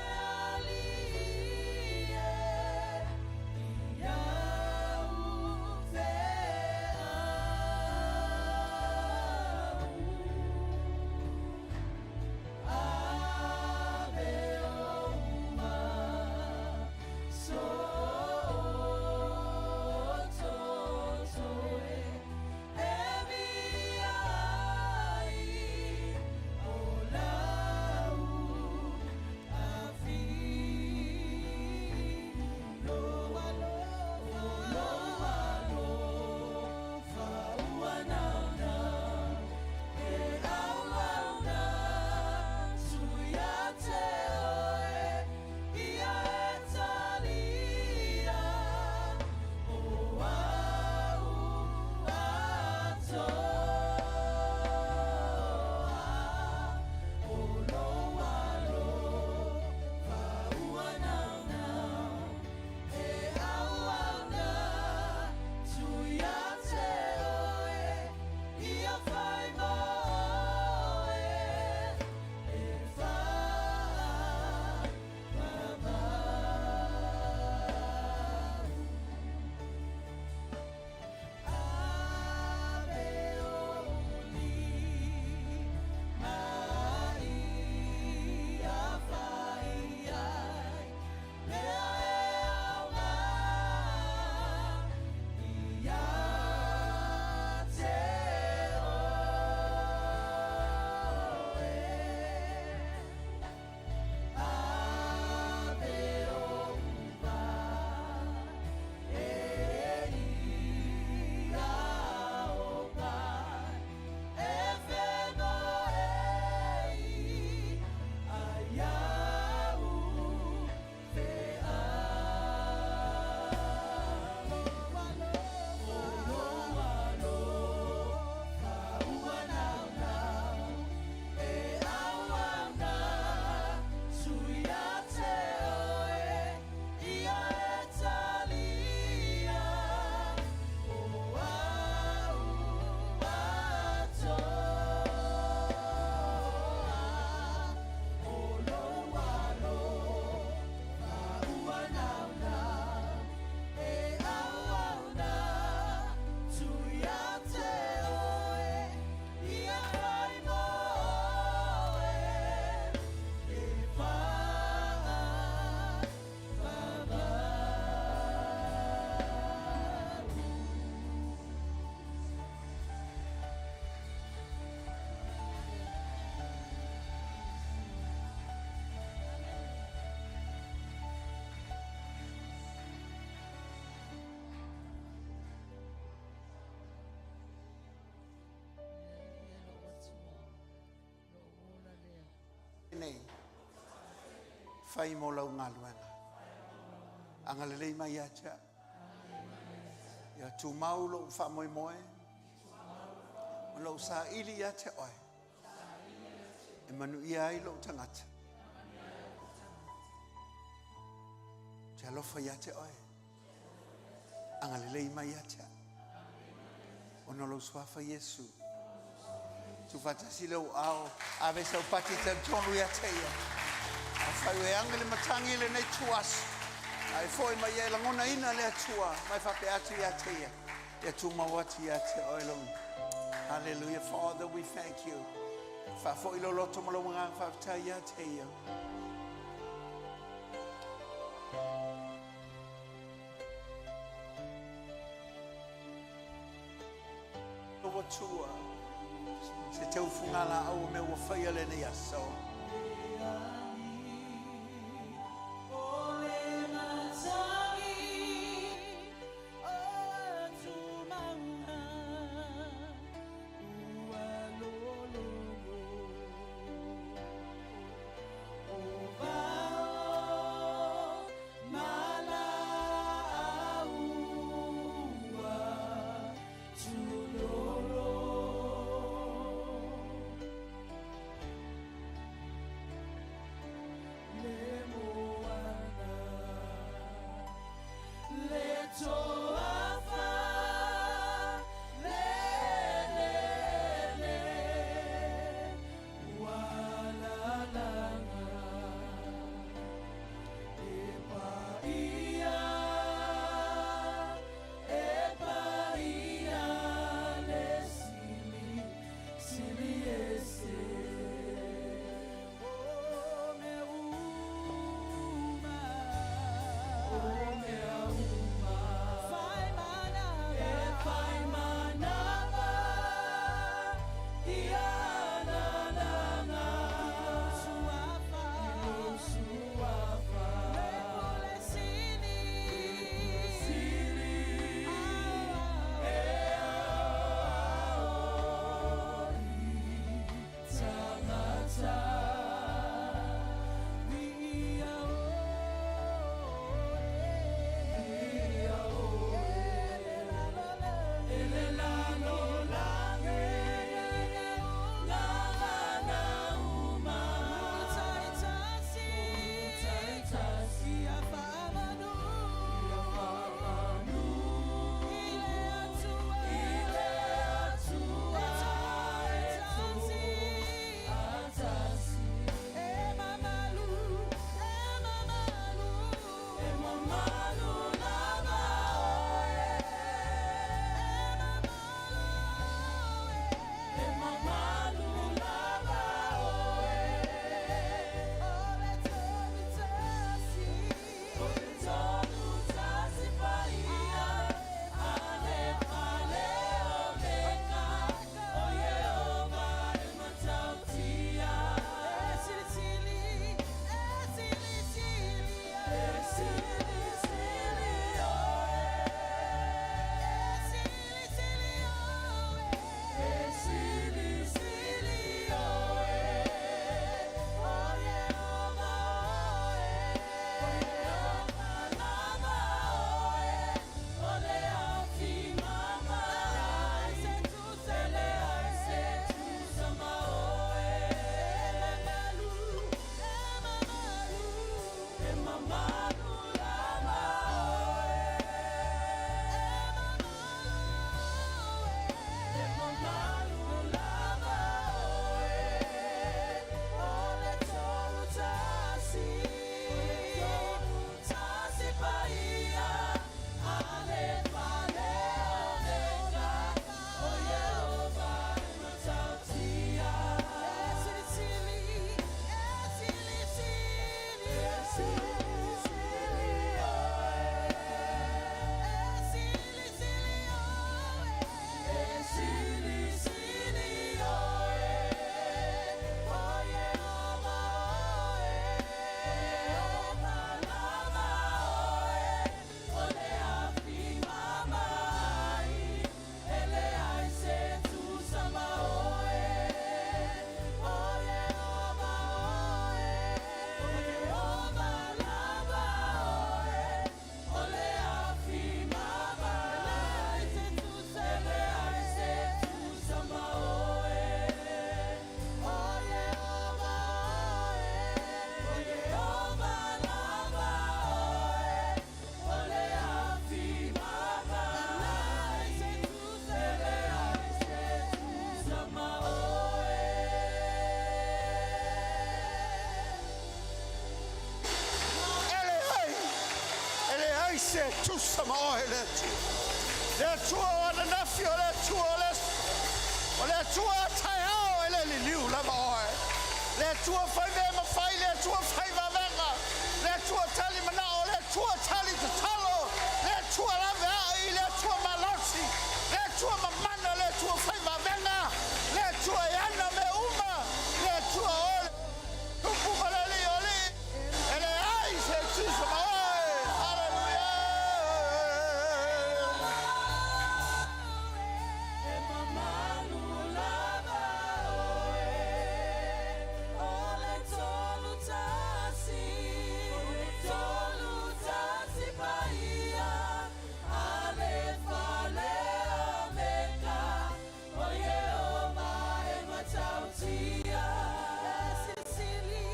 Nei. Fai mo lau galuega. Agalelei mai ia te au. Ia tumau lou faamoemoe ma lou saili ia te oe. E manuia ai lou tagata. Ou te alofa ia te oe. Agalelei mai ia te au. Ona o lou suafa Iesu. Tuufaatasi lou aao, ave sau pati talitonu ia te ia. Afai ua e age le matagi i lenei ituaso, a e foi mai ia e lagonaina le Atua, ma e faapea atu ia te ia, ia tumau atu ia te oe lou. Hallelujah. Father, we thank you. Faafoi lou loto ma lou agaga faafetai ia te ia. Lou Atua, se teufuga laau o mea ua faia lenei aso. tusa ma oe le Atua. Le Atua o ananafi, o le Atua o le aso, o le Atua a taeao, e le liliu lava oe. Le Atua fai mea mafai, le Atua fai vavega, le Atua tali manao, le Atua tali tatalo, le Atua laveai, le Atua malosi, le Atua mamana, le Atua fai vavega, le Atua e ana mea uma, le Atua o le Tupu ma le Alii o alii, e leai se tusa ma oe. Haleluia! E mamalu lava oe, o le tolu tasi, tolu tasi paia, a le fale Omeka, o Ieova e matautia. E sili,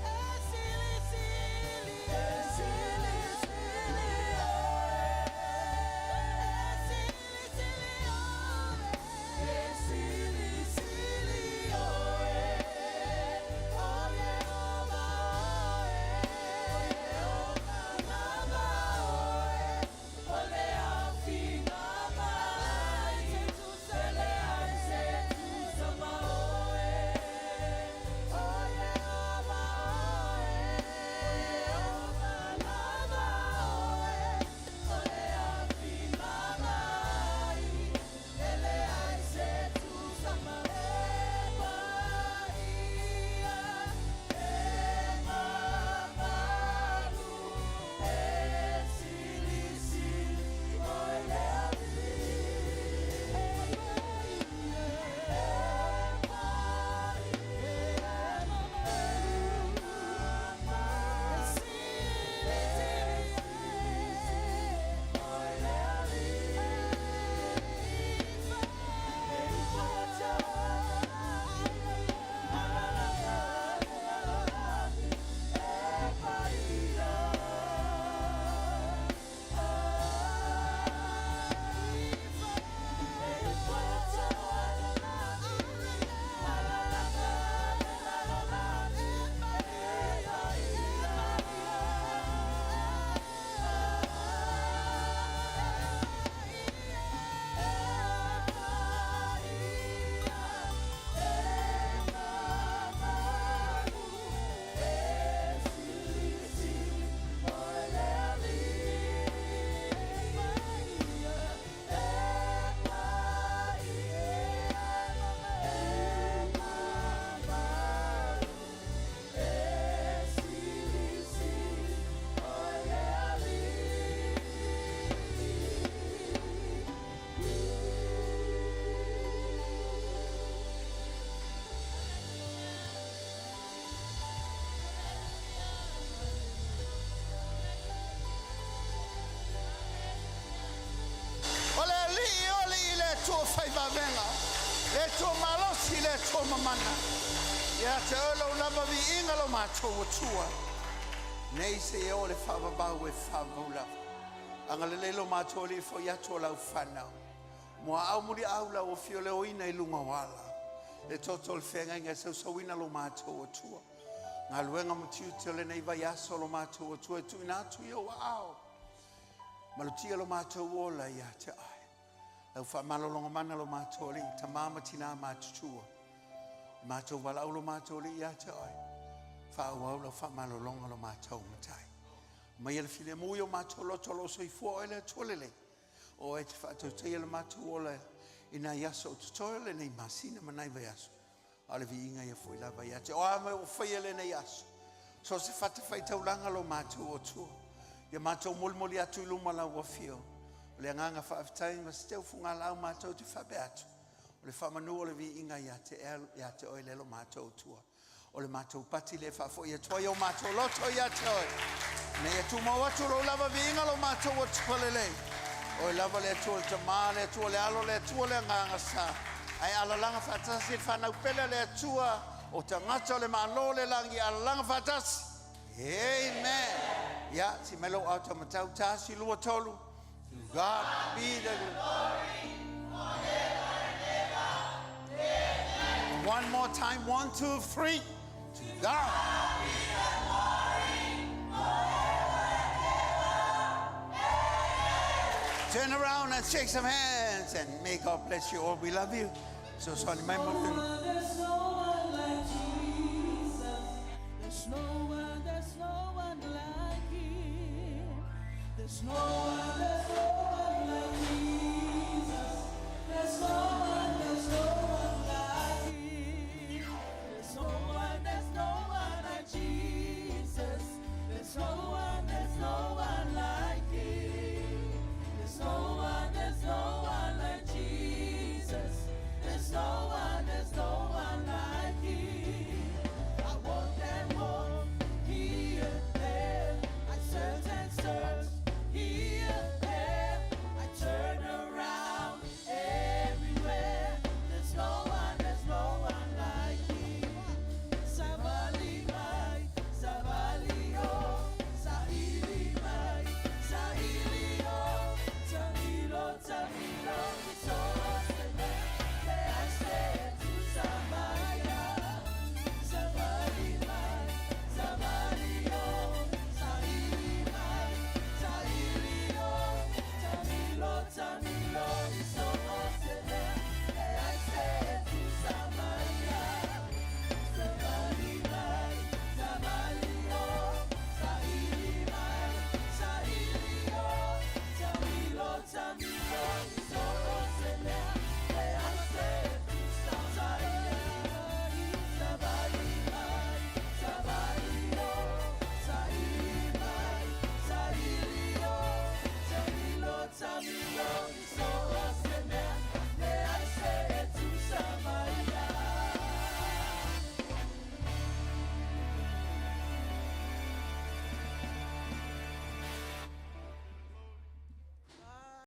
e sili sili, e sili sili oe, e sili sili oe, e sili sili oe, o Ieova oe, o Ieova lava oe, o le afiga mai, e leai se tusa ma oe, o Ieova oe, o Ieova lava oe, o le afiga mai, e leai se tusa ma e paia, e mamalu, e sili sili oe le Alii. E paia, e sili sili oe le Alii. O le Alii o alii, le Atua fai vavega, le Atua malosi, le Atua mamana. Ia te oe lou lava viiga lo matou Atua. Nei seia oo le faavavau e faavavau lava. Agalelei lo matou Alii foi atu o lau fanau. Muaau muliau lau afio le oina i luga o ala. Le toto o le feagaiga e sausauina lo matou Atua. Galuega ma tiute o lenei vaiaso lo matou Atua e tuuina atu i ou aao. Malutia lo matou ola ia te oe. Lau faamalologa mana lo matou Alii, tama ma tina matutua. Matou valaau lo matou Alii ia te oe. Faaauau lau faamalologa lo matou Matai. Maia le filemu i o matou loto o lo o soifua oe le Atua lelei. O oe e te faatautaia le matou ola i nai aso o totoe o lenei masina ma nai vaiaso. A o le viiga ia foi lava ia te oe. O a mea ua faia lenei aso, so o se fatafaitaulaga lo matou Atua. Ia matou molimoli atu i luma lau afio. O le agaga faafetai ma se teu fugalau matou te faapea atu. O le faamanu o le viiga ia te, ia te oe le lo matou Atua. O le matou pati le faafoi atu ai o matou loto ia te oe. Ina ia tumau atu lou lava viiga lo matou Atua lelei. Oe lava le Atua le Tama, le Atua le Alo, le Atua le Agaga Sa. Ae alalaga faatasi le fanau pele a le Atua, o tagata o le Malo o le lagi, alalaga faatasi. Amen. Ia, si mai lou ao taumatau, tasi, lua, tolu. To God be the glory. One more time, one, two, three. To God be the glory. Turn around and shake some hands and may God bless you all. We love you. Fesoasoani mai mo le There's no one like Jesus. There's no one, there's no one like him. There's no one.